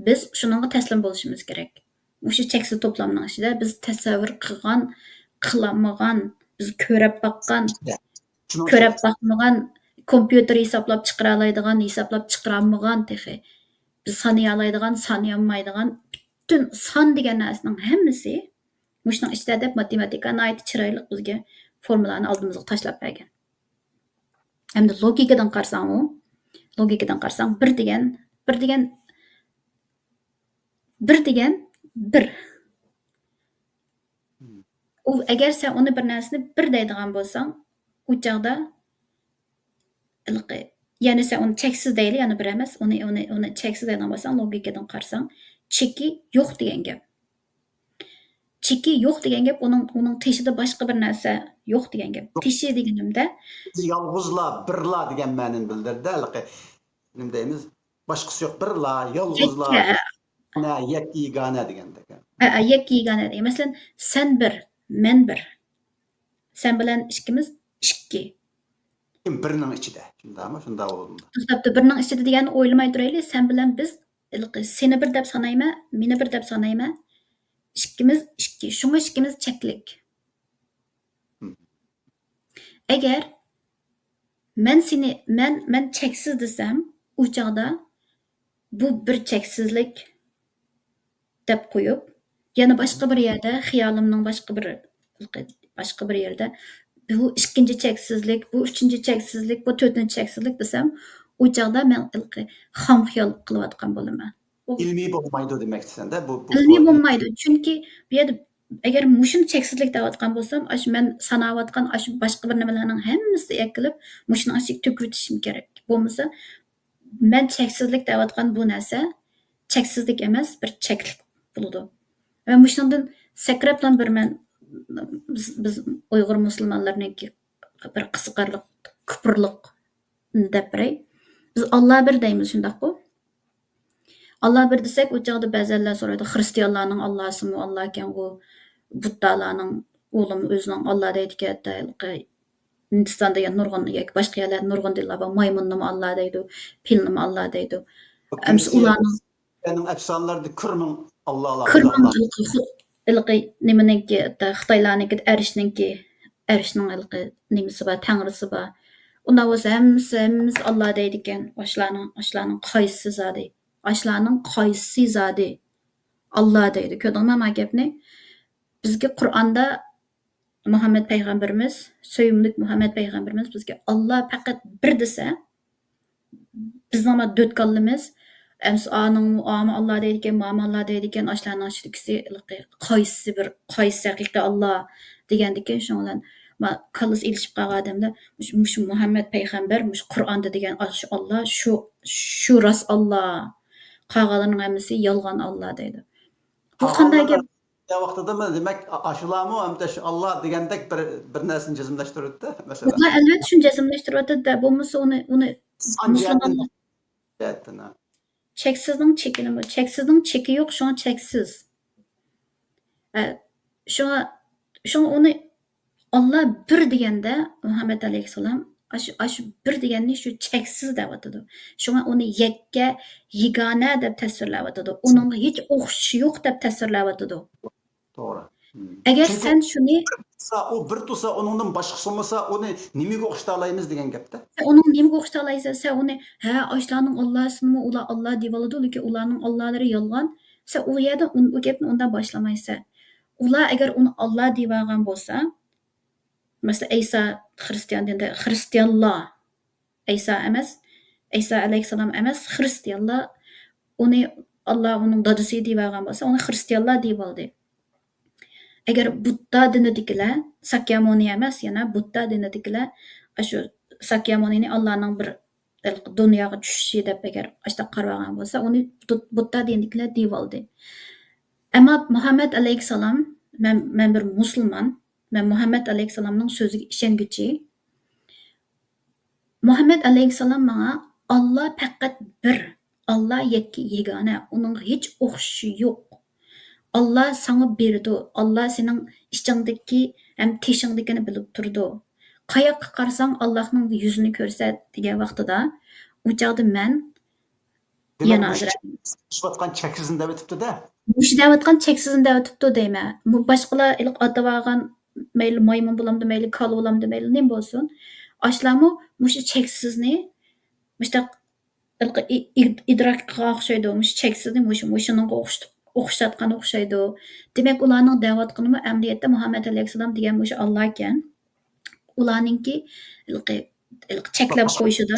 بىز شۇنىڭغا تەسلىم بولۇشىمىز كېرەك. مۇشۇ چەكسىز توپلامنىڭ ئىچىدە بىز تەسەۋۋۇر قىلغان، قىلالمىغان، بىز كۆرەپ باققان، كۆرەپ باقمىغان، كومپيۇتېر ھېسابلاپ چىقىرالايدىغان، ھېسابلاپ چىقىرالمىغان تېخى. بىز سانىيالايدىغان، سانىيالمايدىغان پۈتۈن سان دېگەن نەرسىنىڭ ھەممىسى مۇشۇنىڭ ئىچىدە دەپ ماتېماتىكا ناھايىتى چىرايلىق بىزگە فورمۇلانى ئالدىمىزغا تاشلاپ بەرگەن. ئەمدى لوگىكىدىن قارىساڭمۇ، لوگىكىدىن قارىساڭ، بىر دېگەن، بىر دېگەن، بىر دېگەن بىر. ئۇ، ئەگەر سەن ئۇنى بىر نەرسىنى بىر دەيدىغان بولساڭ، ئۇ چاغدا ھېلىقى، يەنى سەن ئۇنى چەكسىز دەيلى، يەنى بىر ئەمەس، ئۇنى، ئۇنى، ئۇنى چەكسىز دەيدىغان بولساڭ، لوگىكىدىن قارىساڭ، چېكى يوق دېگەن گەپ. چېكى يوق دېگەن گەپ، ئۇنىڭ، ئۇنىڭ تېشىدا باشقا بىر نەرسە يوق دېگەن گەپ. تېشى دېگىنىمدە، يالغۇزلا، بىرلا دېگەن مەنىنى بىلدۈرىدۇ. ھېلىقى نېمە دەيمىز؟ باشقىسى يوق، بىرلا، يالغۇزلا، يەككە، يەككە يېگانە دېگەندەك. ھە، يەككە يېگانە دېگەن. مەسىلەن، سەن بىر، مەن بىر. سەن بىلەن ئىككىمىز ئىككى. بىرنىڭ ئىچىدە. شۇنداقمۇ؟ شۇنداق بولدى. توختاپتۇ، بىرنىڭ ئىچىدە دېگەننى ئويلىماي تۇرايلى. سەن بىلەن بىز، ھېلىقى، سېنى بىر دەپ سانايمەن، مېنى بىر دەپ سانايمەن. ئىككىمىز ئىككى. شۇڭا ئىككىمىز چەكلىك. ئەگەر مەن سېنى، مەن، مەن چەكسىز دېسەم، ئۇ چاغدا بۇ بىر چەكسىزلىك دەپ قويۇپ، يەنە باشقا بىر يەردە، خىيالىمنىڭ باشقا بىر، باشقا بىر يەردە، بۇ ئىككىنچى چەكسىزلىك، بۇ ئۈچىنچى چەكسىزلىك، بۇ تۆتىنچى چەكسىزلىك دېسەم، ئۇ چاغدا مەن خام خىيال قىلىۋاتقان بولىمەن. ئىلمىي بولمايدۇ دېمەكچىسەن-دە، بۇ، بۇ ئىلمىي بولمايدۇ. چۈنكى بۇ يەردە، ئەگەر مۇشۇنى چەكسىزلىك دەۋاتقان بولسام، ئاشۇ مەن ساناۋاتقان ئاشۇ باشقا بىر نېمىلەرنىڭ ھەممىسىنى ئەكېلىپ، مۇشۇنىڭ ئىچىگە تۆكۈۋېتىشىم كېرەك. بولمىسا، مەن چەكسىزلىك دەۋاتقان بۇ نەرسە چەكسىزلىك ئەمەس، بىر چەكلىك بولىدۇ. ۋە مۇشۇنىڭدىن سەكرەپلا بىر مەن، بىز، بىز ئۇيغۇر مۇسۇلمانلىرىنىڭكى بىر قىزىقارلىق، كۇپۇرلۇق دەپ بېرەي. بىز ئاللا بىر دەيمىز، شۇنداققۇ؟ ئاللا بىر دېسەك، ئۇ چاغدا بەزەنلەر سورايدۇ، خىرىستىيانلارنىڭ ئاللاسىمۇ ئاللاكەنغۇ، بۇددالارنىڭ ئۇلىمۇ ئۆزىنىڭ ئاللا دەيدىكەن، ھېلىقى ھىندىستاندا يەنە نۇرغۇن ياكى باشقا يەرلەردە نۇرغۇن دىنلار بار. مايمۇننىمۇ ئاللا دەيدۇ، پىلنىمۇ ئاللا دەيدۇ. ئەمسە ئۇلارنىڭ ئەپسانىلىرىدا كۈرمىڭ ئاللالار، كۈرمىڭ ھېلىقى، ھېلىقى نېمىنىڭكى، خىتايلارنىڭكى ئەرشنىڭكى، ئەرشنىڭ ھېلىقى نېمىسى بار، تەڭرىسى بار. ئۇنداق بولسا ھەممىسى، ھەممىسى ئاللا دەيدىكەن. ئاشۇلارنىڭ، ئاشۇلارنىڭ قايسىسى زادى؟ ئاشۇلارنىڭ قايسىسى زادى؟ ئاللا دەيدۇ. كۆردۈڭمۇ ما گەپنى؟ بىزگە قۇرئاندا مۇھەممەد پەيغەمبىرىمىز، سۆيۈملۈك مۇھەممەد پەيغەمبىرىمىز بىزگە ئاللا پەقەت بىر دېسە، بىزنىڭ مانا دۆت كاللىمىز، ئەمسە ئانىڭ، ئامۇ ئاللا دەيدىكەن، مامۇ ئاللا دەيدىكەن، ئاشۇلارنىڭ ئىچىدىكىسى ھېلىقى قايسى بىر، قايسى ھەقىقىي ئاللا دېگەندىكىن، شۇنىڭ بىلەن ما-، كاللىسى ئېلىشىپ قالغان ئادەملەر مۇشۇ، مۇشۇ مۇھەممەد پەيغەمبەر، مۇشۇ قۇرئاندا دېگەن ئاشۇ ئاللا، شۇ، شۇ راست ئاللا. قالغانلىرىنىڭ ھەممىسى يالغان ئاللا دەيدۇ. بۇ قانداق گەپ؟ ۋاقتىدىمۇ، دېمەك، ئاشۇلارمۇ ھەمدە شۇ ئاللا دېگەندەك بىر، بىر نەرسىنى جەزملەشتۈرۈۋېتىپتۇ، مەسىلەن. ئۇلار ئەلۋەتتە شۇنى جەزملەشتۈرۈۋاتىدۇ-دە، بولمىسا ئۇنى، ئۇنى مۇسۇلمان چەكسىزنىڭ چېكىنى، چەكسىزنىڭ چېكى يوق، شۇڭا چەكسىز. شۇڭا، شۇڭا ئۇنى ئاللا بىر دېگەندە، مۇھەممەد ئەلەيھىسسالام ئاشۇ، ئاشۇ بىر دېگەننى شۇ چەكسىز دەۋاتىدۇ. شۇڭا ئۇنى يەككە، يېگانە دەپ تەسۋىرلەۋاتىدۇ. ئۇنىڭغا ھېچ ئوخشىشى يوق دەپ تەسۋىرلەۋاتىدۇ. توغرا. ئەگەر سەن شۇنى ئۇ بىر تۇرسا، ئۇنىڭدىن باشقىسى بولمىسا، ئۇنى نېمىگە ئوخشىتالايمىز دېگەن گەپتە. سەن ئۇنىڭ نېمىگە ئوخشىتالايسەن؟ سەن ئۇنى، ھە، ئاشۇلارنىڭ ئاللاسىنىمۇ ئۇلار ئاللا دېيىۋالىدۇ، لېكىن ئۇلارنىڭ ئاللالىرى يالغان. سەن ئۇ يەردە ئۇن-، ئۇ گەپنى ئۇنداق باشلىمايسەن. ئۇلار ئەگەر ئۇنى ئاللا دېيىۋالغان بولسا، مەسىلەن، ئەيسا خىرىستىيان دىنىدا خىرىستىيانلار، ئەيسا ئەمەس، ئەيسا ئەلەيھىسسالام ئەمەس، خىرىستىيانلار ئۇنى ئاللا ئۇنىڭ دادىسى دېيىۋالغان بولسا، ئۇنى خىرىستىيانلار دېيىۋالدى. ئەگەر بۇددا دىنىدىكىلەر، ساكيامۇنى ئەمەس، يەنە بۇددا دىنىدىكىلەر ئاشۇ ساكيامۇنىنى ئاللانىڭ بىر دۇنياغا چۈشۈشى دەپ ئەگەر ئاشۇنداق قارىۋالغان بولسا، ئۇنى بۇددا دىنىدىكىلەر دېيىۋالدى. ئەمما مۇھەممەد ئەلەيھىسسالام، مەن، مەن بىر مۇسۇلمان، مەن مۇھەممەد ئەلەيھىسسالامنىڭ سۆزىگە ئىشەنگۈچى. مۇھەممەد ئەلەيھىسسالام ماڭا، ئاللا پەقەت بىر، ئاللا يەككە يېگانە، ئۇنىڭغا ھېچ ئوخشىشى يوق. ئاللا ساڭا بېرىدۇ، ئاللا سېنىڭ ئىچىڭدىكى ھەم تېشىڭدىكىنى بىلىپ تۇرىدۇ. قاياققا قارىساڭ، ئاللانىڭ يۈزىنى كۆرسەت دېگەن ۋاقتىدا، ئۇ چاغدا مەن يەنە ھازىر چەكسىزنى دەۋېتىپتۇ-دە. مۇشۇ دەۋاتقان چەكسىزنى دەۋېتىپتۇ دەيمەن. بۇ باشقىلار ئاتىۋالغان، مەيلى مايمۇن بولامدۇ، مەيلى كالا بولامدۇ، مەيلى نېمە بولسۇن، ئاشۇلارمۇ مۇشۇ چەكسىزنى مۇشۇنداق ئىدراك قىلغان ئوخشايدۇ. مۇشۇ چەكسىزنى مۇشۇ، مۇشۇنىڭغا ئوخشىتىپ، ئوخشاتقان ئوخشايدۇ. دېمەك، ئۇلارنىڭ دەۋاتقىنىمۇ ئەمەلىيەتتە مۇھەممەد ئەلەيھىسسالام دېگەن مۇشۇ ئاللاكەن. ئۇلارنىڭكى ھېلىقى، ھېلىقى چەكلەپ قويۇشىدا.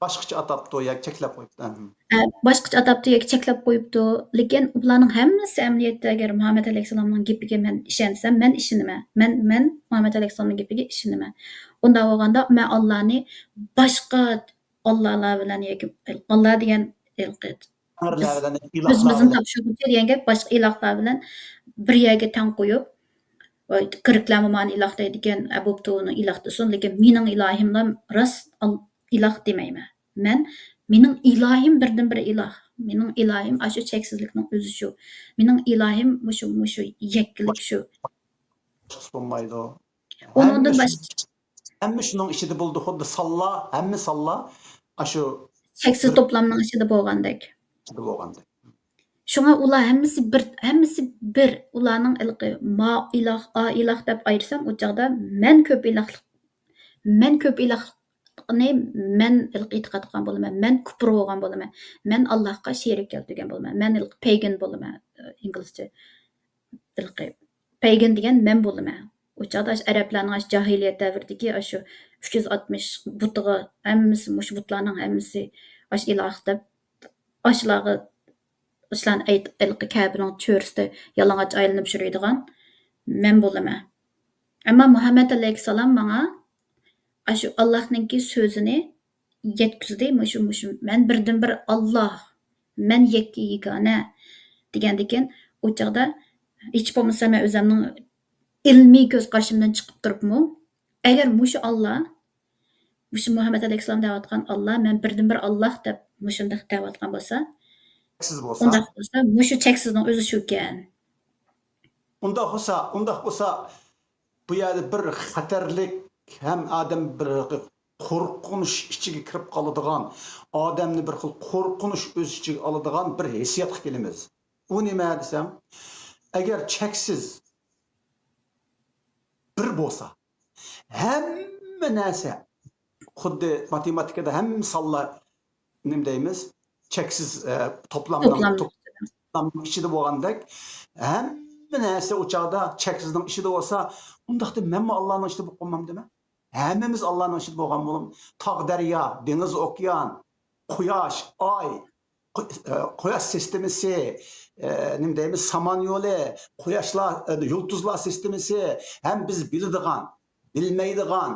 باشقىچە ئاتاپتۇ ياكى چەكلەپ قويۇپتۇ. باشقىچە ئاتاپتۇ ياكى چەكلەپ قويۇپتۇ. لېكىن بۇلارنىڭ ھەممىسى ئەمەلىيەتتە ئەگەر مۇھەممەد ئەلەيھىسسالامنىڭ گېپىگە مەن ئىشەنسەم، مەن ئىشىنىمەن. مەن، مەن مۇھەممەد ئەلەيھىسسالامنىڭ گېپىگە ئىشىنىمەن. ئۇنداق بولغاندا مەن ئاللانى باشقا ئاللالار بىلەن ياكى ئاللا دېگەن ئىلاھلار بىلەن ئۆزىمىزنى تاپشۇرغۇچى دېگەن گەپ باشقا ئىلاھلار بىلەن بىر يەرگە تەڭ قويۇپ، ۋاي، گرېكلەرمۇ مانا ئىلاھ دەيدىكەن، ئە، بوپتۇ، ئۇنى ئىلاھ دېسۇن، لېكىن مېنىڭ ئىلاھىملا راست ئال-، ئىلاھ دېمەيمەن. مەن، مېنىڭ ئىلاھىم بىردىنبىر ئىلاھ. مېنىڭ ئىلاھىم ئاشۇ چەكسىزلىكنىڭ ئۆزى شۇ. مېنىڭ ئىلاھىم مۇشۇ، مۇشۇ يەككىلىك شۇ. بولمايدۇ. ئۇنىڭدىن باشقا ھەممە شۇنىڭ ئىچىدە بولىدۇ، خۇددى سانلار، ھەممە سانلار ئاشۇ چەكسىز توپلامنىڭ ئىچىدە بولغاندەك. ئىچىدە بولغاندەك. شۇڭا ئۇلار ھەممىسى بىر، ھەممىسى بىر. ئۇلارنىڭ ھېلىقى ما ئىلاھ، ئا ئىلاھ دەپ ئايرىسام، ئۇ چاغدا مەن كۆپ ئىلاھلىق، مەن كۆپ ئىلاھلىقنى مەن ھېلىقى ئېتىقاد قىلغان بولىمەن، مەن كۇپۇر بولغان بولىمەن، مەن ئاللاھقا شېرىك كەلتۈرگەن بولىمەن، مەن ھېلىقى پەيگىن بولىمەن، ئىنگلىزچە ھېلىقى پەيگىن دېگەن مەن بولىمەن. ئۇ چاغدا ئاشۇ ئەرەبلەرنىڭ ئاشۇ جاھىلىيەت دەۋرىدىكى ئاشۇ ئۈچ يۈز ئاتمىش بۇتىغا ھەممىسى، مۇشۇ بۇتلارنىڭ ھەممىسى ئاشۇ ئىلاھ دەپ، ئاشۇلارغا، ئاشۇلارنى ئېيت-، ھېلىقى كەبىنىڭ چۆرىسىدە يالىڭاچ ئايلىنىپ يۈرىدىغان مەن بولىمەن. ئەمما مۇھەممەد ئەلەيھىسسالام ماڭا ئاشۇ ئاللاھنىڭكى سۆزىنى يەتكۈزدى، مۇشۇ، مۇشۇ، مەن بىردىنبىر ئاللاھ، مەن يەككە يېگانە دېگەندىكىن، ئۇ چاغدا ھېچ بولمىسا مەن ئۆزۈمنىڭ ئىلمىي كۆز قارىشىمدىن چىقىپ تۇرۇپمۇ، ئەگەر مۇشۇ ئاللاھ، مۇشۇ مۇھەممەد ئەلەيھىسسالام دەۋاتقان ئاللاھ، مەن بىردىنبىر ئاللاھ دەپ مۇشۇنداق دەۋاتقان بولسا، سىز بولسا، ئۇنداق بولسا، مۇشۇ چەكسىزنىڭ ئۆزى شۇكەن. ئۇنداق بولسا، ئۇنداق بولسا، بۇ يەردە بىر خەتەرلىك ھەم ئادەم بىر قورقۇنچ ئىچىگە كىرىپ قالىدىغان، ئادەمنى بىر خىل قورقۇنچ ئۆز ئىچىگە ئالىدىغان بىر ھېسسىياتقا كېلىمىز. ئۇ نېمە دېسەڭ، ئەگەر چەكسىز بىر بولسا، ھەممە نەرسە، خۇددى ماتېماتىكىدا ھەممە سانلار، نېمە دەيمىز، چەكسىز، ئە، توپلامنىڭ، توپلامنىڭ ئىچىدە بولغاندەك، ھەممە نەرسە ئۇ چاغدا چەكسىزنىڭ ئىچىدە بولسا، ئۇنداقتا مەنمۇ ئاللانىڭ ئىچىدە بولۇپ قالمامدىمەن؟ ھەممىمىز ئاللانىڭ ئىچىدە بولغان بولۇم. تاغ، دەريا، دېڭىز، ئوكيان، قۇياش، ئاي، قۇ-، ئە، قۇياش سىستېمىسى، ئە، نېمە دەيمىز، سامان يولى، قۇياشلار، ئە، يۇلتۇزلار سىستېمىسى، ھەم بىز بىلىدىغان، بىلمەيدىغان،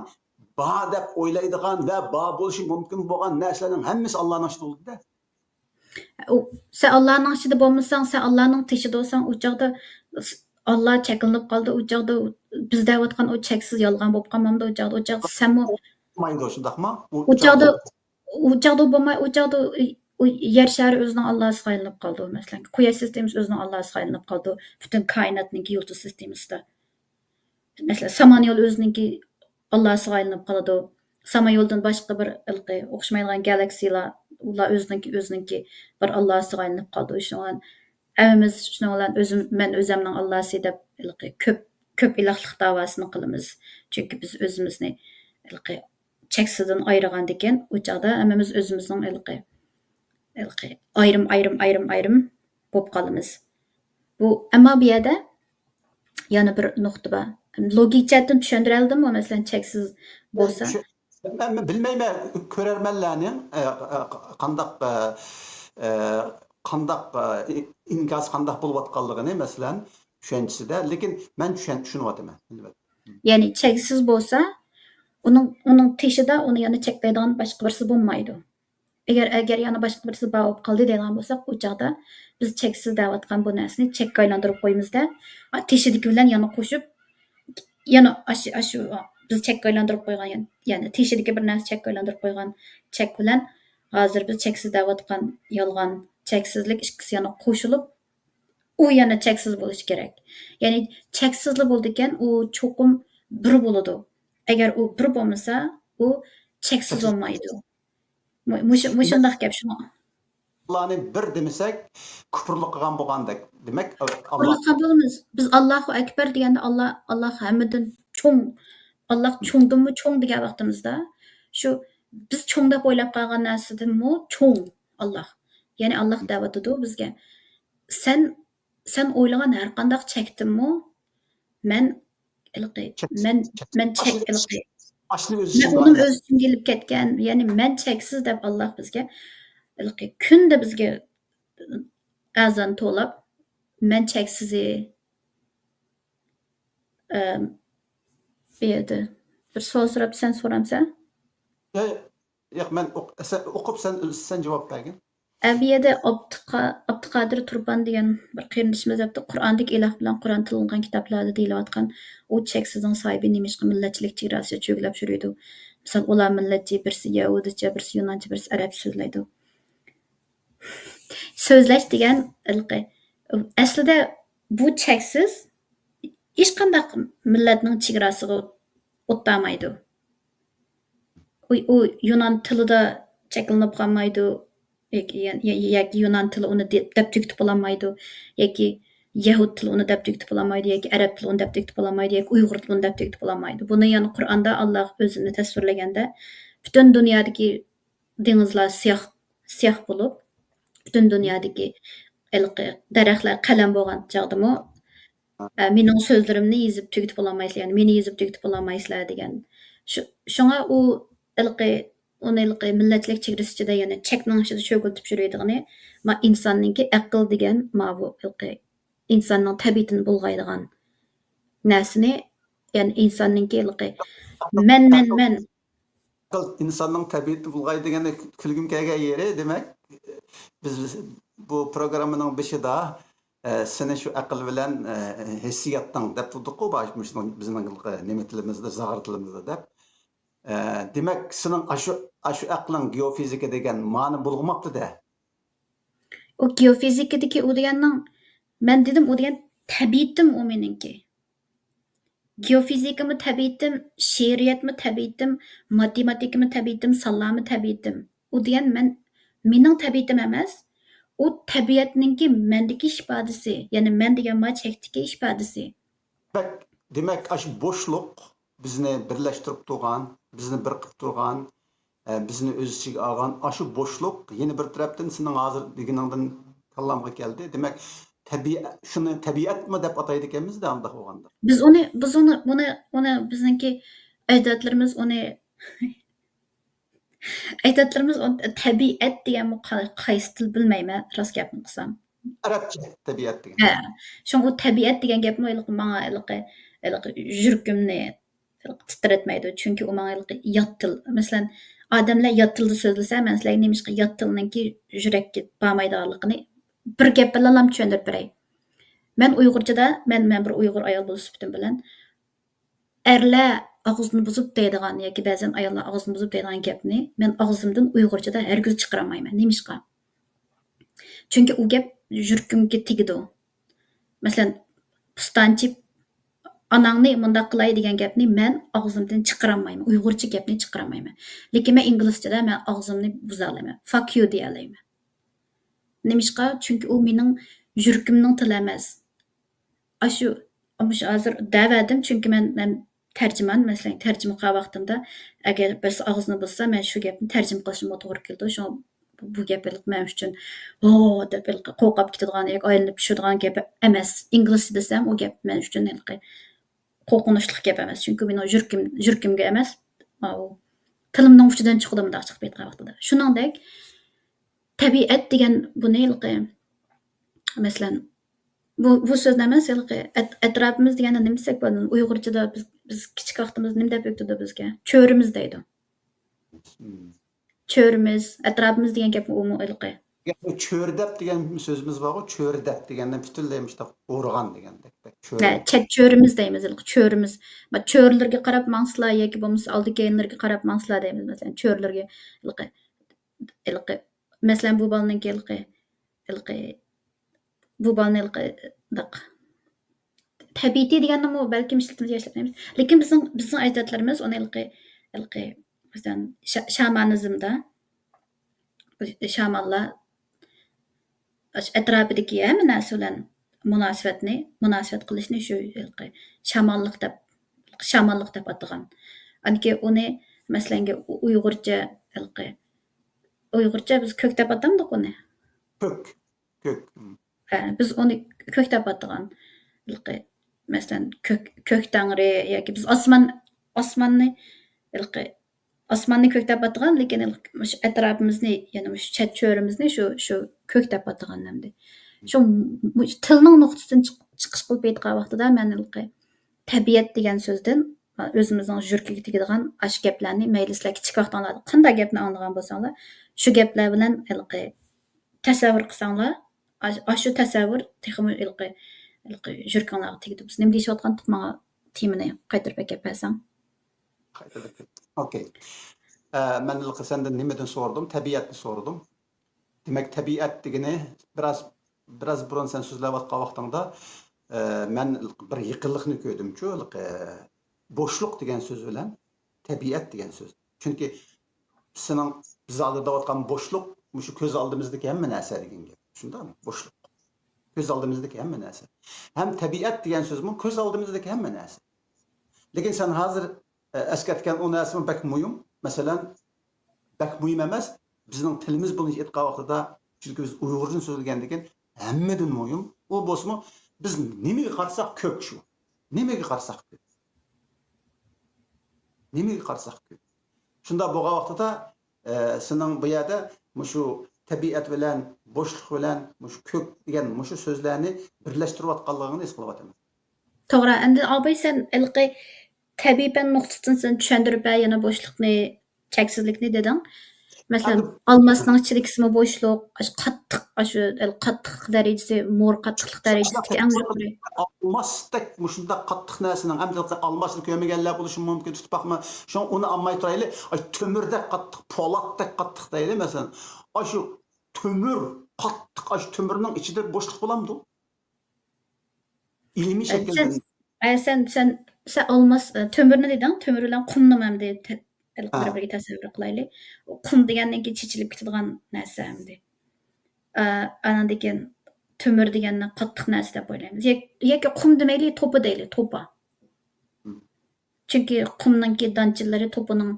بار دەپ ئويلايدىغان ۋە بار بولۇشى مۇمكىن بولغان نەرسىلەرنىڭ ھەممىسى ئاللانىڭ ئىچىدە بولىدۇ-دە. ئۇ، سەن ئاللانىڭ ئىچىدە بولمىساڭ، سەن ئاللانىڭ تېشىدا بولساڭ، ئۇ چاغدا ئاللا چەكلىنىپ قالىدۇ. ئۇ چاغدا بىز دەۋاتقان ئۇ چەكسىز يالغان بولۇپ قالمامدۇ؟ ئۇ چاغدا، ئۇ چاغدا سەنمۇ، بولمايدۇ، شۇنداقمۇ؟ ئۇ چاغدا، ئۇ چاغدا بولماي، ئۇ چاغدا ئۇ، ئۇ يەر شارى ئۆزىنىڭ ئاللاسىغا ئايلىنىپ قالىدۇ. مەسىلەن، قۇياش سىستېمىسى ئۆزىنىڭ ئاللاسىغا ئايلىنىپ قالىدۇ. پۈتۈن كائىناتنىڭكى يۇلتۇز سىستېمىسىدا. مەسىلەن، سامانيول ئۆزىنىڭكى ئاللاسىغا ئايلىنىپ قالىدۇ. سامانيولدىن باشقا بىر ھېلىقى ئوخشىمايدىغان گالاكسىيلار، ئۇلار ئۆزىنىڭكى، ئۆزىنىڭكى بىر ئاللاسىغا ئايلىنىپ قالىدۇ. شۇنىڭ بىلەن ھەممىمىز شۇنىڭ بىلەن ئۆزۈم، مەن ئۆزەمنىڭ ئاللاسى دەپ ھېلىقى كۆپ، كۆپ ئىلاھلىق داۋاسىنى قىلىمىز. چۈنكى بىز ئۆزىمىزنى ھېلىقى چەكسىزدىن ئايرىغاندىكىن، ئۇ چاغدا ھەممىمىز ئۆزىمىزنىڭ ھېلىقى، ھېلىقى ئايرىم، ئايرىم، ئايرىم، ئايرىم بولۇپ قالىمىز. بۇ، ئەمما بۇ يەردە يەنە بىر نۇقتا بار. لوگىك جەھەتتىن چۈشەندۈرەلىدىممۇ؟ مەسىلەن، چەكسىز بولسا. چۈ-، مەن، مەن بىلمەيمەن، كۆرەرمەنلەرنىڭ، ئە، ئە، قانداق، ئە، ئە، قانداق، ئە، ئىنكاسى قانداق بولۇۋاتقانلىقىنى، مەسىلەن، چۈشەنچىسىدە. لېكىن مەن چۈشەن-، چۈشىنىۋاتىمەن، ئەلۋەتتە. يەنى چەكسىز بولسا، ئۇنىڭ، ئۇنىڭ تېشىدا ئۇنى يەنە چەكلەيدىغان باشقا بىرسى بولمايدۇ. ئەگەر، ئەگەر يەنە باشقا بىرسى بار بولۇپ قالدى دەيدىغان بولساق، ئۇ چاغدا بىز چەكسىز دەۋاتقان بۇ نەرسىنى چەككە ئايلاندۇرۇپ قويىمىز-دە، ئا، تېشىدىكى بىلەن يەنە قوشۇپ، يەنە ئاشۇ، ئاشۇ، بىز چەككە ئايلاندۇرۇپ قويغان، يەنى، يەنى تېشىدىكى بىر نەرسە چەككە ئايلاندۇرۇپ قويغان چەك بىلەن ھازىر بىز چەكسىز دەۋاتقان يالغان چەكسىزلىك ئىككىسى يەنە قوشۇلۇپ، ئۇ يەنە چەكسىز بولۇشى كېرەك. يەنى چەكسىزلا بولىدىكەن، ئۇ چوقۇم بىر بولىدۇ. ئەگەر ئۇ بىر بولمىسا، ئۇ چەكسىز بولمايدۇ. مۇ-، مۇشۇ-، مۇشۇنداق گەپ شۇڭا. ئاللانى بىر دېمىسەك، كۇپۇرلۇق قىلغان بولغاندەك. دېمەك، ئاللا. كۇپۇرلۇق قىلىپ بولىمىز. بىز ئاللاھۇ ئەكبەر دېگەندە، ئاللا، ئاللا ھەممىدىن چوڭ، ئاللا چوڭدىنمۇ چوڭ دېگەن ۋاقتىمىزدا، شۇ بىز چوڭ دەپ ئويلاپ قالغان نەرسىدىنمۇ چوڭ ئاللا. يەنى ئاللا دەۋاتىدۇ بىزگە. سەن، سەن ئويلىغان ھەر قانداق چەكتىنمۇ مەن ھېلىقى، مەن، مەن چەك ھېلىقى. ئاشۇنى ئۆز ئىچىگە ئۇنىمۇ ئۆز ئىچىگە ئېلىپ كەتكەن، يەنى مەن چەكسىز دەپ ئاللا بىزگە ھېلىقى كۈندە بىزگە ئەزان توۋلاپ، مەن چەكسىزى، ئەم، بۇ يەردە بىر سوئال سوراپ، سەن سورامسەن؟ ياق، مەن ئوق-، سەن ئوقۇپ، سەن، سەن جاۋاب بەرگىن. ئە، بۇ يەردە ئابدۇقا-، ئابدۇقادىر تۇرپان دېگەن بىر قېرىندىشىمىز دەپتۇ، قۇرئاندىكى ئىلاھ بىلەن قۇرئان تىللانغان كىتابلاردا دېيىلىۋاتقان ئۇ چەكسىزنىڭ ساھىبى نېمىشقا مىللەتچىلىك چېگراسىدا چۆگىلەپ يۈرىدۇ؟ مىسال، ئۇلار مىللەتچى، بىرسى يەھۇدىيچە، بىرسى يۇنانچە، بىرسى ئەرەبچە سۆزلەيدۇ. سۆزلەش دېگەن ھېلىقى، ئەسلىدە بۇ چەكسىز ھېچقانداق مىللەتنىڭ چېگراسىغا ئوتتامايدۇ. ئۇ، ئۇ يۇنان تىلىدا چەكلىنىپ قالمايدۇ، ياكى، يا-، يا-، ياكى يۇنان تىلى ئۇنى دە-، دەپ تۈگىتىپ بولالمايدۇ، ياكى يەھۇد تىلى ئۇنى دەپ تۈگىتىپ بولالمايدۇ، ياكى ئەرەب تىلى ئۇنى دەپ تۈگىتىپ بولالمايدۇ، ياكى ئۇيغۇر تىلى ئۇنى دەپ تۈگىتىپ بولالمايدۇ. بۇنى يەنە قۇرئاندا ئاللا ئۆزىنى تەسۋىرلىگەندە، پۈتۈن دۇنيادىكى دېڭىزلار سىياھ، سىياھ بولۇپ، پۈتۈن دۇنيادىكى ھېلىقى دەرەخلەر قەلەم بولغان چاغدىمۇ، ئە، مېنىڭ سۆزلىرىمنى يېزىپ تۈگىتىپ بولالمايسىلەر، يەنى مېنى يېزىپ تۈگىتىپ بولالمايسىلەر دېگەن. شۇ، شۇڭا ئۇ ھېلىقى، ئۇنى ھېلىقى مىللەتچىلىك چېگرىسى ئىچىدە يەنە چەكنىڭ ئىچىدە چۆگۈلىتىپ يۈرىدىغىنى، ما ئىنساننىڭكى ئەقىل دېگەن ماۋۇ ھېلىقى ئىنساننىڭ تەبىئىتىنى بۇلغايدىغان نەرسىنى، يەنى ئىنساننىڭكى ھېلىقى مەن، مەن، مەن. ئىنساننىڭ تەبىئىتىنى بۇلغايدۇ دېگەندە كۈلگۈم كەلگەن يېرى، دېمەك، بىز بۇ پروگراممىنىڭ بېشىدا، ئە، سېنى شۇ ئەقىل بىلەن، ئە، ھېسسىياتنىڭ دەپ تۇردۇققۇ، مۇشۇنىڭ بىزنىڭ نېمە تىلىمىزدا، زاغرا تىلىمىزدا دەپ. ئە، دېمەك، سېنىڭ ئاشۇ، ئاشۇ ئەقلىڭ گېئوفىزىكا دېگەن مانى بۇلغىماپتۇ-دە. ئۇ گېئوفىزىكىدىكى ئۇ دېگەننىڭ، مەن دېدىم، ئۇ دېگەن تەبىئىتىم ئۇ مېنىڭكى. گېئوفىزىكىمۇ تەبىئىتىم، شېئىرىيەتمۇ تەبىئىتىم، ماتېماتىكىمۇ تەبىئىتىم، سانلارمۇ تەبىئىتىم. ئۇ دېگەن مەن، مېنىڭ تەبىئىتىم ئەمەس، ئۇ تەبىئەتنىڭكى مەندىكى ئىپادىسى، يەنى مەن دېگەن ما چەكتىكى ئىپادىسى. دېمەك، دېمەك، ئاشۇ بوشلۇق بىزنى بىرلەشتۈرۈپ تۇرغان، بىزنى بىر قىلىپ تۇرغان، ئە، بىزنى ئۆز ئىچىگە ئالغان ئاشۇ بوشلۇق، يەنە بىر تەرەپتىن سېنىڭ ھازىر دېگىنىڭدىن كاللامغا كەلدى. دېمەك، تەبىئە-، شۇنى تەبىئەتمۇ دەپ ئاتايدىكەنمىز-دە، ئانداق بولغاندا. بىز ئۇنى، بىز ئۇنى، بۇنى، ئۇنى بىزنىڭكى ئەجدادلىرىمىز ئۇنى، ئەجدادلىرىمىز ئۇنى تەبىئەت دېگەنمۇ قا-، قايسى تىل بىلمەيمەن، راست گەپنى قىلسام. ئەرەبچە تەبىئەت دېگەن. ھە. شۇڭا ئۇ تەبىئەت دېگەن گەپمۇ ھېلىقى ماڭا ھېلىقى، ھېلىقى يۈرىكىمنى تىترەتمەيدۇ. چۈنكى ئۇ ماڭا ھېلىقى يات تىل. مەسىلەن، ئادەملەر يات تىلدا سۆزلىسە، مەن سىلەرگە نېمىشقا يات تىلنىڭكى يۈرەككە بارمايدىغانلىقىنى بىر گەپ بىلەنلا چۈشەندۈرۈپ بېرەي. مەن ئۇيغۇرچىدا، مەن، مەن بىر ئۇيغۇر ئايال بولۇش سۈپىتىم بىلەن، ئەرلەر ئاغزىنى بۇزۇپ دەيدىغان ياكى بەزەن ئاياللار ئاغزىنى بۇزۇپ دەيدىغان گەپنى مەن ئاغزىمدىن ئۇيغۇرچىدا ھەرگىز چىقىرالمايمەن. نېمىشقا؟ چۈنكى ئۇ گەپ يۈرىكىمگە تېگىدۇ. مەسىلەن، پۇستانچى ئاناڭنى مۇنداق قىلاي دېگەن گەپنى مەن ئاغزىمدىن چىقىرالمايمەن. ئۇيغۇرچە گەپنى چىقىرالمايمەن. لېكىن مەن ئىنگلىزچىدا مەن ئاغزىمنى بۇزالايمەن. Fuck you دېيەلەيمەن. نېمىشقا؟ چۈنكى ئۇ مېنىڭ يۈرىكىمنىڭ تىلى ئەمەس. ئاشۇ، مۇشۇ ھازىر دەۋەردىم، چۈنكى مەن، مەن تەرجىمان، مەسىلەن، تەرجىمە قىلغان ۋاقتىمدا ئەگەر بىرسى ئاغزىنى بۇزسا، مەن شۇ گەپنى تەرجىمە قىلىشىمغا توغرا كېلىدۇ. شۇڭا بۇ گەپ ھېلىقى مەن ئۈچۈن، ھو دەپ ھېلىقى قورقۇپ كېتىدىغان ياكى ئايلىنىپ چۈشىدىغان گەپ ئەمەس. ئىنگلىزچە دېسەم، ئۇ گەپ مەن ئۈچۈن ھېلىقى قورقۇنچلۇق گەپ ئەمەس. چۈنكى مېنىڭ يۈرىكىم، يۈرىكىمگە ئەمەس، ماۋۇ تىلىمنىڭ ئۇچىدىن چىقىدۇ مۇنداق چىقىپ كېتىدىغان ۋاقتىدا. شۇنىڭدەك، تەبىئەت دېگەن بۇنى ھېلىقى، مەسىلەن، بۇ، بۇ سۆزنى ئەمەس، ھېلىقى ئەت-، ئەتراپىمىز دېگەندە نېمە دېسەك بولىدۇ؟ ئۇيغۇرچىدا بىز، بىز كىچىك ۋاقتىمىزدا نېمە دەپ ئۆتتۈردى بىزگە؟ چۆرىمىز دەيدۇ. مم. چۆرىمىز، ئەتراپىمىز دېگەن گەپمۇ ئۇمۇ ھېلىقى. يا، بۇ چۆرىدەپ دېگەن سۆزىمىز بارغۇ، چۆرىدەپ دېگەندىن پۈتۈنلەي مۇشۇنداق ئۇرغان دېگەندەك. بەك چۆرە. ھە، چەت چۆرىمىز دەيمىز، ھېلىقى چۆرىمىز. ما، چۆرىلەرگە قاراپ ماڭسىلا ياكى بولمىسا ئالدى كەينىلەرگە قاراپ ماڭسىلا دەيمىز، مەسىلەن، چۆرىلەرگە ھېلىقى، ھېلىقى، مەسىلەن، بۇ بالىنىڭكى ھېلىقى، ھېلىقى، بۇ بالىنى ھېلىقى، داق. تەبىئىتى دېگەننىمۇ بەلكىم ئىشلىتىمىز يا ئىشلەتمەيمىز. لېكىن بىزنىڭ، بىزنىڭ ئەجدادلىرىمىز ئۇنى ھېلىقى، ھېلىقى، مەسىلەن، شا-، شامانىزمدا، شامانلار ئەتراپىدىكى ھەممە نەرسە بىلەن مۇناسىۋەتنى، مۇناسىۋەت قىلىشنى شۇ ھېلىقى شامانلىق دەپ، شامانلىق دەپ ئاتىغان. ئاندىكىن ئۇنى، مەسىلەن، ئۇ-، ئۇيغۇرچە ھېلىقى، ئۇيغۇرچە بىز كۆك دەپ ئاتامدۇق ئۇنى؟ كۆك. كۆك. مم. ھە، بىز ئۇنى كۆك دەپ ئاتىغان. ھېلىقى، مەسىلەن، كۆك، كۆك تەڭرى ياكى بىز ئاسمان، ئاسماننى، ھېلىقى، ئاسماننى كۆك دەپ ئاتىغان، لېكىن ھېلىقى مۇشۇ ئەتراپىمىزنى، يەنى مۇشۇ چەت چۆرىمىزنى شۇ، شۇ كۆك دەپ ئاتىغان ئەمدى. شۇ مۇ-، تىلنىڭ نۇقتىسىدىن چىق-، چىقىش قىلىپ ئېيتقان ۋاقتىدا مەن ھېلىقى تەبىئەت دېگەن سۆزدىن، ئۆزىمىزنىڭ يۈرىكىگە تېگىدىغان ئاشۇ گەپلەرنى مەيلى سىلەر كىچىك ۋاقتىڭلاردا قانداق گەپنى ئاڭلىغان بولساڭلار، شۇ گەپلەر بىلەن ھېلىقى تەسەۋۋۇر قىلساڭلار، ئاش-، ئاشۇ تەسەۋۋۇر تېخىمۇ ھېلىقى، ھېلىقى يۈرىكىڭلارغا تېگىدۇ. بىز نېمە دېيىشىۋاتقانتۇق، ماڭا تېمىنى قايتۇرۇپ ئەكەپ بەرسەڭ. قايتۇرۇپ. ئوكەي. ئە، مەن ھېلىقى سەندىن نېمىدىن سورىدىم؟ تەبىئەتنى سورىدىم. دېمەك، تەبىئەت دېگىنى بىراز، بىراز بۇرۇن سەن سۆزلەۋاتقان ۋاقتىڭدا، ئە، مەن بىر يېقىنلىقنى كۆردۈمچۇ، ھېلىقى بوشلۇق دېگەن سۆز بىلەن تەبىئەت دېگەن سۆز. چۈنكى سېنىڭ بىز ھازىر دەۋاتقان بوشلۇق، مۇشۇ كۆز ئالدىمىزدىكى ھەممە نەرسە دېگەن گەپ. شۇنداقمۇ؟ بوشلۇق. كۆز ئالدىمىزدىكى ھەممە نەرسە. ھەم تەبىئەت دېگەن سۆزمۇ كۆز ئالدىمىزدىكى ھەممە نەرسە. لېكىن سەن ھازىر، ئە، ئەسكەرتكەن ئۇ نەرسىمۇ بەك مۇھىم. مەسىلەن، بەك مۇھىم ئەمەس. بىزنىڭ تىلىمىز بويىچە ئېيتقان ۋاقتىدا، چۈنكى بىز ئۇيغۇرچىنى سۆزلىگەندىكىن ھەممىدىن مۇھىم. ئۇ بولسىمۇ، بىز نېمىگە قارىساق كۆك شۇ. نېمىگە قارىساق كۆك. نېمىگە قارىساق كۆك. شۇنداق بولغان ۋاقتىدا، ئە، سېنىڭ بۇ يەردە مۇشۇ تەبىئەت بىلەن، بوشلۇق بىلەن، مۇشۇ كۆك دېگەن مۇشۇ سۆزلەرنى بىرلەشتۈرۈۋاتقانلىقىڭنى ھېس قىلىۋاتىمەن. توغرا. ئەمدى ئاباي، سەن ھېلىقى تەبىئىي پەن نۇقتىسىدىن سەن چۈشەندۈرۈپ بەر، يەنە بوشلۇقنى، چەكسىزلىكنى دېدىڭ. مەسىلەن، ئەمدى ئالماسنىڭ ئىچىدىكىسىمۇ بوشلۇق، ئاشۇ قاتتىق، ئاشۇ قاتتىقلىق دەرىجىسى، مور قاتتىقلىق دەرىجىسىدىكى ئەڭ يۇقىرى. ئالماستەك مۇشۇنداق قاتتىق نەرسىنىڭ، ئەمدى ئالماسنى كۆرمىگەنلەر بولۇشى مۇمكىن، تۇتۇپ باقما. شۇڭا ئۇنى ئالماي تۇرايلى. ئاشۇ تۆمۈردەك قاتتىق، پولاتتەك قاتتىق دەيلى، مەسىلەن. ئاشۇ تۆمۈر قاتتىق، ئاشۇ تۆمۈرنىڭ ئىچىدە بوشلۇق بولامدۇ؟ ئىلمىي ئە، شەكىلدە. سەن، ئە، سەن، سەن، سەن ئالماس، ئە، تۆمۈرنى دېدىڭ، تۆمۈر بىلەن قۇمنى ئەمدى تە-، ھە. بىر-بىرىگە تەسەۋۋۇر قىلايلى. قۇم دېگەندىن كېيىن چېچىلىپ كېتىدىغان نەرسە ئەمدى. ئە، ئاناندىن كېيىن تۆمۈر دېگەننى قاتتىق نەرسە دەپ ئويلايمىز. ياك-، ياكى قۇم دېمەيلى، توپا دەيلى، توپا. مم. چۈنكى قۇمنىڭكى دانچىلىرى توپىنىڭ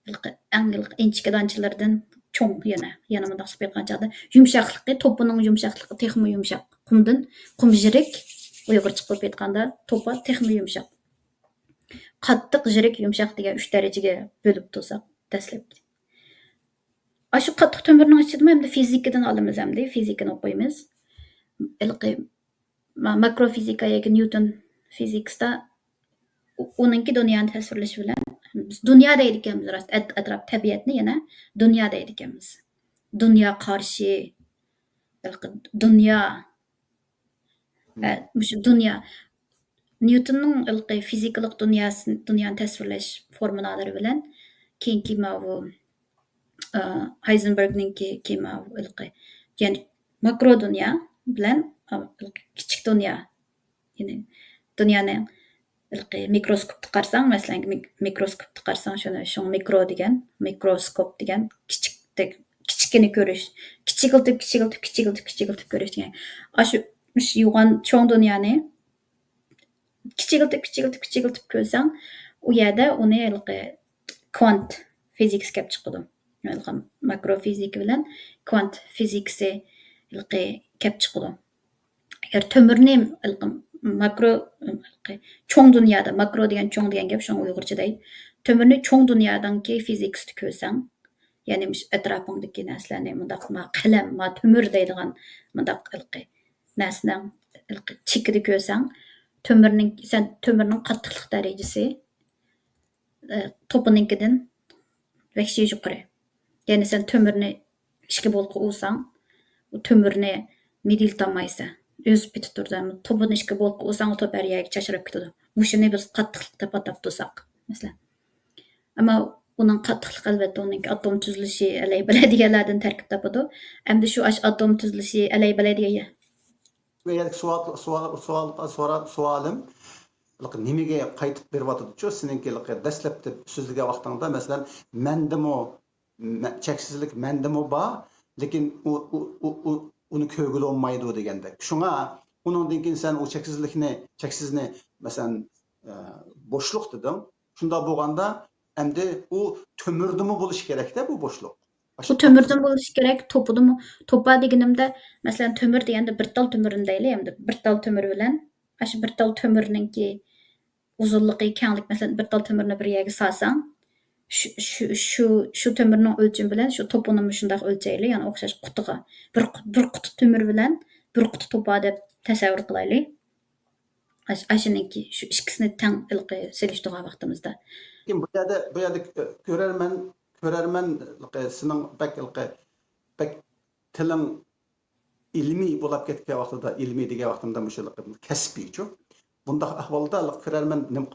ھېلىقى ئەڭ ھېلىقى ئىنچىكە دانچىلىرىدىن چوڭ يەنە، يەنە مۇنداق قىلىپ ئېيتقان چاغدا يۇمشاقلىقى، توپىنىڭ يۇمشاقلىقى تېخىمۇ يۇمشاق. قۇمدىن، قۇم يىرىك، ئۇيغۇرچە قىلىپ ئېيتقاندا توپا تېخىمۇ يۇمشاق. قاتتىق، يىرىك، يۇمشاق دېگەن ئۈچ دەرىجىگە بۆلۈپ تۇرساق دەسلەپكى. ئاشۇ قاتتىق تۆمۈرنىڭ ئىچىدىمۇ ئەمدى فىزىكىدىن ئالىمىز، ئەمدى فىزىكىنى ئوقۇيمىز. ھېلىقى ما-، ماكرو فىزىكا ياكى نيۇتون فىزىكىسىدا ئۇ-، ئۇنىڭكى دۇنيانى تەسۋىرلىشى بىلەن بىز دۇنيا دەيدىكەنمىز، راست، ئەت-، ئەتراپ تەبىئەتنى يەنە دۇنيا دەيدىكەنمىز. دۇنيا قارشى، ھېلىقى دۇنيا، ھە، مۇشۇ دۇنيا. نيۇتوننىڭ ھېلىقى فىزىكىلىق دۇنياسى، دۇنيانى تەسۋىرلەش فورمۇلالىرى بىلەن كېيىنكى ماۋۇ، ئا، ھايزېنبېرگنىڭكى، كېيىن ماۋۇ ھېلىقى، يەنى ماكرو دۇنيا بىلەن، ئا، ھېلىقى كىچىك دۇنيا. يەنى دۇنيانى ھېلىقى مىكروسكوپتا قارىساڭ، مەسىلەن، مىك-، مىكروسكوپتا قارىساڭ، شۇنى، شۇڭا مىكرو دېگەن، مىكروسكوپ دېگەن كىچىك، كىچىكىنى كۆرۈش، كىچىكلىتىپ، كىچىكلىتىپ، كىچىكلىتىپ، كىچىكلىتىپ كۆرۈش دېگەن. ئاشۇ، مۇشۇ يوغان چوڭ دۇنيانى كىچىكلىتىپ، كىچىكلىتىپ، كىچىكلىتىپ كۆرسەڭ، ئۇ يەردە ئۇنى ھېلىقى كۋانت فىزىكىسى كەپ چىقىدۇ. ھېلىقى ماكرو فىزىكا بىلەن كۋانت فىزىكىسى ھېلىقى كەپ چىقىدۇ. ئەگەر تۆمۈرنى ھېلىقى ماكرو، ھېلىقى چوڭ دۇنيادا، ماكرو دېگەن چوڭ دېگەن گەپ، شۇڭا ئۇيغۇرچە دەي. تۆمۈرنى چوڭ دۇنيادىڭكى فىزىكىسىدا كۆرسەڭ، يەنى مۇشۇ ئەتراپىڭدىكى نەرسىلەرنى مۇنداق، ما قەلەم، ما تۆمۈر دەيدىغان مۇنداق ھېلىقى نەرسىنىڭ ھېلىقى چېكىدە كۆرسەڭ، تۆمۈرنىڭ، سەن تۆمۈرنىڭ قاتتىقلىق دەرىجىسى، ئە، توپىنىڭكىدىن ۋەھشىي يۇقىرى. يەنى سەن تۆمۈرنى ئىككى بولقا ئۇرساڭ، ئۇ تۆمۈرنى مىدىرلىتالمايسەن. ئۆزۈپ كېتىپ تۇرىدۇ. توپىنى ئىككى بولقا ئۇرساڭ، ئۇ توپ ھەر يەرگە چاچراپ كېتىدۇ. مۇشۇنى بىز قاتتىقلىق دەپ ئاتاپ تۇرساق، مەسىلەن. ئەمما ئۇنىڭ قاتتىقلىقى، ئەلۋەتتە، ئۇنىڭكى ئاتوم تۈزۈلۈشى، ئەلەي بەلەي دېگەنلەردىن تەركىب تاپىدۇ. ئەمدى شۇ ئاش ئاتوم تۈزۈلۈشى، ئەلەي بەلەي دېگەن يە-، بۇ يەردىكى سوئال، سوئال، سوئال، سوئال، سوئالىم، نېمىگە قايتىپ بېرىۋاتىدۇچۇ؟ سېنىڭكى دەسلەپتە سۆزلىگەن ۋاقتىڭدا، مەسىلەن، مەندىمۇ، مە-، چەكسىزلىك مەندىمۇ بار، لېكىن ئۇ، ئۇ، ئۇ، ئۇ، ئۇنى كۆرگىلى بولمايدۇ دېگەندەك. شۇڭا ئۇنىڭدىن كېيىن سەن ئۇ چەكسىزلىكنى، چەكسىزنى، مەسىلەن، ئە، بوشلۇق دېدىڭ. شۇنداق بولغاندا، ئەمدى ئۇ تۆمۈردىمۇ بولۇشى كېرەك-دە، بۇ بوشلۇق. ئۇ تۆمۈردىن بولۇشى كېرەك، توپىدىمۇ، توپا دېگىنىمدە، مەسىلەن، تۆمۈر دېگەندە بىر تال تۆمۈرنى دەيلى، ئەمدى بىر تال تۆمۈر بىلەن، ئاشۇ بىر تال تۆمۈرنىڭكى ئۇزۇنلۇقى، كەڭلىك، مەسىلەن، بىر تال تۆمۈرنى بىر يەرگە سالساڭ، شۇ، شۇ، شۇ، شۇ تۆمۈرنىڭ ئۆلچىمى بىلەن شۇ توپىنى مۇشۇنداق ئۆلچەيلى، يەنى ئوخشاش قۇتىغا. بىر قۇت-، بىر قۇتا تۆمۈر بىلەن بىر قۇتا توپا دەپ تەسەۋۋۇر قىلايلى. ئاش-، ئاشۇنىڭكى، شۇ ئىككىسىنى تەڭ ھېلىقى سېلىشتۇرغان ۋاقتىمىزدا. لېكىن بۇ يەردە، بۇ يەردە كۆ-، كۆرەرمەن، كۆرەرمەن ھېلىقى سېنىڭ بەك ھېلىقى، بەك تىلىڭ ئىلمىي بولاپ كەتكەن ۋاقتىدا، ئىلمىي دېگەن ۋاقتىمدا مۇشۇ ھېلىقى كەسپىيچۇ. بۇنداق ئەھۋالدا ھېلىقى كۆرەرمەن نېمە،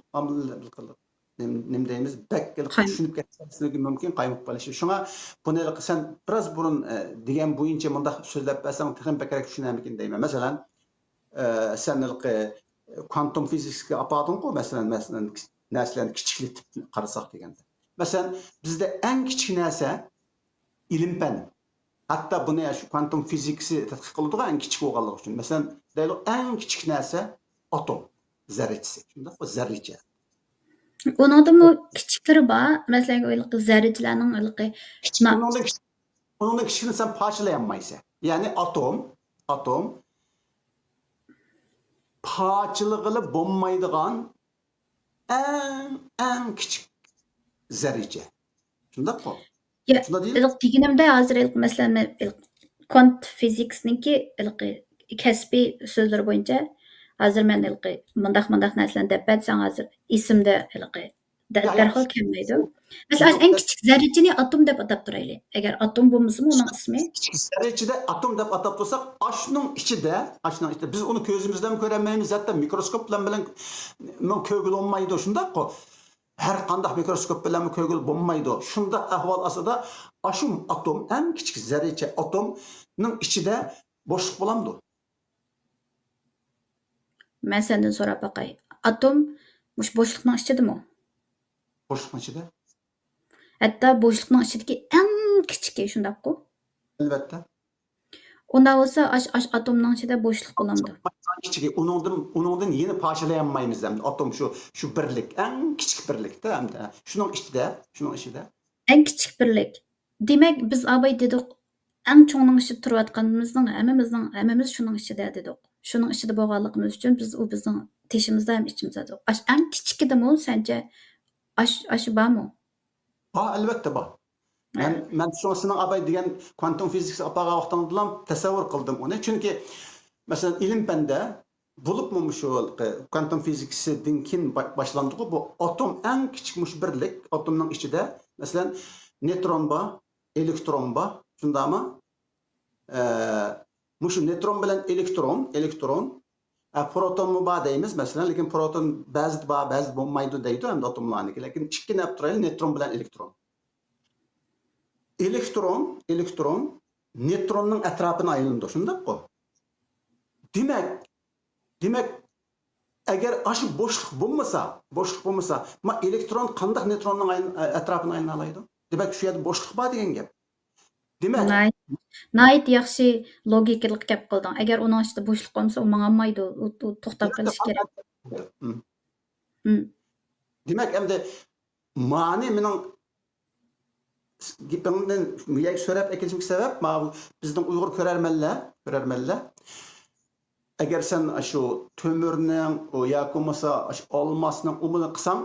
نېمە، نېمە دەيمىز، بەك ھېلىقى قايمۇق. چۈشىنىپ كەتمەسلىكى مۇمكىن، قايمۇق قېلىشى. شۇڭا بۇنى ھېلىقى سەن بىراز بۇرۇن، ئە، دېگەن بويىچە مۇنداق سۆزلەپ بەرسەڭ تېخىمۇ بەكرەك چۈشىنەرمىكىن دەيمەن. مەسىلەن، ئە، سەن ھېلىقى كۋانتوم فىزىكىسىگە ئاپاردىڭغۇ، مەسىلەن، مەسىلەن، نەرسىلەرنى كىچىكلىتىپ قارىساق دېگەندە. مەسىلەن، بىزدە ئەڭ كىچىك نەرسە ئىلىم-پەن. ھەتتا بۇنى شۇ كۋانتوم فىزىكىسى تەتقىق قىلىدىغۇ، ئەڭ كىچىك بولغانلىقى ئۈچۈن. مەسىلەن، دەيدۇ، ئەڭ كىچىك نەرسە ئاتوم زەررىچىسى. شۇنداققۇ، زەررىچە. ئۇنىڭدىمۇ كىچىكلىرى بار. مەسىلەن، ھېلىقى زەررىچىلەرنىڭ ھېلىقى كىچىك، نا- ئۇنىڭدىن كىچىك، ئۇنىڭدىن كىچىكىنى سەن پارچىلايالمايسەن. يەنى ئاتوم، ئاتوم پارچىلىغىلى بولمايدىغان ئەڭ، ئەڭ كىچىك زەررىچە. شۇنداققۇ؟ يا، شۇنداق دېيىلمە؟ ھېلىقى دېگىنىمدە، ھازىر ھېلىقى، مەسىلەن، مەن ھېلىقى كۋانت فىزىكىسنىڭكى ھېلىقى كەسپىي سۆزلىرى بويىچە، ھازىر مەن ھېلىقى مۇنداق، مۇنداق نەرسىلەرنى دەپ بەرسەڭ، ھازىر ئېسىمدە ھېلىقى دە-، يا، يا. دەرھال كەلمەيدۇ. مەسىلەن، يوق. ئەڭ كىچىك زەررىچىنى ئاتوم دەپ ئاتاپ تۇرايلى. ئەگەر ئاتوم بولمىسىمۇ ئۇنىڭ ئىسمى. كىچىك زەررىچىدە ئاتوم دەپ ئاتاپ تۇرساق، ئاشۇنىڭ ئىچىدە، ئاشۇنىڭ ئىچىدە، بىز ئۇنى كۆزىمىز بىلەن كۆرەلمەيمىز، ھەتتا مىكروسكوپ بىلەن، بىلەن مۇ-، كۆرگىلى بولمايدۇ، شۇنداققۇ؟ ھەر قانداق مىكروسكوپ بىلەنمۇ كۆرگىلى بولمايدۇ. شۇنداق ئەھۋال ئاستىدا ئاشۇ ئاتوم، ئەڭ كىچىك زەررىچە ئاتومنىڭ ئىچىدە بوشلۇق بولامدۇ؟ مەن سەندىن سوراپ باقاي. ئاتوم مۇشۇ بوشلۇقنىڭ ئىچىدىمۇ؟ بوشلۇقنىڭ ئىچىدە. ھەتتا بوشلۇقنىڭ ئىچىدىكى ئەڭ كىچىكى، شۇنداققۇ؟ ئەلۋەتتە. ئۇنداق بولسا، ئاش-، ئاش-، ئاتومنىڭ ئىچىدە بوشلۇق بولامدۇ؟ ئەڭ كىچىكى، ئۇنىڭدىن، ئۇنىڭدىن يەنە پارچىلىيالمايمىز ئەمدى. ئاتوم شۇ، شۇ بىرلىك، ئەڭ كىچىك بىرلىكتە ئەمدى. شۇنىڭ ئىچىدە، شۇنىڭ ئىچىدە. ئەڭ كىچىك بىرلىك. دېمەك، بىز ئاباي دېدۇق، ئەڭ چوڭنىڭ ئىچىدە تۇرۇۋاتقىنىمىزنىڭ ھەممىمىزنىڭ، ھەممىمىز شۇنىڭ ئىچىدە دېدۇق. شۇنىڭ ئىچىدە بولغانلىقىمىز ئۈچۈن بىز ئۇ بىزنىڭ تېشىمىزدا ھەم ئىچىمىزدە دېدۇق. ئاش-، ئەڭ كىچىكىدىمۇ سەنچە ئاش-، ئاشۇ بارمۇ؟ بار، ئەلۋەتتە بار. ھە. مەن، مەن شۇڭا سېنىڭ ئاباي دېگەن كۋانتوم فىزىكىسىغا ئاپارغان ۋاقتىڭدىلا تەسەۋۋۇر قىلدىم ئۇنى. چۈنكى، مەسىلەن، ئىلىم-پەندە بولۇپمۇ مۇشۇ كۋانتوم فىزىكىسىدىن كېيىن با-، باشلاندىغۇ بۇ ئاتوم، ئەڭ كىچىك مۇشۇ بىرلىك ئاتومنىڭ ئىچىدە، مەسىلەن، نېيترون بار، ئېلېكترون بار، شۇنداقمۇ؟ ئە، مۇشۇ نېيترون بىلەن ئېلېكترون، ئېلېكترون، ئە، پروتونمۇ بار دەيمىز، مەسىلەن، لېكىن پروتون بەزىدە بار، بەزىدە بولمايدۇ دەيدۇ ئەمدى ئاتوملارنىكى، لېكىن ئىككىنى ئەپ تۇرايلى، نېيترون بىلەن ئېلېكترون. ئېلېكترون، ئېلېكترون نېيتروننىڭ ئەتراپىنى ئايلىنىدۇ، شۇنداققۇ؟ دېمەك، دېمەك، ئەگەر ئاشۇ بوشلۇق بولمىسا، بوشلۇق بولمىسا، ما ئېلېكترون قانداق نېيتروننىڭ ئايلىن-، ئەتراپىنى ئايلىنالايدۇ؟ دېمەك، شۇ يەردە بوشلۇق بار دېگەن گەپ. دېمەك، ناھايىتى، ناھايىتى ياخشى لوگىكىلىق گەپ قىلدىڭ. ئەگەر ئۇنىڭ ئىچىدە بوشلۇق بولمىسا، ئۇ ماڭالمايدۇ. ئۇ، ئۇ توختاپ قېلىشى كېرەك. مم. مم. دېمەك، ئەمدى مانى مېنىڭ گېپىڭدىن بۇ يەرگە سۆرەپ ئەكېلىشىمگە سەۋەب، ماۋۇ بىزنىڭ ئۇيغۇر كۆرەرمەنلەر، كۆرەرمەنلەر، ئەگەر سەن شۇ تۆمۈرنىڭ، ئۇ ياكى بولمىسا شۇ ئالماسنىڭ ئۇمىنى قىلساڭ،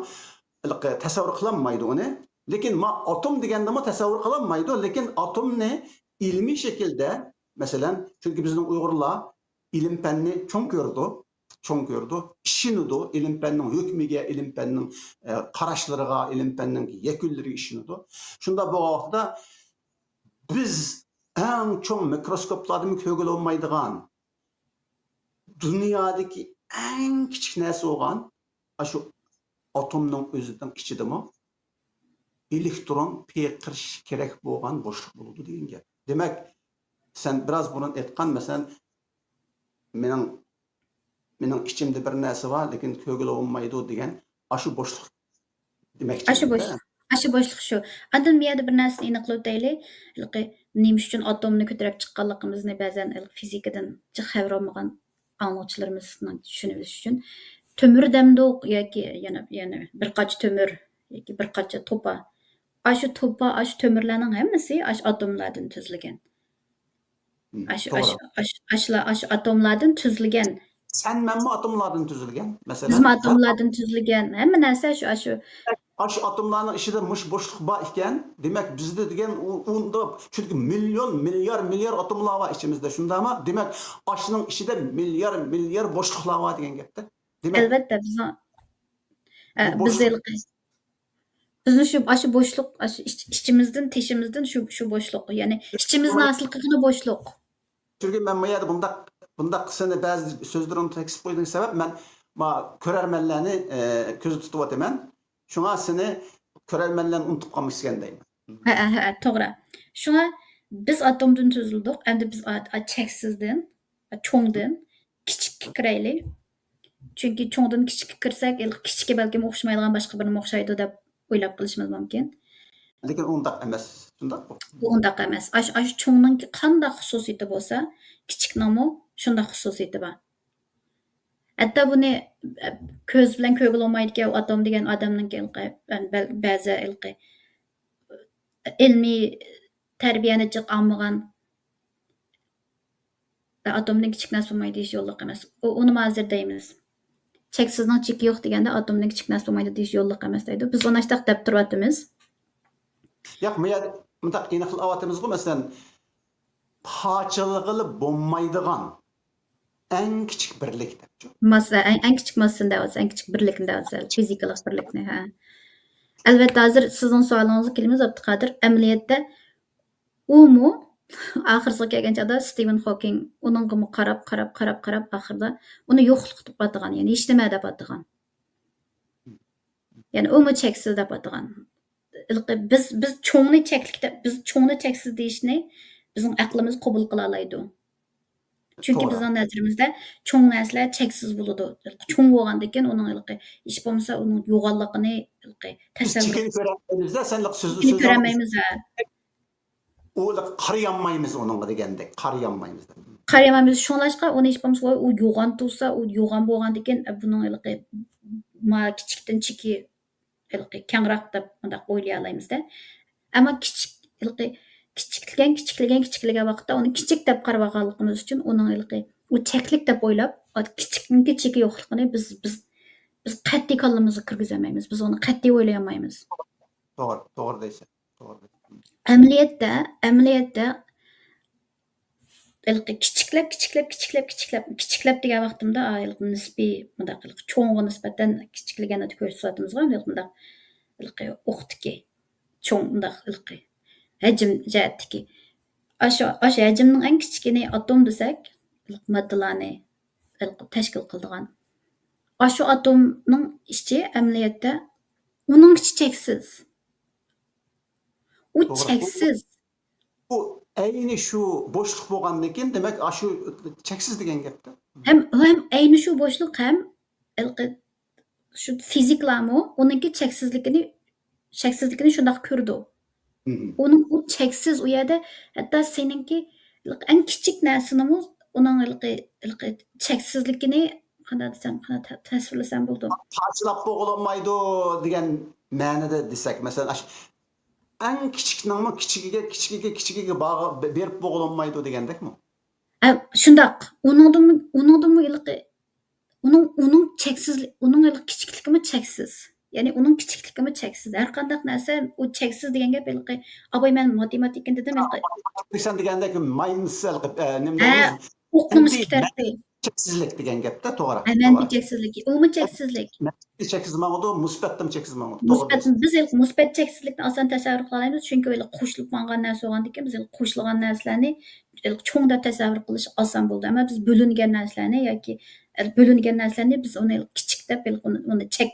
ھېلىقى تەسەۋۋۇر قىلالمايدۇ ئۇنى. لېكىن ما ئاتوم دېگەندىمۇ تەسەۋۋۇر قىلالمايدۇ. لېكىن ئاتومنى ئىلمىي شەكىلدە، مەسىلەن، چۈنكى بىزنىڭ ئۇيغۇرلار ئىلىم پەننى چوڭ كۆرىدۇ، چوڭ كۆرىدۇ، ئىشىنىدۇ، ئىلىم پەننىڭ ھۆكمىگە، ئىلىم پەننىڭ، ئە، قاراشلىرىغا، ئىلىم پەننىڭ يەكۈنلىرىگە ئىشىنىدۇ. شۇنداق بولغان ۋاقىتتا بىز ئەڭ چوڭ مىكروسكوپلاردىمۇ كۆرگىلى بولمايدىغان، دۇنيادىكى ئەڭ كىچىك نەرسە بولغان ئاشۇ ئاتومنىڭ ئۆزىنىڭ ئىچىدىمۇ ئېلېكترون پىرقىرىشى كېرەك بولغان بوشلۇق بولىدۇ دېگەن گەپ. دېمەك، سەن بىراز بۇرۇن ئېيتقان، مەسىلەن، مېنىڭ، مېنىڭ ئىچىمدە بىر نەرسە بار، لېكىن كۆرگىلى بولمايدۇ دېگەن ئاشۇ بوشلۇق دېمەكچى. ئاشۇ بوشلۇق، ئاشۇ بوشلۇق شۇ. ئاندىن بۇ يەردە بىر نەرسىنى ئېنىقلىۋېتەيلى. ھېلىقى نېمە ئۈچۈن ئاتومنى كۆتۈرۈپ چىققانلىقىمىزنى بەزەن ھېلىقى فىزىكىدىن جىق خەۋىرى بولمىغان ئاڭلىغۇچىلىرىمىزنىڭ چۈشىنىۋېلىشى ئۈچۈن، تۆمۈر دەمدۇق ياكى يەنە، يەنە بىر قاچا تۆمۈر ياكى بىر قاچا توپا. ئاشۇ توپا، ئاشۇ تۆمۈرلەرنىڭ ھەممىسى ئاشۇ ئاتوملاردىن تۈزۈلگەن. مم، ئاشۇ، توغرا. ئاشۇ، ئاشۇ، ئاشۇلار، ئاشۇ ئاتوملاردىن تۈزۈلگەن. سەن مەنمۇ ئاتوملاردىن تۈزۈلگەن، مەسىلەن. بىزمۇ ھە؟ ئاتوملاردىن تۈزۈلگەن. ھەممە نەرسە شۇ، ئاشۇ. ئاشۇ ئاتوملارنىڭ ئىچىدە مۇشۇ بوشلۇق بار ئىكەن، دېمەك، بىزدە دېگەن ئۇ، ئۇندا، چۈنكى مىليون، مىليار، مىليار ئاتوملار بار ئىچىمىزدە، شۇنداقمۇ؟ دېمەك، ئاشۇنىڭ ئىچىدە مىليار، مىليار بوشلۇقلار بار دېگەن گەپتە. دېمەك، ئەلۋەتتە، بىزنىڭ، ئە، بۇ بىز بوشلۇق ھېلىقى، بىزنى شۇ، ئاشۇ بوشلۇق، ئاشۇ ئىچ-، ئىچىمىزدىن، تېشىمىزدىن شۇ، شۇ بوشلۇق، يەنى ئىچىمىزنى ھاسىل قىلغىنى بوشلۇق. چۈنكى مەن بۇ يەردە بۇنداق، بۇنداق سېنى بەزى سۆزلىرىڭنى تەكىت قويدۇڭ سەۋەب، مەن ما كۆرەرمەنلەرنى، ئە، كۆزدە تۇتۇۋاتىمەن. شۇڭا سېنى كۆرەرمەنلەرنى ئۇنتۇپ قالمىسىكەن دەيمەن. ھەئە، ھەئە، توغرا. شۇڭا بىز ئاتومدىن تۈزۈلدۇق، ئەمدى بىز ئا-، ئا-، چەكسىزدىن، چوڭدىن كىچىككە كىرەيلى. چۈنكى چوڭدىن كىچىككە كىرسەك، ھېلىقى كىچىككە بەلكىم ئوخشىمايدىغان باشقا بىرنېمە ئوخشايدۇ دەپ ئويلاپ قېلىشىمىز مۇمكىن. لېكىن ئۇنداق ئەمەس، شۇنداققۇ؟ بۇ ئۇنداق ئەمەس. ئاشۇ، ئاشۇ چوڭنىڭكى قانداق خۇسۇسىيىتى بولسا، كىچىكنىڭمۇ شۇنداق خۇسۇسىيىتى بار. ھەتتا بۇنى، ئە، كۆز بىلەن كۆرگىلى بولمايدىكەن، ئۇ ئاتوم دېگەن ئادەمنىڭكى ھېلىقى، بەل-، بەزى ھېلىقى ئىلمىي تەربىيەنى جىق ئالمىغان، ئاتومدىن كىچىك نەرسە بولمايدۇ دېيىش يوللۇق ئەمەس. ئۇ، ئۇنىمۇ ھازىر دەيمىز. چەكسىزنىڭ چېكى يوق دېگەندە، ئاتومدىن كىچىك نەرسە بولمايدۇ دېيىش يوللۇق ئەمەس دەيدۇ. بىز ئۇنى ئاشتاق دەپ تۇرۇۋاتىمىز. ياق، بۇ يەردە مۇنداق ئېنىقلاۋاتىمىزغۇ، مەسىلەن، پارچىلىغىلى بولمايدىغان ئەڭ كىچىك بىرلىك دەپچۇ. ماسسا، ئەڭ، ئەڭ كىچىك ماسسىنى دەۋاتىسەن، ئەڭ كىچىك بىرلىكنى دەۋاتىسەن، فىزىكىلىق بىرلىكنى، ھە. ئەلۋەتتە، ھازىر سىزنىڭ سوئالىڭىزغا كېلىمىز، ئابدۇقادىر. ئەمەلىيەتتە، ئۇمۇ ئاخىرسىغا كەلگەن چاغدا ستىۋېن خوكىڭ ئۇنىڭغىمۇ قاراپ، قاراپ، قاراپ، قاراپ، ئاخىرىدا ئۇنى يوقلۇق دەپ ئاتىغان، يەنى ھېچنېمە دەپ ئاتىغان. يەنى ئۇمۇ چەكسىز دەپ ئاتىغان. ھېلىقى بىز، بىز چوڭنى چەكلىك دەپ، بىز چوڭنى چەكسىز دېيىشنى بىزنىڭ ئەقلىمىز قوبۇل قىلالايدۇ. چۈنكى توغرا. بىزنىڭ نەزىرىمىزدە چوڭ نەرسىلەر چەكسىز بولىدۇ. چوڭ بولغاندىكىن ئۇنىڭ ھېلىقى، ھېچ بولمىسا ئۇنىڭ يوغانلىقىنى ھېلىقى بىز تەسەۋۋۇر، چېكىنى كۆرەلمەيمىزدە، سەن ھېلىقى سۆز-، چېكىنى سۆزلەپ كۆرەلمەيمىز، ھە. ئۇ ھېلىقى قارىيالمايمىز ئۇنىڭغا دېگەندەك، قارىيالمايمىز. قارىيالمايمىز. شۇڭلاشقا ئۇنى ھېچ بولمىسا، ۋاي، ئۇ يوغان تۇرسا، ئۇ يوغان بولغاندىكىن، بۇنىڭ ھېلىقى ما كىچىكتىن چېكى ھېلىقى كەڭراق دەپ مۇنداق ئويلىيالايمىز-دە. ئەمما كىچىك، ھېلىقى كىچىكلىگەن، كىچىكلىگەن، كىچىكلىگەن ۋاقىتتا ئۇنى كىچىك دەپ قارىۋالغانلىقىمىز ئۈچۈن ئۇنىڭ ھېلىقى ئۇ چەكلىك دەپ ئويلاپ، ئۇ كىچىكنىڭكى چېكى يوقلۇقىنى بىز، بىز، بىز قەتئىي كاللىمىزغا كىرگۈزەلمەيمىز. بىز ئۇنى قەتئىي ئويلىيالمايمىز. توغرا، توغرا دەيسەن. توغرا دەيسەن. ئەمەلىيەتتە، ئەمەلىيەتتە، ھېلىقى كىچىكلەپ، كىچىكلەپ، كىچىكلەپ، كىچىكلەپ، كىچىكلەپ دېگەن ۋاقتىمدا، ئا، ھېلىقى نىسپىي مۇنداق ھېلىقى چوڭغا نىسبەتەن كىچىكلىگەننى كۆرسىتىۋاتىمىزغۇ، ھېلىقى مۇنداق ھېلىقى ئوقتىكى چوڭ مۇنداق ھېلىقى ھەجىم جەھەتتىكى. ئاشۇ، ئاشۇ ھەجىمنىڭ ئەڭ كىچىكىنى ئاتوم دېسەك، ھېلىقى ماددىلارنى ھېلىقى تەشكىل قىلىدىغان. ئاشۇ ئاتومنىڭ ئىچى ئەمەلىيەتتە ئۇنىڭ ئىچى چەكسىز. ئۇ توغرا. چەكسىز. بۇ ئەينى شۇ بوشلۇق بولغاندىكىن، دېمەك، ئاشۇ چەكسىز دېگەن گەپتە. ھەم، ھەم ئەينى شۇ بوشلۇق ھەم ھېلىقى شۇ فىزىكلارمۇ ئۇنىڭكى چەكسىزلىكىنى، چەكسىزلىكىنى شۇنداق كۆرىدۇ. مم. ئۇنىڭ ئۇ چەكسىز، ئۇ يەردە ھەتتا سېنىڭكى ئەڭ كىچىك نەرسىنىمۇ ئۇنىڭ ھېلىقى، ھېلىقى چەكسىزلىكىنى قانداق دېسەم، قانداق تە-، تەسۋىرلىسەم بولىدۇ. پارچىلاپ بولغىلىمايدۇ دېگەن مەنىدە دېسەك، مەسىلەن، ئاشۇ ئەڭ كىچىكنىڭمۇ كىچىكىگە، كىچىكىگە، كىچىكىگە بارغا-، بېرىپ بولغىلىمايدۇ دېگەندەكمۇ؟ ئە، شۇنداق. ئۇنىڭدىنمۇ، ئۇنىڭدىنمۇ ھېلىقى، ئۇنىڭ، ئۇنىڭ چەكسىزلىك، ئۇنىڭ ھېلىقى كىچىكلىكىمۇ چەكسىز. يەنى ئۇنىڭ كىچىكلىكىمۇ چەكسىز. ھەر قانداق نەرسە ئۇ چەكسىز دېگەن گەپ ھېلىقى، ئاباي، مەن ماتېماتىكىنى دېدىم ھېلىقى. سەن دېگەندەك ماينۇس ھېلىقى، ئە، نېمە ھە، دەيمىز؟ ئوقۇمۇش ئەمدى كېتەتتى. چەكسىزلىك دېگەن گەپتە، توغرا، مەنىۋى توغرا. چەكسىزلىكى، ئومۇمىي چەكسىزلىك. مەنىۋى چەكسىز ماڭىدۇ، مۇسبەتتىمۇ چەكسىز ماڭىدۇ. توغرا مۇسبەت، دەيسىز. بىز ھېلىقى مۇسبەت چەكسىزلىكنى ئاسان تەسەۋۋۇر قىلالايمىز، چۈنكى ھېلىقى قوشۇلۇپ ماڭغان نەرسە بولغاندىكىن، بىز ھېلىقى قوشۇلغان نەرسىلەرنى ھېلىقى چوڭ دەپ تەسەۋۋۇر قىلىش ئاسان بولىدۇ. ئەمما بىز بۆلۈنگەن نەرسىلەرنى ياكى ھېلىقى بۆلۈنگەن نەرسىلەرنى بىز ئۇنى ھېلىقى كىچىك دەپ ھېلىقى ئۇنى، ئۇنى چەك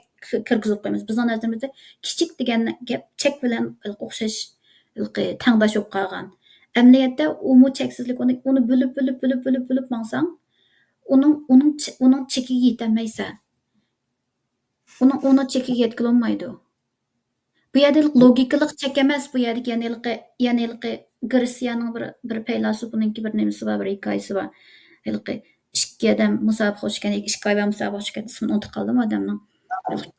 كىرگۈزۈپ قويىمىز. بىزنىڭ نەزىرىمىزدە كىچىك دېگەن گەپ چەك بىلەن ھېلىقى ئوخشاش، ھېلىقى تەڭداش بولۇپ قالغان. ئەمەلىيەتتە ئۇمۇ چەكسىزلىك، ئۇنى، ئۇنى بۆلۈپ، بۆلۈپ، بۆلۈپ، بۆلۈپ، بۆلۈپ ماڭساڭ، ئۇنىڭ، ئۇنىڭ چ-، ئۇنىڭ چېكىگە يېتەلمەيسەن. ئۇنىڭ، ئۇنىڭ چېكىگە يەتكىلى بولمايدۇ. بۇ يەردە ھېلىقى لوگىكىلىق چەك ئەمەس، بۇ يەردىكى يەنە ھېلىقى، يەنە ھېلىقى گرېتسىيەنىڭ بىر، بىر پەيلاسوپىنىڭكى بىر نېمىسى بار، بىر ھېكايىسى بار. ھېلىقى ئىككى ئادەم مۇسابىقىگە چۈشكەن، ئىككى ھايۋان مۇسابىقىگە چۈشكەن، ئىسمىنى ئۇنتۇپ قالدىم ئادەمنىڭ.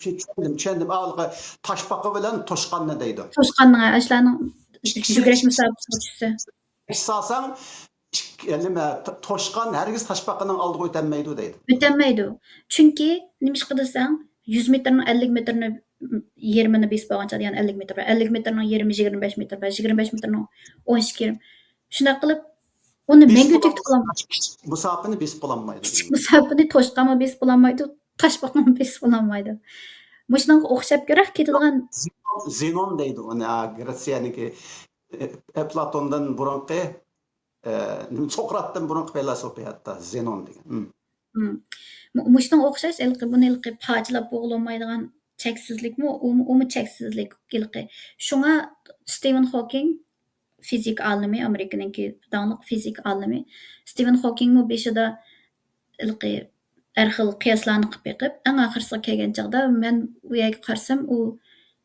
چۈشەندىم، چۈشەندىم. ئا، ھېلىقى تاشپاقا بىلەن توشقاننى دەيدۇ. توشقاننىڭ، ئاشۇلارنىڭ ئىككىسى يۈگۈرۈش مۇسابىقىسىغا چۈشسە. ئىش سالساڭ، ئىك-، نېمە، ت-، توشقان ھەرگىز تاشپاقىنىڭ ئالدىغا ئۆتەلمەيدۇ دەيدۇ. ئۆتەلمەيدۇ. چۈنكى نېمىشقا دېسەڭ، يۈز مېتىرنىڭ ئەللىك مېتىرنى، يېرىمىنى بېسىپ بولغان چاغدا، يەنى ئەللىك مېتىر بار. ئەللىك مېتىرنىڭ يېرىمى يىگىرمە بەش مېتىر بار. يىگىرمە بەش مېتىرنىڭ ئون ئىككى يېرىم. شۇنداق قىلىپ، ئۇنى مەڭگۈ تۈگىتىپ قالالمايدۇ. كىچىك مۇساپىنى بېسىپ بولالمايدۇ. كىچىك مۇساپىنى توشقانمۇ بېسىپ بولالمايدۇ، تاشپاقىمۇ بېسىپ بولالمايدۇ. مۇشۇنىڭغا ئوخشاپ كۆرۈپ كېتىدىغان. زېنون، زېنون دەيدۇ ئۇنى، ئا، گرېتسىيەنىڭكى، ئە، ئەپلاتوندىن بۇرۇنقى، ئە، سوقراتتىن بۇرۇنقى پەيلاسوپى ھەتتا زېنون دېگەن. مم. مم. مۇ-، مۇشۇنىڭغا ئوخشاش، ھېلىقى بۇنى ھېلىقى پارچىلاپ بولغىلى بولمايدىغان چەكسىزلىكمۇ، ئۇمۇ، ئۇمۇ چەكسىزلىك ھېلىقى. شۇڭا ستىۋېن خوكىڭ، فىزىكا ئالىمى، ئامېرىكىنىڭكى داڭلىق فىزىكا ئالىمى ستىۋېن خوكىڭمۇ بېشىدا ھېلىقى ھەر خىل قىياسلارنى قىلىپ بېقىپ، ئەڭ ئاخىرسىغا كەلگەن چاغدا، مەن ئۇ يەرگە قارىسام، ئۇ،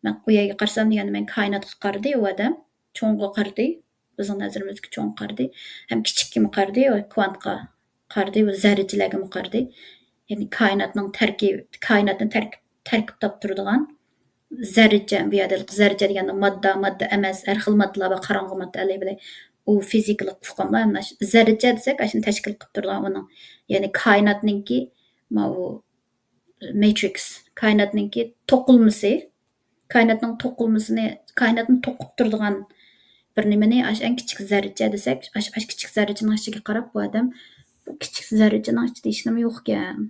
مەن ئۇ يەرگە قارىسام دېگەندە، مەن كائىناتقا قارىدى ئۇ ئادەم. چوڭغا قارىدى. بىزنىڭ نەزىرىمىزدىكى چوڭغا قارىدى. ھەم كىچىككىمۇ قارىدى، كۋانتقا قارىدى، ۋە زەررىچىلەرگىمۇ قارىدى. يەنى كائىناتنىڭ تەركىب-، كائىناتنى تەركىب، تەركىب تاپتۇرىدىغان زەررىچە، بۇ يەردە زەررىچە دېگەندە ماددا، ماددا ئەمەس، ھەر خىل ماددىلار بار، قاراڭغۇ ماددا، ئەلۋىھ، ئۇ فىزىكىلىق ئۇقۇملار. مانا شۇ زەررىچە دېسەك، ئاشۇنى تەشكىل قىلىپ تۇرىدىغان ئۇنىڭ، يەنى كائىناتنىڭكى ماۋۇ ماترىكس، كائىناتنىڭكى توقۇلمىسى، كائىناتنىڭ توقۇلمىسىنى، كائىناتنى توقۇپ تۇرىدىغان بىر نېمىنى، ئاشۇ ئەڭ كىچىك زەررىچە دېسەك، ئاشۇ، ئاشۇ كىچىك زەررىچىنىڭ ئىچىگە قاراپ، بۇ ئادەم، بۇ كىچىك زەررىچىنىڭ ئىچىدە ھېچنېمە يوقكەن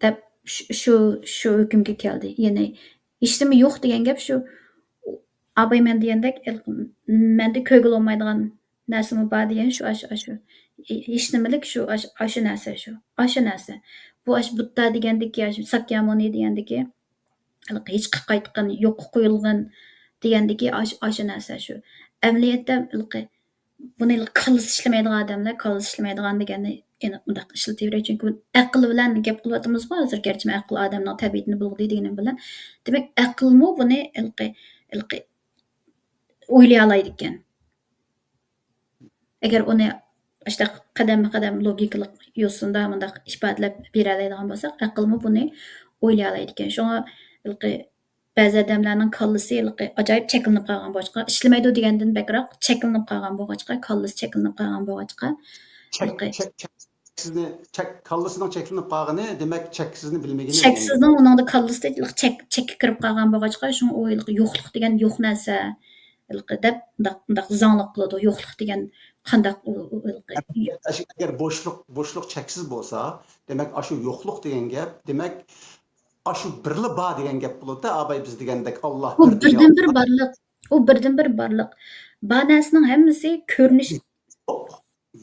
دەپ، شۇ، شۇ، شۇ ھۆكۈمگە كەلدى. يەنى ھېچنېمە يوق دېگەن گەپ شۇ، ئاباي مەن دېگەندەك، مەندە كۆرگىلى بولمايدىغان نەرسىمۇ بار دېگەن شۇ، ئاشۇ، ئاشۇ. ھېچنېمىلىك شۇ، ئاشۇ، ئاشۇ نەرسە شۇ. ئاشۇ نەرسە. بۇ ئاشۇ بۇددا دېگەندىكى، ئاشۇ ساكيامۇنى دېگەندىكى، ھېلىقى ھېچ قايتقان، يوققا قويۇلغان دېگەندىكى ئاشۇ، ئاشۇ نەرسە شۇ. ئەمەلىيەتتە ھېلىقى بۇنى ھېلىقى كاللىسى ئىشلىمەيدىغان ئادەملەر، كاللىسى ئىشلىمەيدىغان دېگەننى ئېنىق مۇنداق ئىشلىتىۋېرەي، چۈنكى بۇ ئەقىل بىلەن گەپ قىلىۋاتىمىزغۇ ھازىر، گەرچە مەن ئەقىل ئادەمنىڭ تەبىئىتىنى بۇلغىدى دېگىنىم بىلەن. دېمەك، ئەقىلمۇ بۇنى ھېلىقى، ھېلىقى ئويلىيالايدىكەن. ئەگەر ئۇنى ئاشۇنداق قەدەممۇ قەدەم لوگىكىلىق يوسۇندا مۇنداق ئىپادىلەپ بېرەلەيدىغان بولساق، ئەقىلمۇ بۇنى ئويلىيالايدىكەن. شۇڭا ھېلىقى بەزى ئادەملەرنىڭ كاللىسى ھېلىقى ئاجايىپ چەكلىنىپ قالغان بولغاچقا، ئىشلىمەيدۇ دېگەندىن بەكرەك چەكلىنىپ قالغان بولغاچقا، كاللىسى چەكلىنىپ قالغان بولغاچقا، چەك-، ھېلىقى چەك-، چەك-، سىزنى چەك-، كاللىسىنىڭ چەكلىنىپ قالغىنى، دېمەك، چەكسىزنى بىلمىگىنى دېگەن گەپ. چەكسىزنىڭ ئۇنىڭدا كاللىسىدا ھېلىقى چەك-، چەككە كىرىپ قالغان بولغاچقا، شۇڭا ئۇ ھېلىقى يوقلۇق دېگەن يوق نەرسە. ھېلىقى دەپ، مۇنداق، مۇنداق زاڭلىق قىلىدۇ. يوقلۇق دېگەن قانداق ئۇ، ئۇ، ھېلىقى؟ ئەگەر بوشلۇق، بوشلۇق چەكسىز بولسا، دېمەك، ئاشۇ يوقلۇق دېگەن گەپ، دېمەك، ئاشۇ بىرلا بار دېگەن گەپ بولىدۇ. ئاباي بىز دېگەندەك، ئاللا ئۇ بىر دېگەن بىردىنبىر بارلىق. ئۇ بىردىنبىر بارلىق. بار نەرسىنىڭ ھەممىسى كۆرۈنۈش. يوق،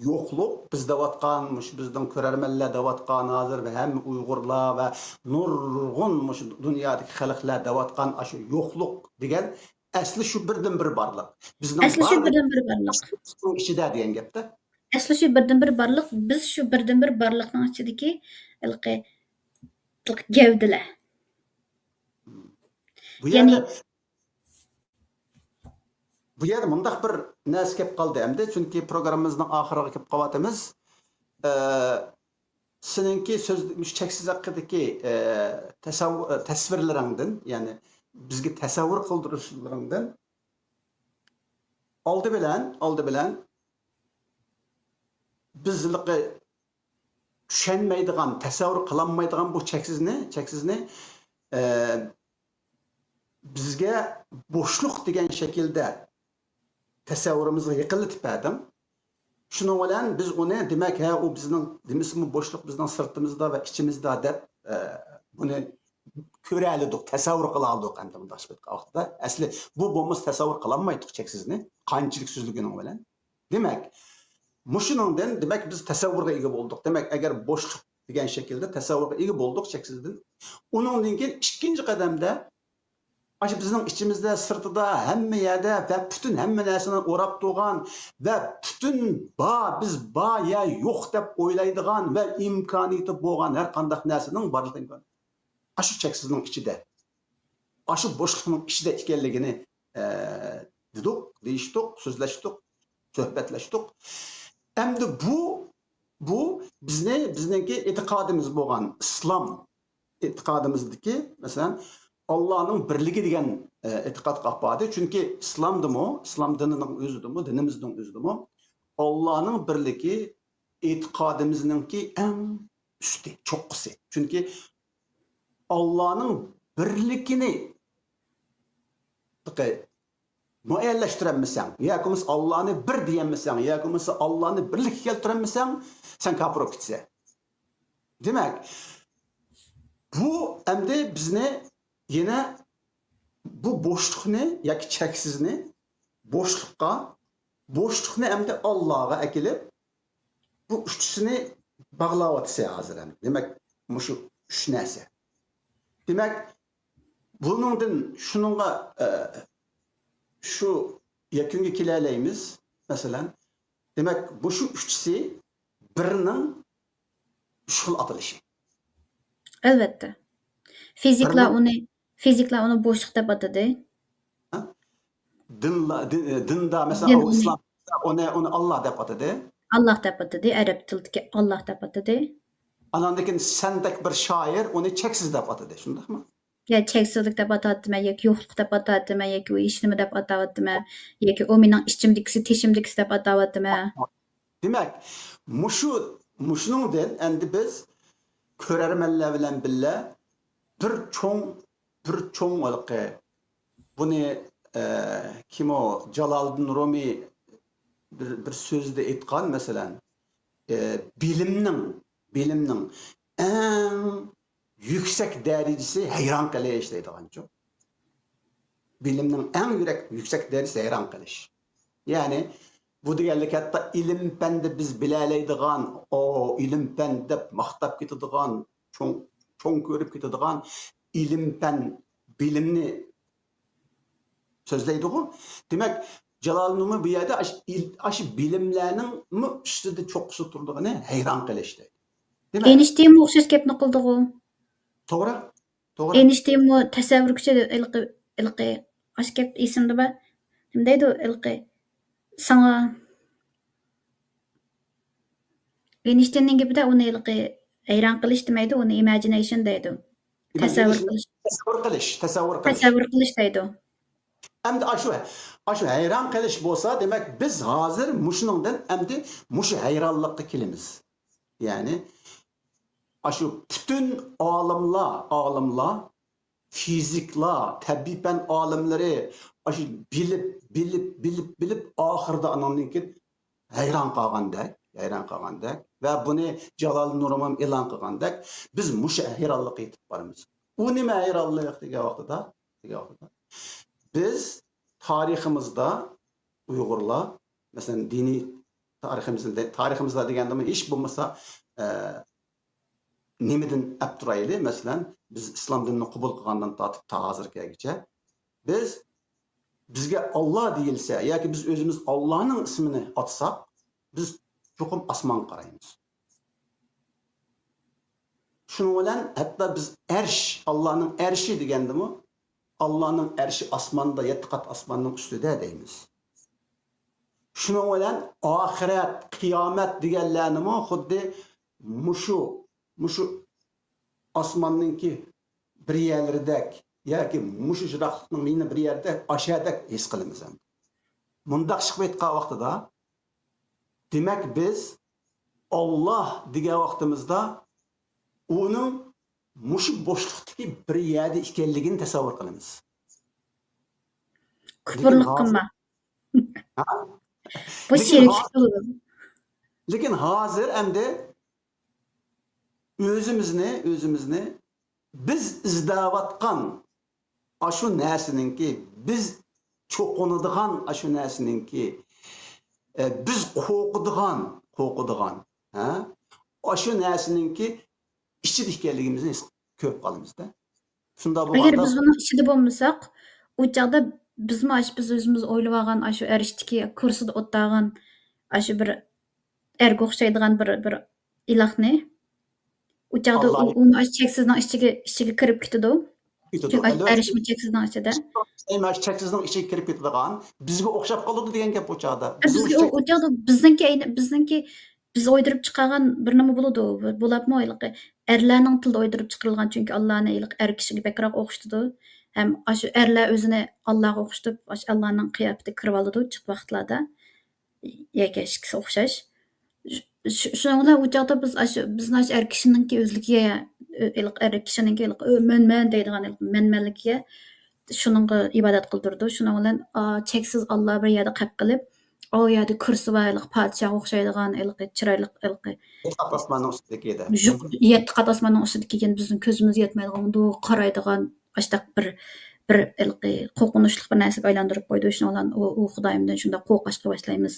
يوقلۇق، بىز دەۋاتقان، مۇشۇ بىزنىڭ كۆرەرمەنلەر دەۋاتقان، ھازىر ھەممە ئۇيغۇرلار ۋە نۇرغۇن مۇشۇ دۇنيادىكى خەلقلەر دەۋاتقان ئاشۇ يوقلۇق دېگەن ئەسلى شۇ بىردىنبىر بارلىق. بىزنىڭ ئەسلى شۇ بارلىق بىردىنبىر بارلىق. ئىچىدە دېگەن گەپتە. ئەسلى شۇ بىردىنبىر بارلىق، بىز شۇ بىردىنبىر بارلىقنىڭ ئىچىدىكى ھېلىقى، ھېلىقى گەۋدىلەر. بۇ يەنى يەردە، بۇ يەردە مۇنداق بىر نەرسە كەپ قالدى ئەمدى، چۈنكى پروگراممىمىزنىڭ ئاخىرىغا كەپ قالىۋاتىمىز. ئە، سېنىڭكى سۆز، مۇشۇ چەكسىز ھەققىدىكى، ئە، تەسەۋۋۇ-، ئە، تەسۋىرلىرىڭدىن، يەنى بىزگە تەسەۋۋۇر قىلدۇرۇشلىرىڭدىن ئالدى بىلەن، ئالدى بىلەن بىز ھېلىقى چۈشەنمەيدىغان، تەسەۋۋۇر قىلالمايدىغان بۇ چەكسىزنى، چەكسىزنى، ئە، بىزگە بوشلۇق دېگەن شەكىلدە تەسەۋۋۇرىمىزغا يېقىنلىتىپ بەردىڭ. شۇنىڭ بىلەن بىز ئۇنى، دېمەك، ھە، ئۇ بىزنىڭ، دېمىسىمۇ بوشلۇق بىزنىڭ سىرتىمىزدا ۋە ئىچىمىزدا دەپ، ئە، بۇنى كۆرەلىدۇق، تەسەۋۋۇر قىلالىدۇق ئەمدى مۇنداق بىر ۋاقىتتا. ئەسلى بۇ بولمىسا تەسەۋۋۇر قىلالمايتتۇق چەكسىزنى، قانچىلىك سۆزلىگىنىڭ بىلەن. دېمەك، مۇشۇنىڭدىن، دېمەك، بىز تەسەۋۋۇرغا ئىگە بولدۇق. دېمەك، ئەگەر بوشلۇق دېگەن شەكىلدە تەسەۋۋۇرغا ئىگە بولدۇق چەكسىزدىن. ئۇنىڭدىن كېيىن ئىككىنچى قەدەمدە، ئاشۇ بىزنىڭ ئىچىمىزدە، سىرتىدا، ھەممە يەردە ۋە پۈتۈن ھەممە نەرسىنى ئوراپ تۇرغان ۋە پۈتۈن بار، بىز بار يا يوق دەپ ئويلايدىغان ۋە ئىمكانىيىتى بولغان ھەر قانداق نەرسىنىڭ بارلىق ئىمكانىيىتى ئاشۇ چەكسىزنىڭ ئىچىدە، ئاشۇ بوشلۇقنىڭ ئىچىدە ئىكەنلىكىنى، ئە، دېدۇق، دېيىشتۇق، سۆزلەشتۇق، سۆھبەتلەشتۇق. ئەمدى بۇ، بۇ بىزنى، بىزنىڭكى ئېتىقادىمىز بولغان ئىسلام ئېتىقادىمىزدىكى، مەسىلەن، ئاللانىڭ بىرلىكى دېگەن، ئە، ئېتىقادقا ئاپاردى. چۈنكى ئىسلامدىمۇ، ئىسلام دىنىنىڭ ئۆزىدىمۇ، دىنىمىزنىڭ ئۆزىدىمۇ ئاللانىڭ بىرلىكى ئېتىقادىمىزنىڭكى ئەڭ ئۈستى، چوققىسى. چۈنكى ئاللانىڭ بىرلىكىنى مۇئەييەنلەشتۈرەلمىسەڭ، ياكى بولمىسا ئاللانى بىر دېيەلمىسەڭ، ياكى بولمىسا ئاللانى بىرلىككە كەلتۈرەلمىسەڭ، سەن كاپىر بولۇپ كېتىسەن. دېمەك، بۇ ئەمدى بىزنى يەنە بۇ بوشلۇقنى ياكى چەكسىزنى بوشلۇققا، بوشلۇقنى ئەمدى ئاللاغا ئەكېلىپ، بۇ ئۈچىسىنى باغلاۋاتىسەن ھازىر ئەمدى. دېمەك، مۇشۇ ئۈچ نەرسە. دېمەك، بۇنىڭدىن شۇنىڭغا، ئە، شۇ يەكۈنگە كېلەلەيمىز، مەسىلەن. دېمەك، مۇشۇ ئۈچىسى بىرنىڭ ئۈچ خىل ئاتىلىشى. ئەلۋەتتە. فىزىكلار ئۇنى، فىزىكلار ئۇنى بوشلۇق دەپ ئاتىدى. دىنلا-، دىن-، دىندا، مەسىلەن، دىن ئۇنى ئىسلام ئۇنى، ئۇنى ئاللا دەپ ئاتىدى. ئاللا دەپ ئاتىدى. ئەرەب تىلىدىكى ئاللا دەپ ئاتىدى. ئاناندىن كېيىن سەندەك بىر شائىر ئۇنى چەكسىز دەپ ئاتىدى، شۇنداقمۇ؟ يا چەكسىزلىك دەپ ئاتاۋاتىمەن، ياكى يوقلۇق دەپ ئاتاۋاتىمەن، ياكى ئۇ ھېچنېمە دەپ ئاتاۋاتىمەن، ياكى ئۇ مېنىڭ ئىچىمدىكىسى، تېشىمدىكىسى دەپ ئاتاۋاتىمەن. دېمەك، مۇشۇ، مۇشۇنىڭدىن ئەمدى بىز كۆرەرمەنلەر بىلەن بىللە بىر چوڭ، بىر چوڭ ھېلىقى بۇنى، ئە، كىم ئۇ؟ جالالىدىن رۇمى بىر، بىر سۆزىدە ئېيتقان، مەسىلەن، ئە، بىلىمنىڭ، بىلىمنىڭ ئەڭ يۈكسەك دەرىجىسى ھەيران قېلىش دەيدىغانچۇ. بىلىمنىڭ ئەڭ يۈرەك، يۈكسەك دەرىجىسى ھەيران قېلىش. يەنى، بۇ دېگەنلىك ھەتتا ئىلىم-پەندە بىز بىلەلەيدىغان، ئو، ئىلىم-پەن دەپ ماختاپ كېتىدىغان، چوڭ، چوڭ كۆرۈپ كېتىدىغان ئىلىم-پەن، بىلىمنى سۆزلەيدىغۇ. دېمەك، جالالىدىن رۇمى بۇ يەردە ئاشۇ ئىل-، ئاشۇ بىلىملەرنىڭمۇ ئۈستىدە چوققىسى تۇرىدىغىنى ھەيران قېلىش دەيدۇ. دېمەك، ئېينىشتىينمۇ ئوخشاش گەپنى قىلدىغۇ. توغرا، توغرا. ئېينىشتىينمۇ تەسەۋۋۇر كۈچى ھېلىقى، ھېلىقى ئاشۇ گەپ ئېسىمدە بار. نېمە دەيدۇ؟ ھېلىقى ساڭا ئېينىشتىيننىڭ گېپىدە ئۇنى ھېلىقى ھەيران قېلىش دېمەيدۇ، ئۇنى ئىماجىنەيشن دەيدۇ. تەسەۋۋۇر قىلىش. تەسەۋۋۇر قىلىش، تەسەۋۋۇر قىلىش. تەسەۋۋۇر قىلىش دەيدۇ. ئەمدى ئاشۇ، ئاشۇ ھەيران قېلىش بولسا، دېمەك، بىز ھازىر مۇشۇنىڭدىن ئەمدى مۇشۇ ھەيرانلىققا كېلىمىز. يەنى، ئاشۇ پۈتۈن ئالىملار، ئالىملار، فىزىكلار، تەبىئىي پەن ئالىملىرى، ئاشۇ بىلىپ، بىلىپ، بىلىپ، بىلىپ، ئاخىرىدا ئاناندىن كېيىن ھەيران قالغاندەك، ھەيران قالغاندەك ۋە بۇنى جالالىدىن رومىمۇ ئېلان قىلغاندەك، بىز مۇشۇ ھەيرانلىققا يېتىپ بارىمىز. ئۇ نېمە ھەيرانلىق دېگەن ۋاقتىدا، دېگەن ۋاقتىدا، بىز تارىخىمىزدا ئۇيغۇرلار، مەسىلەن، دىنىي تارىخىمىزدا، تارىخىمىزدا دېگەندىمۇ ھېچ بولمىسا، ئە، نېمىدىن ئەپ تۇرايلى؟ مەسىلەن، بىز ئىسلام دىنىنى قوبۇل قىلغاندىن تارتىپ تا ھازىرغىچە بىز، بىزگە ئاللا دېيىلسە ياكى بىز ئۆزىمىز ئاللانىڭ ئىسمىنى ئاتىساق، بىز چوقۇم ئاسمانغا قارايمىز. شۇنىڭ بىلەن ھەتتا بىز ئەرش، ئاللانىڭ ئەرشى دېگەندىمۇ، ئاللانىڭ ئەرشى ئاسماندا، يەتتە قات ئاسماننىڭ ئۈستىدە دەيمىز. شۇنىڭ بىلەن ئاخىرەت، قىيامەت دېگەنلەرنىمۇ خۇددى مۇشۇ، مۇشۇ ئاسماننىڭكى بىر يەرلىرىدەك ياكى مۇشۇ يىراقلىقنىڭ يەنە بىر يەردە ئاشەدەك ھېس قىلىمىز. مۇنداق ئىشقا ئېيتقان ۋاقتىدا، دېمەك، بىز ئاللا دېگەن ۋاقتىمىزدا ئۇنىڭ مۇشۇ بوشلۇقتىكى بىر يەردە ئىكەنلىكىنى تەسەۋۋۇر قىلىمىز. كۇپۇرلۇق قىلما. بۇ شېرىكلىك بولىدۇ. لېكىن ھازىر ئەمدى ئۆزىمىزنى، ئۆزىمىزنى بىز ئىزدەۋاتقان ئاشۇ نەرسىنىڭكى، بىز چوقۇنىدىغان ئاشۇ نەرسىنىڭكى، ئە، بىز قورقىدىغان، قورقىدىغان، ھە؟ ئاشۇ نەرسىنىڭكى ئىچىدە ئىكەنلىكىمىزنى ھېس، كۆرۈپ قالىمىزدە. شۇنداق بولغاندا، ئەگەر بىز بۇنىڭ ئىچىدە بولمىساق، ئۇ چاغدا بىزمۇ ئاشۇ بىز ئۆزىمىز ئويلىۋالغان ئاشۇ ئەرشتىكى كۇرسىدا ئولتۇرغان ئاشۇ بىر ئەرگە ئوخشايدىغان بىر، بىر ئىلاھنى، ئۇ چاغدا ئۇ، ئۇمۇ ئاشۇ چەكسىزنىڭ ئىچىگە، ئىچىگە كىرىپ كېتىدۇ. كېتىدۇ. چۈنكى ئەرشمۇ چەكسىزنىڭ ئىچىدە. ئەمما ئاشۇ چەكسىزنىڭ ئىچىگە كىرىپ كېتىدىغان، بىزگە ئوخشاپ قالىدۇ دېگەن گەپ ئۇ چاغدا. بىزگە ئۇ، ئۇ چاغدا بىزنىڭكى ئەينى، بىزنىڭكى بىز ئويدۇرۇپ چىقارغان بىر نېمە بولىدۇ، بولۇپمۇ ھېلىقى ئەرلەرنىڭ تىلىدا ئويدۇرۇپ چىقىرىلغان، چۈنكى ئاللانى ھېلىقى ئەر كىشىگە بەكرەك ئوخشىتىدۇ. ھەم ئاشۇ ئەرلەر ئۆزىنى ئاللاغا ئوخشىتىپ، ئاشۇ ئاللانىڭ قىياپىتىگە كىرىۋالىدۇ جىق ۋاقىتلاردا. يەكە ئىككىسى ئوخشاش. شۇ-، شۇنىڭ بىلەن ئۇ چاغدا بىز ئاشۇ، بىزنى ئاشۇ ئەر كىشىنىڭكى ئۆزلۈكىگە، ئېلىق ئەر كىشىنىڭكى ئېلىق مەنمەن دەيدىغان ئېلىق مەنمەنلىكىگە، شۇنىڭغا ئىبادەت قىلدۇرىدۇ. شۇنىڭ بىلەن، ئا، چەكسىز ئاللا بىر يەردە قەپ قىلىپ، ئۇ يەردە كۇرسى بار، ھېلىقى پادىشاھقا ئوخشايدىغان، ھېلىقى چىرايلىق، ھېلىقى يەتتە قات ئاسماننىڭ ئۈستىدىكى ئىدى. يۇق-، يەتتە قات ئاسماننىڭ ئۈستىدىكى ئىكەن، بىزنىڭ كۆزىمىز يەتمەيدىغان، مۇنداق قارايدىغان، ئاشتاق بىر، بىر ھېلىقى قورقۇنچلۇق بىر نەرسىگە ئايلاندۇرۇپ قويدى. شۇنىڭ بىلەن ئۇ، ئۇ خۇدايىمدىن شۇنداق قورقۇشقا باشلايمىز.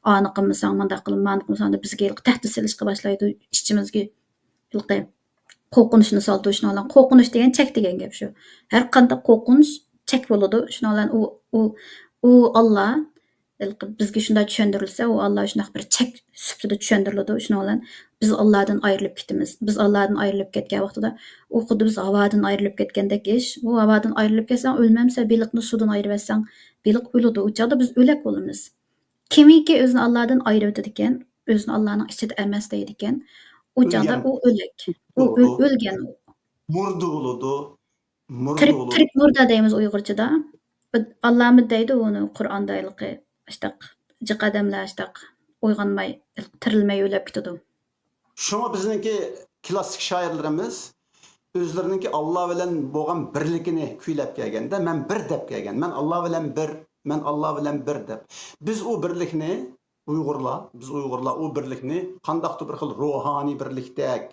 ئانى قىلمىساڭ، مانداق قىل، مانى قىلمىساڭ دەپ بىزگە ھېلىقى تەھدىت سېلىشقا باشلايدۇ. ئىچىمىزگە ھېلىقى قورقۇنچنى سالىدۇ. شۇنىڭ بىلەن قورقۇنچ دېگەن چەك دېگەن گەپ شۇ. ھەر قانداق قورقۇنچ چەك بولىدۇ. شۇنىڭ بىلەن ئۇ، ئۇ، ئۇ ئاللا ھېلىقى بىزگە شۇنداق چۈشەندۈرۈلسە، ئۇ ئاللا شۇنداق بىر چەك سۈپىتىدە چۈشەندۈرۈلىدۇ. شۇنىڭ بىلەن بىز ئاللادىن ئايرىلىپ كېتىمىز. بىز ئاللادىن ئايرىلىپ كەتكەن ۋاقتىدا، ئۇ خۇددى بىز ھاۋادىن ئايرىلىپ كەتكەندەك ئىش. ئۇ ھاۋادىن ئايرىلىپ كەتسەڭ ئۆلمەمسەن، بېلىقنى سۇدىن ئايرىۋەتسەڭ، بېلىق ئۆلىدۇ. ئۇ چاغدا بىز ئۆلەك بولىمىز. كىمكى ئۆزىنى ئاللادىن ئايرىۋېتىدىكەن، ئۆزىنى ئاللانىڭ ئىچىدە ئەمەس دەيدىكەن، ئۇ چاغدا ئۇ ئۆلەك. ئۇ ئۆ-، ئۆلگەن. مۇردە بولىدۇ. مۇردە تىرىك، بولىدۇ. تىرىك مۇردە دەيمىز ئۇيغۇرچىدا. ئاللامۇ دەيدۇ ئۇنى قۇرئاندا ھېلىقى، ئاشتاق جىق ئادەملەر ئاشتاق ئويغانماي، تىرىلمەي ئۆلۈپ كېتىدۇ. شۇڭا بىزنىڭكى كلاسسىك شائىرلىرىمىز ئۆزلىرىنىڭكى ئاللا بىلەن بولغان بىرلىكىنى كۈيلەپ كەلگەندە، مەن بىر دەپ كەلگەن. مەن ئاللا بىلەن بىر، مەن ئاللا بىلەن بىر دەپ. بىز ئۇ بىرلىكنى، ئۇيغۇرلار، بىز ئۇيغۇرلار ئۇ بىرلىكنى قانداقتۇر بىر خىل روھانىي بىرلىكتەك،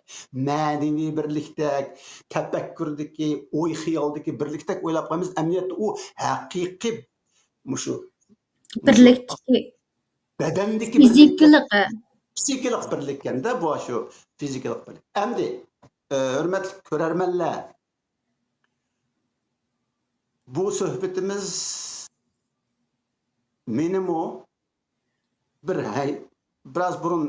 مەنىۋى بىرلىكتەك، تەپەككۇردىكى، ئوي خىيالدىكى بىرلىكتەك ئويلاپ قويىمىز. ئەمەلىيەتتە ئۇ ھەقىقىي مۇشۇ، مۇشۇ بىرلىكتىكى بەدەندىكى بىرلىك، فىزىكىلىق، ھە. پسىخىكىلىق بىرلىككەندە بۇ شۇ فىزىكىلىق بىرلىك. ئەمدى، ئە، ھۆرمەتلىك كۆرەرمەنلەر، بۇ سۆھبىتىمىز مېنىمۇ بىر ھەي-، بىراز بۇرۇن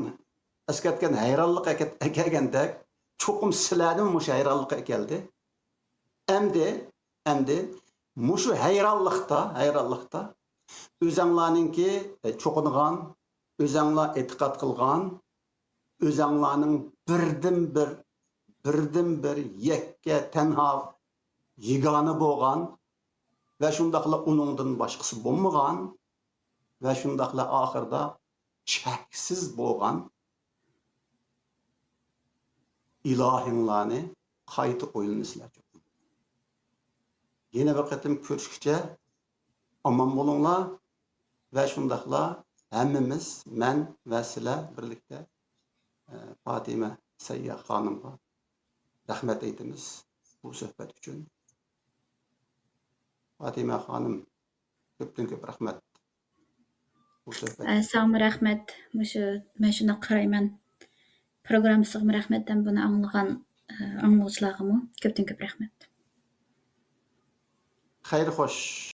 ئەسكەرتكەن ھەيرانلىققا ئەكەت-، ئەكەلگەندەك، چوقۇم سىلەرنىمۇ مۇشۇ ھەيرانلىققا ئەكەلدى. ئەمدى، ئەمدى مۇشۇ ھەيرانلىقتا، ھەيرانلىقتا ئۆزەڭلارنىڭكى، ئە، چوقۇنغان، ئۆزەڭلار ئېتىقاد قىلغان، ئۆزەڭلارنىڭ بىردىنبىر، بىردىنبىر يەككە تەنھا يېگانە بولغان ۋە شۇنداقلا ئۇنىڭدىن باشقىسى بولمىغان ۋە شۇنداقلا ئاخىرىدا چەكسىز بولغان ئىلاھىڭلارنى قايتا ئويلىنىسىلەر. يەنە بىر قېتىم كۆرۈشكىچە ئامان بولۇڭلار. ۋە شۇنداقلا ھەممىمىز، مەن ۋە سىلەر بىرلىكتە، ئە، پاتىمە سەيياھ خانىمغا رەھمەت ئېيتىمىز بۇ سۆھبەت ئۈچۈن. پاتىمە خانىم، كۆپتىن كۆپ رەھمەت بۇ سۆھبەت. ئە، ساڭىمۇ رەھمەت. مۇشۇ، مەن شۇنداق قارايمەن. پروگراممىسىغىمۇ رەھمەت ھەم بۇنى ئاڭلىغان، ئە، ئاڭلىغۇچىلارغىمۇ كۆپتىن كۆپ رەھمەت. خەير خوش.